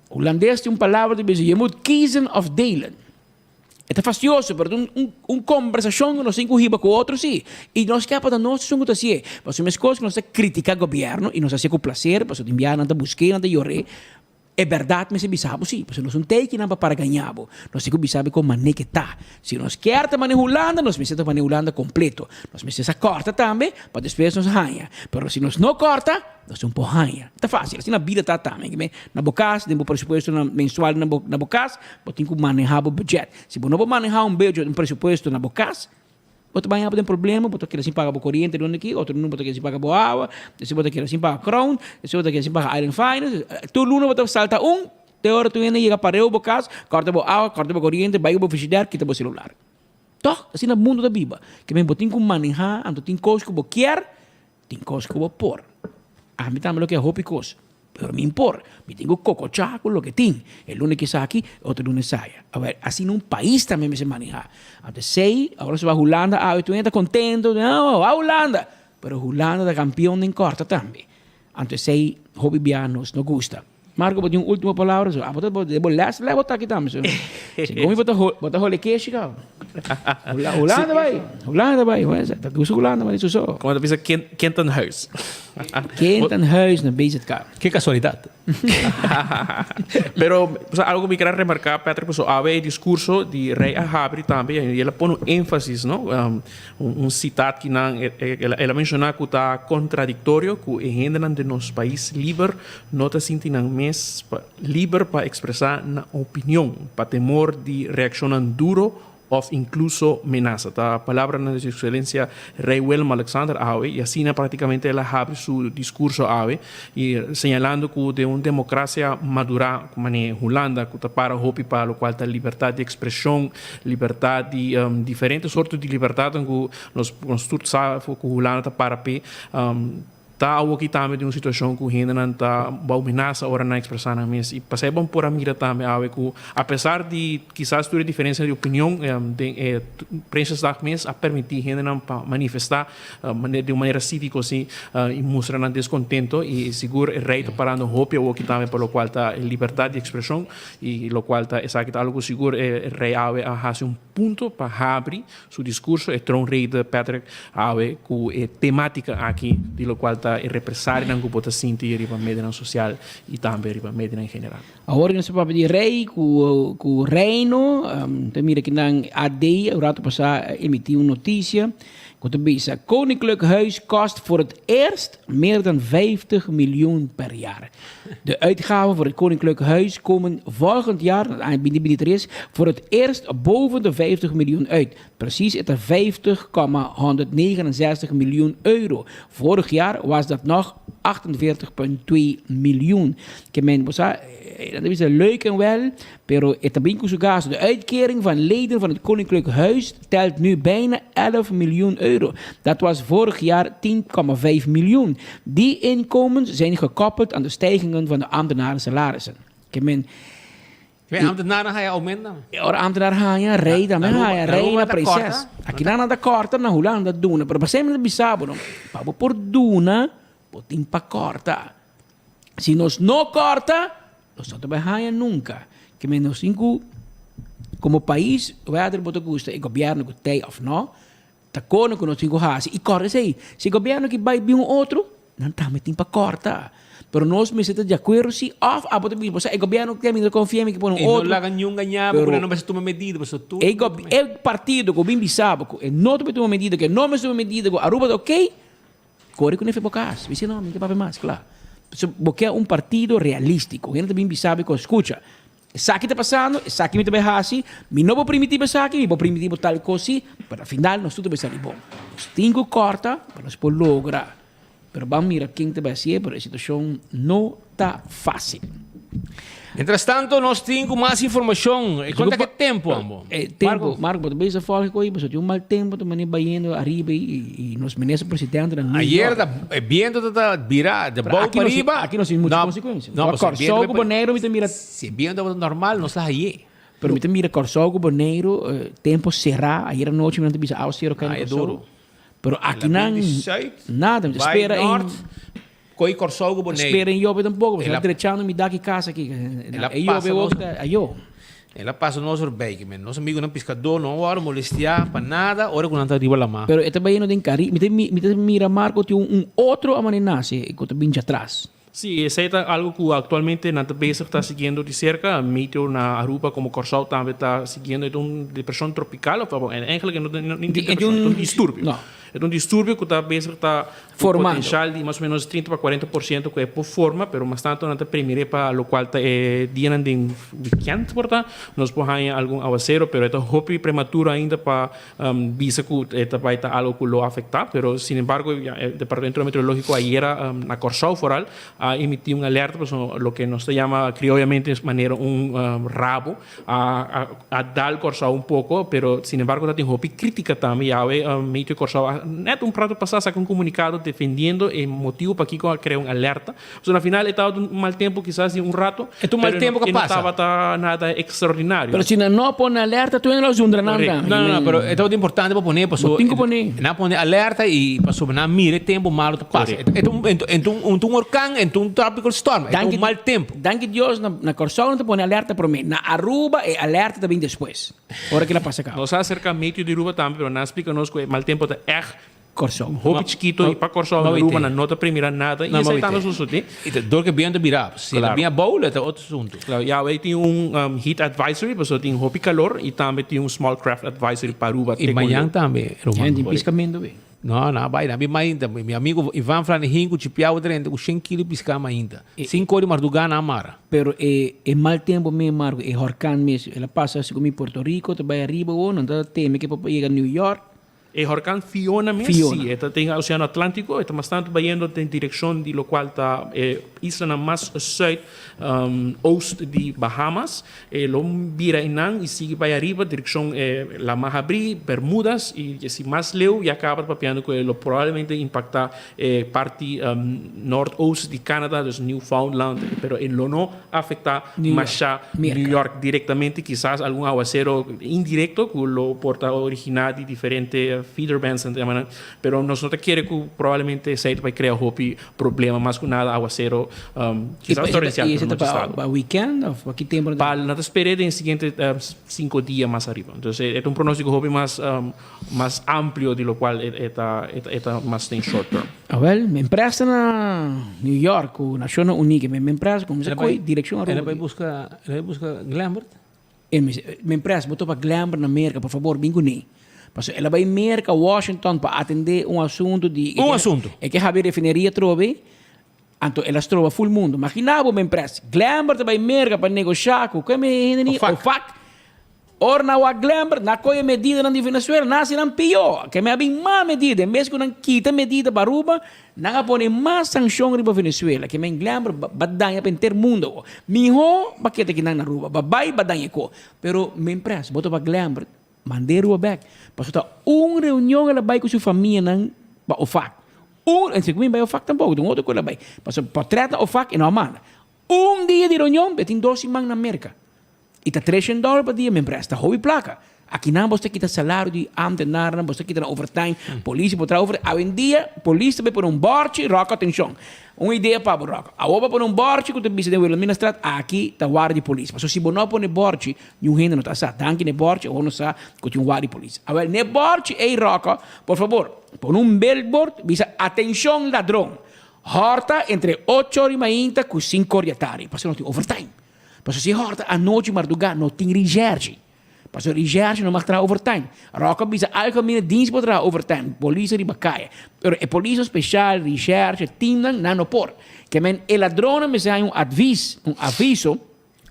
Hulandes tin un palabra ta bisa, je moet kiezen of delen. E ta fastioso, pero ta un un kombersashon ku nos tin ku hiba ku otro sí. I nos ke pa ta nos esun ku ta hasié. Pasobra meskos ku nos ta kritiká gobièrnu i nos ta hasié ku plaser, pasobra tin biaha nan ta busk'é, nan ta yor'é, e bèrdat mester bisa bo sí. Pasobra nos no ta eikinan pa para gaña bo. Nos tin ku bisa bo kon manera ke ta. Si nos kier ta manera Hulanda, nos mester ta manera Hulanda kompleto. Nos mester sa kòrta tambe pa despues nos haña. Pero si nos no kòrta, Nos un por haña. Ta fácil, asina bida ta tambe. Ke men, na bo kas, den bo presupuestonan mensual na bo na bo kas, bo tin ku manehá bo budget. Si bo no por manehá un budget, un presupuesto na bo kas, bo ta baña bo den problema, bo ta keda sin paga bo koriente dunda aki, otro luna bo ta keda sin paga bo awa, despues bo ta keda sin paga kroon, despues bo ta keda sin paga Island Finance. Tur luna bo ta salta un, te ora tur hende yega pareu bo kas, kòrta bo awa, kòrta bo koriente, bai ku bo frishider, kita bo selular. Tòg, asina mundu ta biba. Ke men, bo tin ku manehá, anto tin kos ku bo kier, Tin kos ku bo por. Ami tambe lo ke hopi kos, pero mi por. Mi tin ku kokochá ku loke tin. E luna ki esaki, e otro luna esaya. Awor, asina un pais tambe mester manehá. Anto esei, awor si bo a Hulanda awe, tur hende ta kontento, oh, a Hulanda! Pero Hulanda ta kampion den kòrta tambe. Anto esei hopi bia nos no gusta. Marco, bo tin un ultimo palabra? So, abo ta bo bo les le bo ta aki tambe. So, segun mi bo ta bo ta hole keshi kaba. Hulanda bai, Hulanda bai, ta gusta Hulanda bai su so. Como ta bisa kind, kind aan huis. Kind aan huis na BZK. Ke casualidad. Pero o sea, algo mi quiero remarcar, Patrick, pues awe e discurso di Rey a habri tambe y él a pone un énfasis, no? Um, Un sitat ki nan el a menshoná ku ta kontradiktorio ku e hendenan den nos pais liber no ta sinti nan mes liber pa ekspresá nan opinion pa temor di reakshonnan duro òf inkluso menasa. Ta palabranan di su ekselensia Rei Willem Alexander awe i asina praktikamente el a habri su diskurso awe i señalando ku den un demokrasia madurá manera Hulanda ku ta para hopi pa lokual ta libertat di ekspreshon Libertad di diferente sorto di libertadnan ku nos nos tur sa ku Hulanda ta para p'e. Ta awoki tambe den un situashon ku hendenan ta bou menasa ora nan ekspresá nan mes. I pasei bon por a mira tambe awe ku apesar di kisas tur e diferensianan di opinion den e Prinsjesdag mes a permití hendenan pa manifestá di un manera síviko si i mustra nan deskontento i sigur e rei ta parando hopi awoki tambe pa lokual ta e libertad di ekspreshon. I lokual ta esaki ta algu ku sigur e rei awe a hasi un punto pa habri su diskurso, e troonrede Patrick awe ku e tematika aki di lokual ta e represarianan ku bo ta sinti riba medionan sosial i tambe riba medionan en general. Awor nos ta papia di rei ku ku reino, ta mira kinan AD un rato pasá a emití un notisia ku ta bisa, Koninklijk Huis kost voor het eerst meer dan 50 miljoen per jaar. De uitgaven voor het Koninklijk Huis komen volgend jaar, 2023, voor het eerst boven de 50 miljoen uit. Precies het er 50,169 miljoen euro. Vorig jaar was dat nog 48,2 miljoen. Ke men, bo sa, dat is leuk en wel, pero e ta bin ku su gasto. De uitkering van leden van het Koninklijk Huis telt nu bijna 11 miljoen euro. Dat was vorig jaar 10,5 miljoen. Die inkomens zijn gekoppeld aan de stijgingen van de ambtenarensalarissen. Ke men, Kwe ambtenaarnan haya aumento tambe. E ora ambtenaar haya, rey tambe haya, reina, prinses. Aki nan nan ta kòrta, na Hulanda duna. Pero pa semper ta bisa bo no, pa bo por duna, bo tin pa kòrta. Si nos no kòrta, nos no ta bai haya nunka. Ke men nos tin ku, komo pais, wèder bo ta gusta e gobièrnu ku tei òf no, ta kono ku nos tin ku hasi i kòrta esei. Si gobièrnu ki bai bin un otro, nan tambe tin pa kòrta. Pero nos mester ta di akuerdo si òf abo ta bisa, bo sa e gobièrnu ku mi no ta konfia mi ke pone un E no otro. laga niun gañá bo ku nan no mester tuma medida, pasobra tur E e partido ku bin bisa bo ku e no ta por tuma medida, ku e no mester tuma medida, ku Aruba ta oké, kore ku nefe bo kas. Bisa no, mi ta papia mas, kla. Pasobra bo ke un partido realístiko. Hende ta bin bisa bo ku skucha, esaki ta pasando, esaki mi ta bai hasi, mi no por primiti bo esaki, mi por primiti bo tal kos si, pero al final nos tur ta bai sali bon. Nos tin ku kòrta pa nos por logra. Pero ban mira ken ta bai hasié, pero e situashon no ta fásil. Mientras tanto nos tin ku mas informashon. E konta ke tempu ambo? E tempu, Marco, bo ta bisa fòlge koe, pasobra tin un mal tempu ta mane bayendo ariba i nos minister presidente na New Ayer York. ta e biento ta ta bira de bou Aki no pariba. aki no sin muchu konsekuensia. No, Kòrsou pasobra ku Boneiru mi ta mira. Si e biento tabata normal nos ta hayé. Pero mi ta mira Kòrsou ku Boneiru tempu será, ayer anochi mi nan ta bisa awaseru kai na Ah, e Kòrsou. duru. Pero akinan nada, mi ta spera en Koi Kòrsou ku Boneiru. Spera en yobe tampoco, pasobra drechando mi dak i kas aki. E yobe wou ta ayo. El a pasa nos voorbij, men. Nos amigunan piskadó no a wòrdu molestiá pa nada ora ku nan ta riba lamá. Pero e ta bayendo den Caribe. Mi ta mi ta mira Marco tin un otro a manera nase ku ta bin djatras. Sí, esei ta algo ku aktualmente nan ta bezig ta siguiendo di serka. Meteo na Aruba komo Kòrsou tambe ta siguiendo. E ta un depreshon tropikal òf bon, eigenlijk e no ta ni depreshon, e ta un disturbio. E ta un disturbio ku ta bezig ta ku potenshal di mas o menos trinta pa kuarenta por siento ku e por forma, pero mas tantu nan ta premir'é pa lokual ta e dianan den wikènt por ta. Nos por haña algun awasero, pero e ta hopi prematuro ainda pa Bisa cu e ta bay ta algo cu lo afecta, pero sin embargo e Departamento Meteorologico ayera na Corsou vooral a emiti un alerta pasobra loke nos ta yama crioyamente manera un rabo a a dal Corsou un poco, pero sin embargo ta tin hopi critica tambe. Yawe Meteo Corsou a net un rato pasa saca un comunicado defendiendo e motibo pakico a crea un alerta. Pasobra na final e tabata un mal tempo kisas di un rato, E ta un mal pero tempo e ku no pasa. tabata nada extraordinario. Pero si nan no a pone alerta tur hende lo zundra nan Correcto. tambe. No, no, no, pero e tabata importante pa pone pasobra Bo tin ku pone. Nan a pone alerta i pasobra nan a mira e tempo malo ta pasa. Correcto. E ta un, e ta un, un orkan, e ta un tropical storm, e ta un mal tempo. Danki Dios na na Kòrsou nan ta pone alerta promé. Na Aruba e alerta ta bin despues, ora kila pasa kaba. Nos a aserka meteo di Aruba tambe, pero nan a splika nos ku e mal tempo ta ègt Kòrsou. Hopi chikito i pa Kòrsou na Aruba nan no ta premira nada i esei ta sosodé. I ta dor ku e bientu bira. Si e ta bin abou lo e ta otro asuntu. Klaro, ya awor tin un heat advisory pasobra tin hopi kalor i tambe tin un small craft advisory pa Aruba I te mañan tambe ruman. Hende tin piskamentu be. No, nan a bai, nan a bin mainta. Mi amigu Ivan Flanegin ku Chipiao drenta ku shen kilo piská mainta. Sinku ora di mardugá nan a mara. Pero e e mal tempu mes Marco, e horkan mes, el a pasa segun mi Puerto Rico ta bai ariba awor, nan ta teme ke por yega New York. E horkan Fiona mes, Fiona. si, e ta den Oceano Atlantico, e ta mas tantu bayendo den direccion di locual ta e islanan mas zuid oost di Bahamas. E lo bira einan y sigui bay ariba direccion e Lama Habrí, Bermudas y si mas leu ya caba ta papiando cu e lo probablemente impacta e parti noordoost di Canada, dus Newfoundland, pero e lo no afecta masha New York directamente, kisas algun awacero indirecto cu lo por ta origina di diferente feeder bands nan ta yama nan, pero nos no ta kere cu probablemente esey ta bay crea hopi problema, mas cu nada awacero kisas torrencial Y ese pero ta no estado. pa weekend of pa ki tempo? Pa nan ta spera den siguiente cinco dia mas ariba, entonces e ta un pronostico hopi mas mas amplio di locual e ta e ta mas den short term. Awel, mi empresa na New York ku Nashonnan Uní ke mi empresa kuminsá koi direkshon Aruba. El a bai buska, el a bai buska Glembert? E mi mi empresa, bo topa Glembert na Merka, por fabor bin kuné. Pasobra el a bai Merka, Washington, pa atendé un asuntu di. Un asuntu? E ke habri refineria atrobe, anto el a stroba ful mundu. Magina bo, mi empresa, Glembert a bai Merka pa negoshá ku ke mi hende ni OFAC. Ora nan wak Glenberg, nan kohe medidanan di Venezuela, nan hasi nan pió. Ke me a bin mas medida. En bes ku nan kita medida pa Aruba, nan a pone mas sanshon riba Venezuela. Ke men Glenberg ba daña pa henter mundo awor. Mihó ba keda kinan na Aruba. Ba bai ba daña e ko. Pero men pres, bo ta wak Glenberg, mand'é Aruba bèk. Pasobra ta un reunion el a bai ku su famianan pa OFAC. Un, en segun mi bai OFAC tampoko, ta un otro ku el a bai. Pasobra potrèt na OFAC e no a manda. Un dia di reunion, e tin dos siman na Merka. I ta treshen dòler pa dia, men presta hopi plaka. Akinan bos ta kita salario di ambtenarnan, bos ta kita nan overtime, polis por traha overtime. Awendia polis ta bay pone un bòrchi, Ròk atenshon, un idea pa bo Ròk. Awor bo pone un bòrchi ku ta bisa den Wilhelminastraat, aki ta warda di polis. Pasobra si bo no pone bòrchi, niun hende no ta sa. Danki na e bòrchi awor nos sa ku tin un warda di polis. Awel, na e bòrchi ey Ròk, por fabor, pone un billboard bisa atenshon ladron, hòrta entre ocho or di mainta ku sinku or di atardi, pasobra no tin overtime. Pasobra si hòrta anochi mardugá no tin rijèrshi. Pasobra rijèrshi no mag traha overtime. Ròk a bisa algemene dienst por traha overtime, polis riba kaya. Pero e polisnan speshal, rijèrshi, timnan, nan no por. Ke men e ladronnan mester haña un advis, un aviso,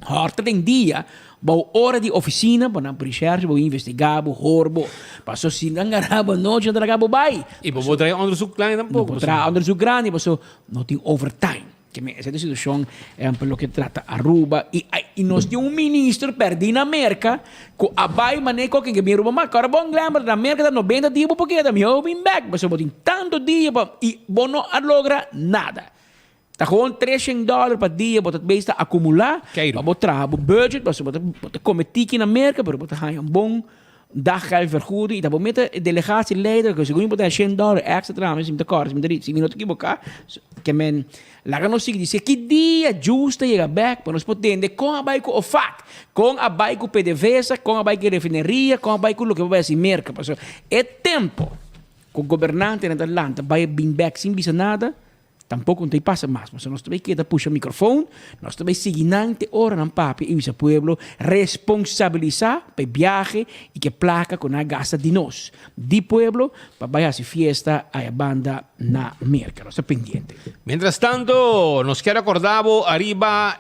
hòrta den dia, bou ora di ofisina, pa nan por rijèrshi, bo investigá bo, hor bo. Pasobra si nan gara bo anochi, nan ta laga bo bai. I bo por traha onderzoek grandi tampoko. No por traha onderzoek grandi, pasobra no tin overtime. Ke men esa ta situashon pa loke trata Aruba i i nos tin un minister pèrdí na Merka ku a bai manera ku ke bin Aruba mas kòrda bon Glenbert na Merka ta nobenta dia bo por keda mihó bin bèk pasobra bo tin tantu dia pa i bo no a logra nada ta gewoon treshen dòler pa dia bo ta bes ta akumulá pa bo traha bo budget pasobra bo ta kome tiki na Merka pero bo ta haña un bon Daggeldvergoeding, i ta bo meta e delegatieleider ku segun bo ta shen dòler èkstra traha mi si mi ta kòrda si mi ta si mi no ta ekiboká ke men laga nos sigui di ki dia Jus ta yega bèk pa nos por tende kon a bai ku OFAC kon a bai ku PDVSA kon a bai ku e refineria kon a bai ku loke bo bai hasi Merka pasobra e tempo ku gobernantenan ta lanta bai bin bèk sin bisa nada. Tampoco no ta pasa mas, pasobra nos ta bay keda pusha microfoon, nos ta bay sigui nan te ora nan papia y bisa pueblo responsabilisa pa e biahe y ke placa cu nan a gasta di nos, di pueblo, pa bay haci fiesta aya banda na Merca. Nos ta pendiente. Mientras tanto, nos kier acorda bo ariba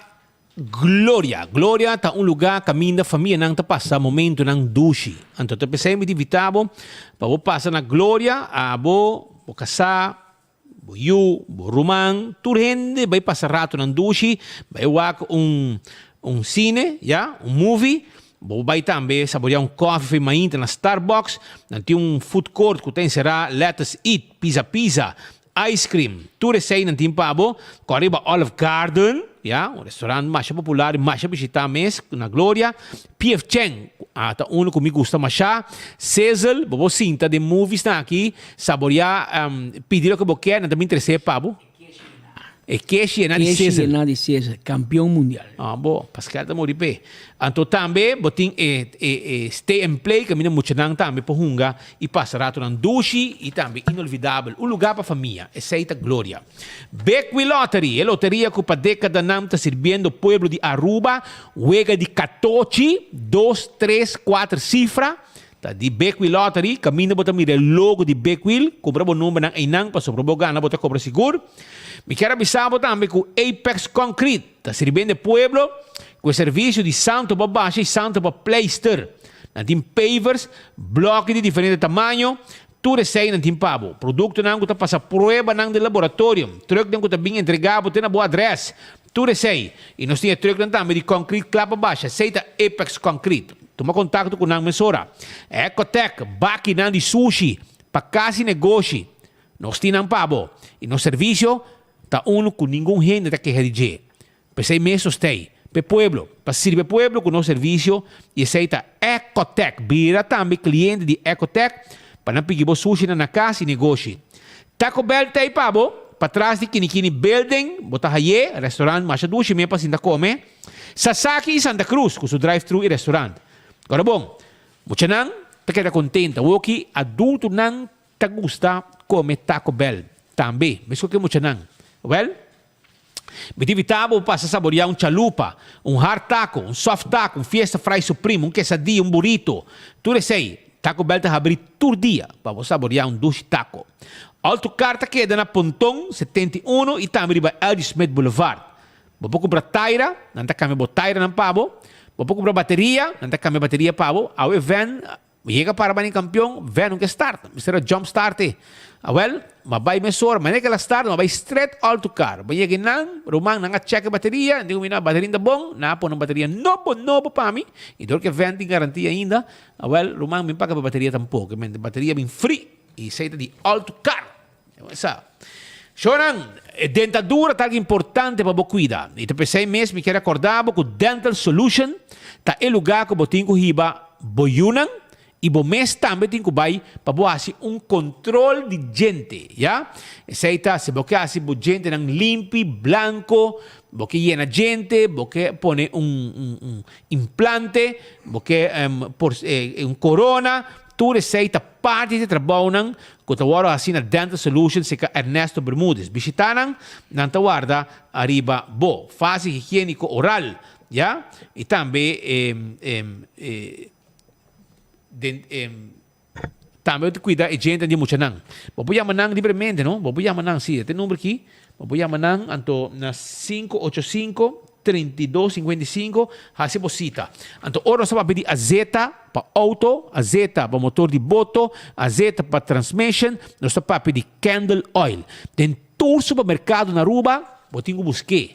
Gloria. Gloria ta un lugá kaminda famianan ta pasa momentunan dushi. Anto ta p'esei mi ta invitá bo pa bo pasa na Gloria, abo, bo kasá, Bo yu, bo ruman, tur hende bai pasa ratonan dushi, bai wak un un sine, ya, un movie. Bo bai tambe saboreá un kòfi for mainta na Starbucks. Nan tin un food court ku ta enserá Lettuce Eat, Pizza Pizza, ice cream. Tur esei nan tin pa bo. Kòrda riba Olive Garden, ya, un restaurant masha popular i masha bishitá mes na Gloria. PF Chang a ta unu ku mi gusta mashá. Sizzle, bo por sinta den moviesnan aki, saboreá, pidi loke bo kier, nan ta bin tres'é pa bo. E keshi yená di Keshi Sizzle. yená di Sizzle, kampion mundial. Ah, bo, Pascal ta muri p'e. Anto tambe bo tin e e e stay and play kaminda muchanan tambe por hunga i pasa ratonan dushi i tambe inolvidabel. Un lugá pa famia, esei ta Gloria. Bequi Lottery, e loteria cu pa decadanan ta sirbiendo pueblo di Aruba, wega di catochi, dos, tres, cuater cifra, ta di Bequi Lottery, caminda bo ta mira e logo di Bequil, cumpra bo numbernan eynan pasobra bo gana bo ta cobra sigur. Mi kier a bisa bo tambe cu Apex Concrete ta sirbiendo e pueblo cu e servicio di santo pa basha y santo pa pleister. Nan tin pavers, bloki di diferente tamaño, Tur esei nan tin pa bo. Produktonan ku ta pasa pruebanan den laboratorio, trùknan ku ta bin entregá bo te na bo adrès. Tur esei. I nos tin e trùknan tambe di kònkrit kla pa basha. Esei ta Apex Concrete. Tuma kontakto ku nan mesora. Ecotec, bakinan di sushi pa kas i negoshi. Nos tin nan pa bo. I nos servisio ta unu ku ningun hende ta keha di dje. P'esei mes nos t'ei, p'e pueblo, pa sirbi e pueblo ku nos servisio i esei ta Ecotec. Bira tambe kliente di Ecotec pa nan piki bo sushinan na kas i negoshi. Taco Bell t'ei pa bo, patras di Kinikini Building bo ta haye, restaurant masha dushi me pa sinta kome. Sasaki i Santa Cruz ku su drive-thru i restaurant. Ora bon, muchanan ta keda kontenta, woki adultonan ta gusta kome Taco Bell tambe, meskos ku e muchanan. Wèl, Mi ta invitá bo pa pasa saboreá un chalupa, un hard taco, un soft taco, un fiesta fry supreme, un quesadilla, un burrito. Tur esei, Taco Bell ta habrí tur dia pa bo saboreá un dushi taco. Alto Car ta keda na Ponton 71 i tambe riba LG Smith Boulevard. Bo por kumpra taira, nan ta kambia bo tairanan pa bo. Bo por kumpra bateria, nan ta kambia bateria pa bo. Awe vèn Mi yega para bani kampion, vè nunca start. Mi sera jump start e. Awel, m'a bai mesora, manera ku el a start, m'a bai straight all to car. Mi yega einan, ruman nan a check e bateria, nan diku mi no, bateria ta bon, nan a pone un bateria nobo nobo pa mi, i dor ku e vèn tin garantia ainda, awel, ruman, mi no paga pa e bateria tampoko, e bateria bin free, i esei ta di all to car. Sa. Shonan, e dentadura ta algo importante pa bo cuida. Y ta p'esey mes mi kier acorda bo cu Dental Solution ta e lugar cu bo tin cu hiba bo yunan y bo mes tambe tin cu bay pa bo haci un control di djente, ya. Esey ta si bo ke haci bo djentenan limpi, blanco, bo ke yena djente, bo ke pone un un implante, bo ke por un corona, Tur esei ta parti di e trabounan ku ta wòrdu hasi na Dental Solutions serka Ernesto Bermudez. Bishitá nan, nan ta warda ariba bo. Fase higiéniko oral, ya, i tambe den tambe bo ta kuida e djentenan di e muchanan. Bo por yama nan libremente, no? Bo por yama nan, si, e ta e number aki. Bo por yama nan anto na 585 32 55 hasi bo sita. Anto ora nos ta papia di azeta pa auto, azeta pa motor di boto, azeta pa transmission, nos ta papia di candle oil. Den tur supermercado na Aruba bo tin cu busque.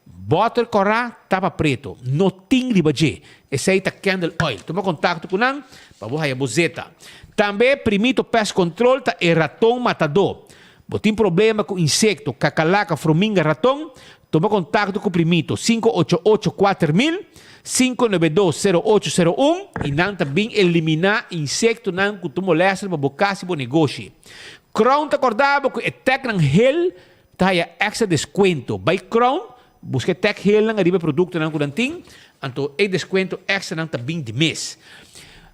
Boter cora tapa preto no tin riba dje. Esey ta candle oil. Tuma contacto cu nan pa bo haya bo zeta. Tambe Primito Pest Control ta e raton matador. Bo tin problema ku insekto, kakalaka, fruminga, raton? Tuma kontakto ku Primito, 588 4000, 592 0801, i nan ta bin eliminá insektonan ku ta molèster pa bo kas i bo negoshi. Crown ta kòrda bo ku e tèknan hel ta haya èkstra deskuento. Bai Crown, buska e tèk helnan ariba e produktonan ku nan tin, anto e deskuento èkstranan ta bin di mes.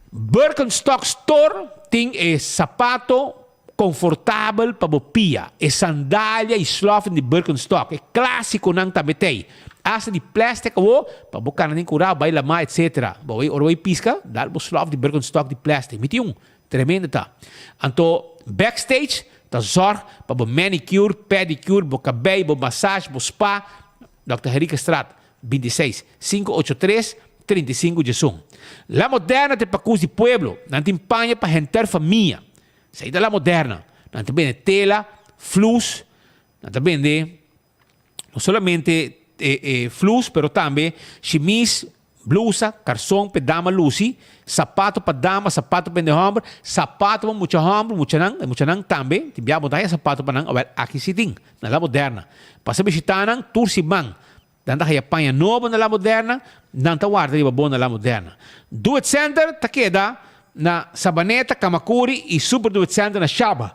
Birkenstock Store tin e sapato Konfortabel pa bo pia. E sandalia i sloffen di Birkenstock, e klásikonan tambe t'ei. Asta di plèstik awo, pa bo kana den kurá, bai lamá etsetera. Bo wei ora bo bai piska, dal bo slof di Birkenstock di plèstik. Mi tin un. Tremendo ta. Anto Backstage ta zòrg pa bo manicure, pedicure, bo kabei, bo massage, bo spa. Dòkter Henriquestraat, 26, 583, 35 diesun. La Moderna ta e pakus di pueblo. Nan tin paña pa henter famia. Esei ta la moderna. Nan ta bende tela, flus, nan ta bende no solamente flus pero tambe shimis, blusa, karson p'e dama lusi, sapato pa dama, sapato pa hende hòmber, sapato pa mucha hòmber, muchanan, e muchanan tambe tin bia bo ta haña sapato pa nan, awèl aki si tin, na la moderna. Pasa bishitá nan tur siman, nan ta haña paña nobo na la moderna, nan ta warda riba bo na la moderna. Do It Center ta keda na Sabaneta, Kamakuri i Super Do It Center na Shaba.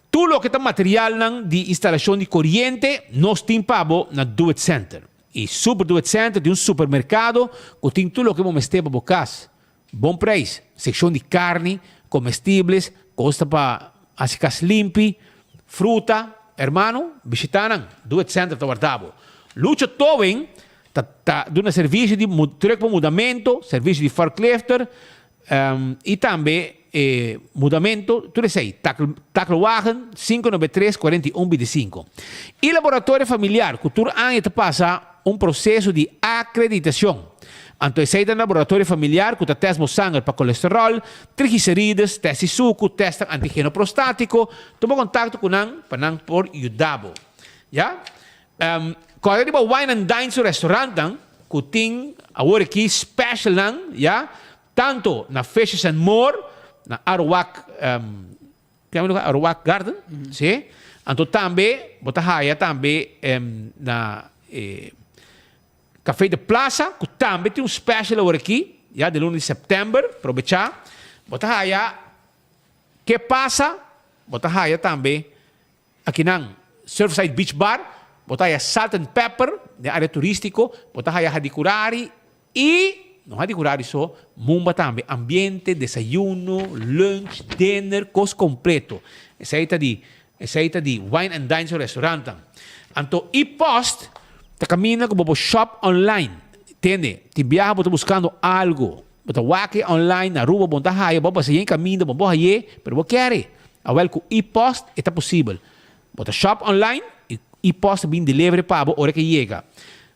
Tur loke ta materialnan di instalashon di koriente nos tin pa bo na Do It Center. I Super Do It Center tin un supermerkado ku tin tur loke bo mester pa bo kas. Bon preis, sekshon di karni, komestibles, kos ta pa hasi kas limpi, fruta. Hermano, bishita nan. Do It Center ta warda bo. Lucho Towing ta ta duna servisio di truck pa mudamento, servisio di forklifter, I tambe e mudamento, tur esei, Takelwagen 593 41 25. I laboratorio familiar ku tur aña ta pasa un proseso di akreditashon. Anto esei ta un laboratorio familiar ku ta tèst bo sanger pa kolesteròl, triglicerides, tèst di suku, tèstnan antigeno prostatiko. Tuma kontakto ku nan pa nan por yuda bo. Ya. Kòrda riba Wine and Dine su restaurantnan ku tin awor aki specialnan ya, tanto na Fishes and More na Aruwak Aruwak Garden si, anto tambe bo ta haya tambe na Café de Plaza ku tambe tin un special awor aki ya di luna di sèptèmber, probechá bo ta haya Ke Pasa bo ta haya tambe Akinan, Surfside Beach Bar, bo ta haya Salt and Pepper den área turístiko, bo ta haya Hadicurari i, no Hadicurari so, Mumba tambe. Ambiente, desayuno, lunch, dinner, kos kompleto. Esei ta di, esei ta di Wine and Dine su restaurantnan. Anto e-post ta kaminda ku bo por shop online. Tende, tin biaha bo ta buskando algu, bo ta wak e online na Aruba, bo no ta haya, bo a pasa yen kaminda, bo no por hay'é, pero bo kere. Awel ku e-post e ta posibel. Bo ta shop online i e-post ta bin delivery pa bo ora ke yega.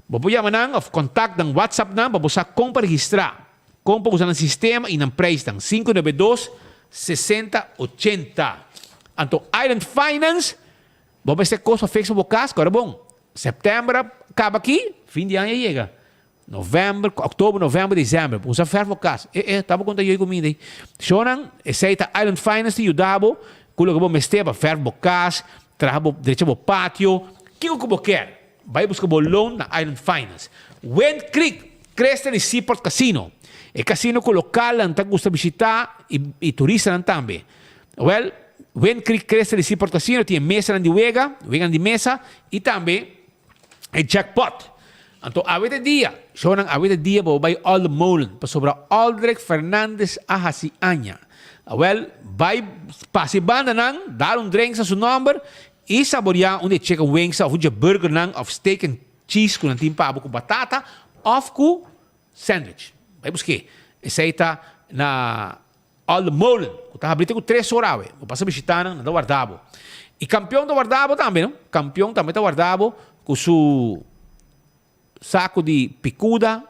Bo por yama nan of contact nan WhatsApp nan pa bo sa kon pa registra, kon pa usa nan sistema i nan prijsnan, 592 60 80. Anto Island Finance, bo mester kos pa fix pa bo kas, kòrda bon, sèptèmber a kaba aki, fin di aña a yega. November, october, november, december. Bo usa verf bo cas. E, e, ta bo conta yoy comida ey. Shownan, esey ta Island Finance ta yuda bo cu loke bo mester pa verf bo cas. Traha bo drecha bo patio, kiko ku bo kier, bai buska bo loan na Island Finance. Wind Creek, Crystal i Seaport Casino, e casino ku lokalnan ta gusta bishita i i turistanan tambe. Wèl, Wind Creek, Crystal i Seaport Casino tin e mesanan di wega, weganan di mesa i tambe e jackpot. Anto awe ta dia, shownan awe ta dia pa bo bai Olde Molen pasobra Aldrich Fernandez a hasi aña. Awel, bai pasa e bandanan, dar un drinks na su nomber y saborea un di e chicken wings of un dje burgernan of steak and cheese cu nan tin pa bo cu batata of cu sandwich. Bai busk'é. Esey ta na Olde Molen, cu ta habri te cu tres ora awe. Bo pasa bishita nan, nan ta warda bo. Y Campeon ta warda bo tambe, no? Campeon tambe ta warda bo cu su saco di picuda,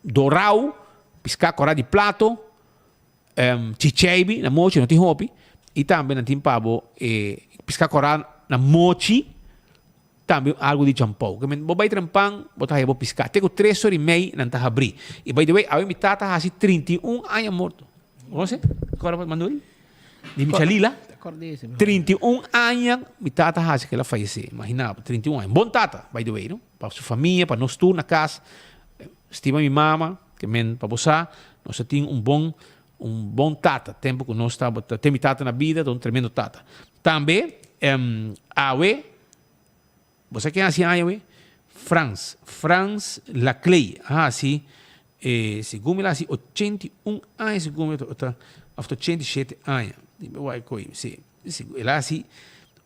dorao, pisca cora di plato, chicheibi na mochi, no tin hopi, y tambe nan tin pa bo e pisca cora na mochi. Tambe algu di champou. Ke men bo bai trempan, bo ta haya bo piská. Te ku tres ora i mei nan ta habrí. I by the way, awe mi tata hasi 31 aña morto. Bo konosé? Kòrda bo Manuel? Di Michalila? 31 aña mi tata hasi ku el a fayesé. Imaginá bo, 31 aña. Bon tata, by the way, no? Pa su famia, pa nos tur na kas. Stima mi mama, ke men pa bo sa, nos a tin un bon un bon tata. Tempu ku nos tabata, te mi tata na bida, ta un tremendo tata. Tambe, awe, bo sa ken a hasi aña awe? Frans, Frans Laclay a hasi, segun mi el a hasi 81 aña segun mi ta, of ta 87 aña, mi wak koe, si, el a hasi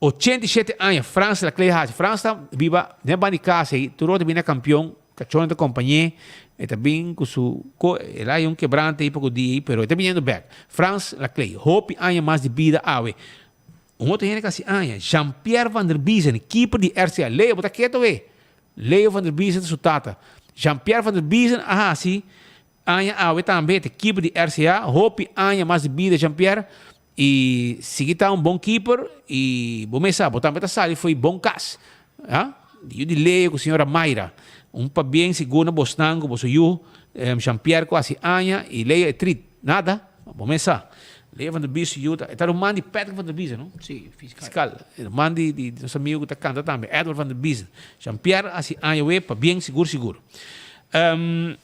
87 aña Frans Laclay a hasi. Frans ta biba den banda di kas ei, tur ora ta bini na Kampion, kachon ta kompañ'é, e ta bin ku su, el a haña un kebrante ei poko dia ei, pero e ta biniendo bèk. Frans Laclay, hopi aña mas di bida awe. Un otro hende casi aña, Jean-Pierre van der Biezen, keeper di RCA. Leo, bo ta keto we? Leo van der Biezen ta su tata. Jean-Pierre van der Biezen a haci aña awe tambe, ta keeper di RCA. Hopi aña mas di bida Jean-Pierre y sigui ta un bon keeper y bo mes sa, bo tambe ta sali fo'i bon cas. Ha? Di yu di Leo cu señora Mayra. Un pabien sigur na bosnan cu boso yu Jean-Pierre cu haci aña y Leo e trit. Nada, bo mes sa. Leo van der Bies yu ta, e ta ruman di Patrick van der Bies, no? Sí, fiscal. Fiscal. E ruman di, di, di nos amigo cu ta canta tambe, Edward van der Bies. Jean-Pierre haci aña awe, pabien sigur sigur. Um,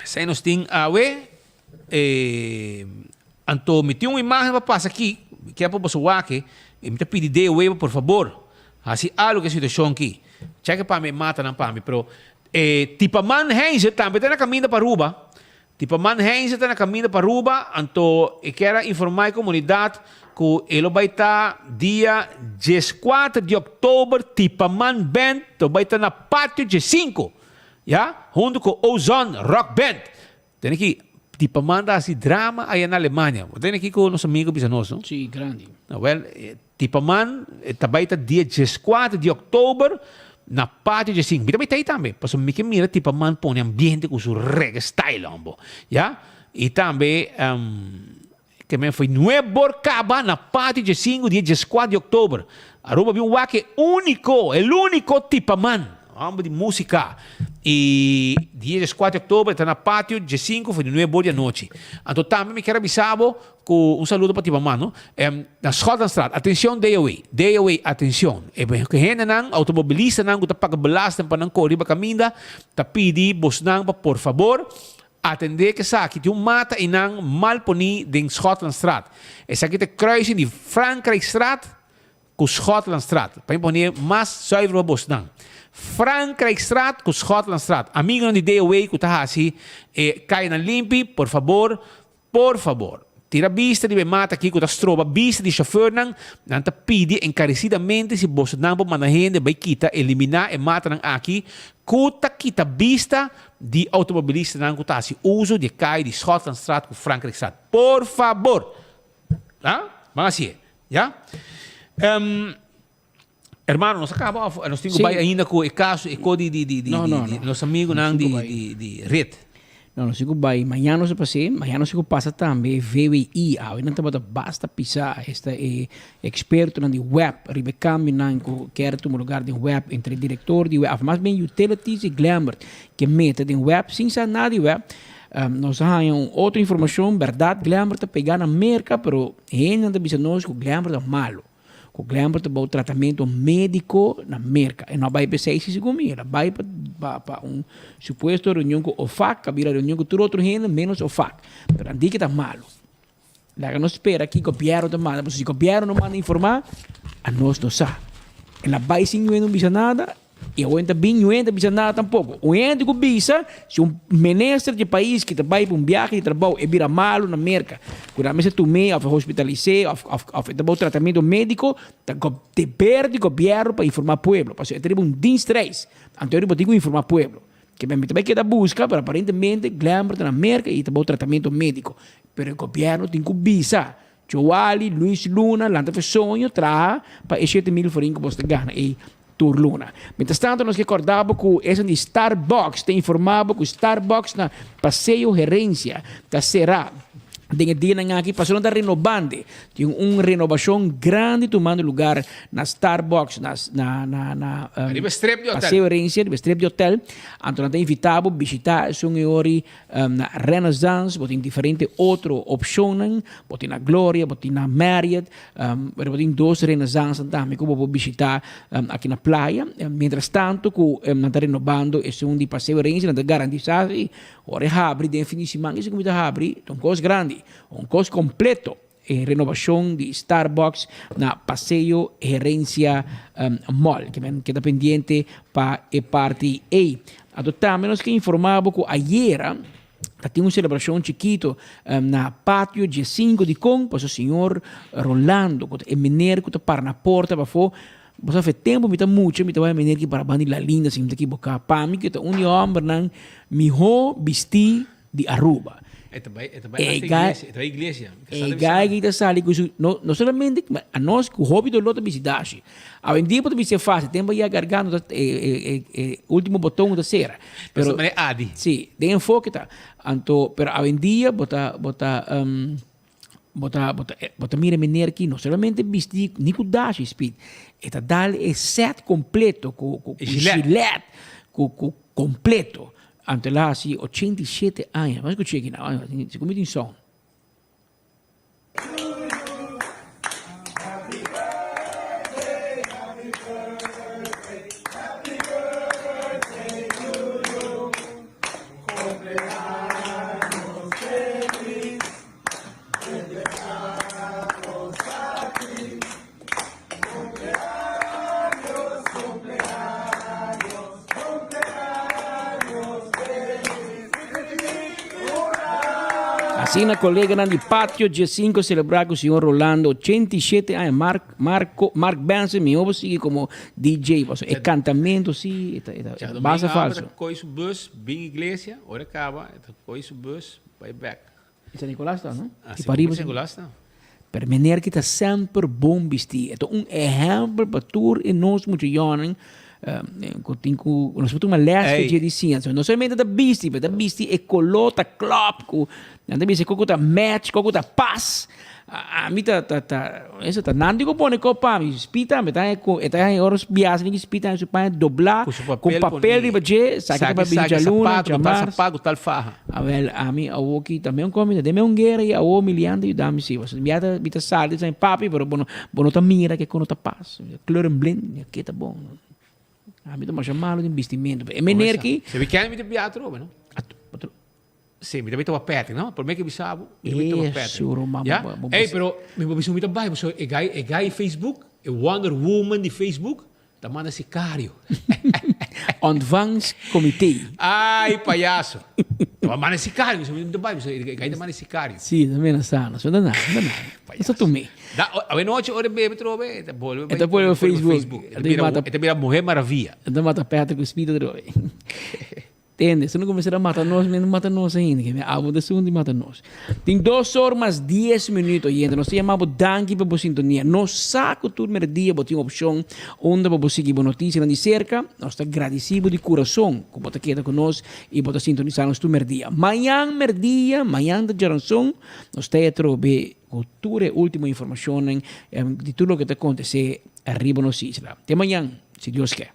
esey nos tin awe. Eh, anto mi tin un imagen pa pasa aki, mi kier pa boso wak e, y mi ta pidi DOW por fabor, haci algo cu e situacion aki. Check pa mi e matanan pa mi, pero eh, Tipaman Heinze tambe ta na caminda pa Aruba. Tipaman Heinze ta na caminda pa Aruba, anto e kier a informa e comunidad cu e lo bay ta dia dieskuater di october Tipaman Band lo bay ta na Patio diesinco, ya, hunto cu Ozon Rock Band. Tene ki di pa manda hasi drama aya na Alemania. Bo tene ki ku nos amigo bisa nos, no? Sí, grandi. Awel, di pa man ta bai ta dia dieskuater di oktober na patio diesinku. Mi ta bai ta ei tambe, pasobra mi ke mira ti pa man pone ambiente ku su reggae style hombo. Ya? I tambe ke men foi nuebor kaba na patio diesinku dia dieskuater di oktober. Aruba bin wak e úniko, el úniko tipaman, homber di músika. I dia dieskuater di oktober ta na patio diesinku for di nuebor di anochi. Anto tambe mi kier a bisa bo ku un saludo pa tipaman, no? Na Schotlandstraat, atencion DOW, DOW, atencion. E hendenan, automobilistanan ku ta paga belasting pa nan kore riba kaminda, ta pidi bosnan pa por fabor Atendé ku esaki tin un mata einan mal poní den Schotlandstraat. Esaki ta e kruising di Frankrijkstraat ku Schotlandstraat. Pa mi poné mas zuiver pa bosnan. Frankrijkstraat ku Schotlandstraat. Amigonan di DOW ku ta hasi e kayanan limpi, por fabor, por fabor, tira bista riba e mata aki ku ta stroba bista di shofèrnan. Nan ta pidi enkaresidamente si bosnan por manda hende bai kita, eliminá e matanan aki ku ta kita bista di automobilistanan ku ta hasi uso di e kai di Schotlandstraat ku Frankrijkstraat. Por fabor! Ah, ban hasié, ya? Um, hermano, nos a kaba of nos tin ku bai ainda ku e kaso, e ko di di di di No, no, di no. nos amigunan Nos tin di ku bai. di di ret. No, nos tin ku bai. Mañana nos a pas'é, mañana nos tin ku pasa tambe VWI. Awe nan tabata basta pisá, esta e ekspertonan di web riba e kambionan ku kier tuma lugar den web entre e direktor di web, òf mas bien utilities i Glembert ke mete den web sin sa nada di web. Nos a haña un otro informashon, bèrdat Glembert ta pegá na Merka, pero hendenan ta bisa nos ku Glembert ta malu. Ku Glenbert ta bou tratamentu médiko na Merka. E no a bai p'esei si segun mi. El a bai pa pa un supuesto reunion ku OFAC, a bira reunion ku tur otro hende ménos OFAC. Pero nan di ke ta malu. Laga nos spera ki gobièrnu ta manda, pasobra si gobièrnu no manda informá, anos no sa. El a bai sin ñu'e no bisa nada. I awor ta bin niun hende ta bisa nada tampoco. Un hende cu bisa, si un minister di e pais ki ta bay pa un biahe di trabou e bira malo na Merca, cu nan mester tum'é of hospitalis'é of of of e ta bao tratamento medico, ta deber di gobierno pa informa pueblo. Pasobra e ta riba un dienstreis, anto e riba tin cu informa pueblo. Ke men mi ta bay keda busca, pero aparentemente Glenbert ta na Merca y ta bao tratamento medico. Pero e gobierno tin cu bisa Joali, Luis Luna, lanta fe soño, traha pa e 7000 florin ku bos ta gana ei tur luna. Mientras tanto nos ke kòrda bo ku esun di Starbucks ta informá bo ku Starbucks na Paseo Herencia ta será den e dianan aki pasobra nan ta renobando. Tin un renobashon grandi tumando lugar na Starbucks na na na na Riba strip di hotel. Paseo Herencia, riba strip di hotel. Anto nan ta invitá bo bishitá esun e ori Na Renaissance bo tin diferente otro opcionnan, bo tin na Gloria, bo tin na Marriott, pero bo tin dos Renaissancenan tambe cu bo por bishita aki na playa. Mientras tanto cu nan ta renobando esun di Paseo Herencia, nan ta garantisa si ora e habri den fin di siman esaki cu mi ta habri ta un cos grandi, un cos completo. E renovacion di Starbucks na Paseo Herencia Mall. Ke men keda pendiente pa e parti ei. Anto tambe nos ke informa bo ku ayera ta tin un celebracion chikito na patio dje sinku di Kon pasobra señor Rolando ku ta e meneer ku ta para na porta pafó. Bo sa fe tempu mi ta mucha mi ta bai meneer ki para banda di La Linda si mi ta kiboká. Pa mi ke ta un di e hòmbernan mihó bistí di Aruba. E ta bai, e ta bai hasta iglesia, e ta bai iglesia. E guy ki ta sali ku su, no, no solamente a nos ku hopi dolor ta bisti dashi. Awendia bo ta bisti fácil, tempo ya garganta ta e e e ultimo boton ta sera. Pero e adi. Si, den enfoke ta. Anto, pero awendia bo ta bo ta bo ta bo ta bo ta mira meneer ki no solamente bisti ni ku dashi speed, e ta dal e set completo ku ku gilet, ku ku completo. Anto el a hasi 87 aña. Vamos escucha aquí now. Si como tin son. Asina coleganan di Patio G5 celebra cu señor Rolando 87 aña. Mark, Marco, Mark Benson mi hopi sigui como DJ. Paso e cantamento si, e ta, e ta, e ta basta falso. Coy su bus bin iglesia, ora caba, e ta coy su bus bay back. I San Nicolas ta, no? Ah, si, pariba San Nicolas ta. Pero meneer ki ta semper bon bisti. E ta un ehempel pa tur e nos mucha yonan ku tin ku nos por tuma les ku dje di siña. No solamente ta bisti, pero ta bisti e koló ta klòp ku nan ta bisa koko ta match, koko ta pas. Ami ta ta ta eso ta nan tin ku pone kop pa mi. Spita mi ta e ta haña ora bias mi spita su paña doblá ku papel riba dje, saki ta pa bin djaluna, djamars. Awel, ami awo ki ta meun komi ta den meun guera i awo mi lian ta yuda mi si. Pasobra mi ta mi ta sali ta papi pero bo no bo no ta mira ke kono ta pas. Kleurenblind, mi ke ta bon. Ami ta masha malo den bistimentu. E meneer ki. Se weekend mi ta bia atrobe no? Atro. Si, mi ta bai toba Patrick no? Prome ke bisa bo, mi ta bai toba Patrick. Esuro mama. Ya? Ey, pero mi bo bisa mi ta bai pasobra e guy e guy Facebook, e Wonder Woman di Facebook Ta manda sicario. Ontvangstcomité. Ay, payaso. Ta manda sicario. Mi ta bai, mi ta manda sicario. Sí, ta menasá nos. No ta nada, no ta nada. Nos ta tum'é. Da, awenochi ora e bebe trobe, e ta bolbe E ta bolbe Facebook. E ta bira Mujer Maravilla. E ta mata Patrick ku Speed atrobe. Tende, si no kuminsá mata nos, mi no mata nos ainda, ke mi abo ta esun di mata nos. Tin dos or mas dies minuut, oyente. Nos ta yama bo danki pa bo sintonia. Nos sa ku tur merdia bo tin opshon unda pa bo sigui bo notisianan di serka. Nos ta gradisí bo di kurason ku bo ta keda ku nos i bo ta sintonisá nos tur merdia. Mañan merdia, mañan ta djaranson, nos ta e atrobe ku tur e último informashonnan di tur loke ta akontesé riba nos isla. Te mañan, si Dios ke.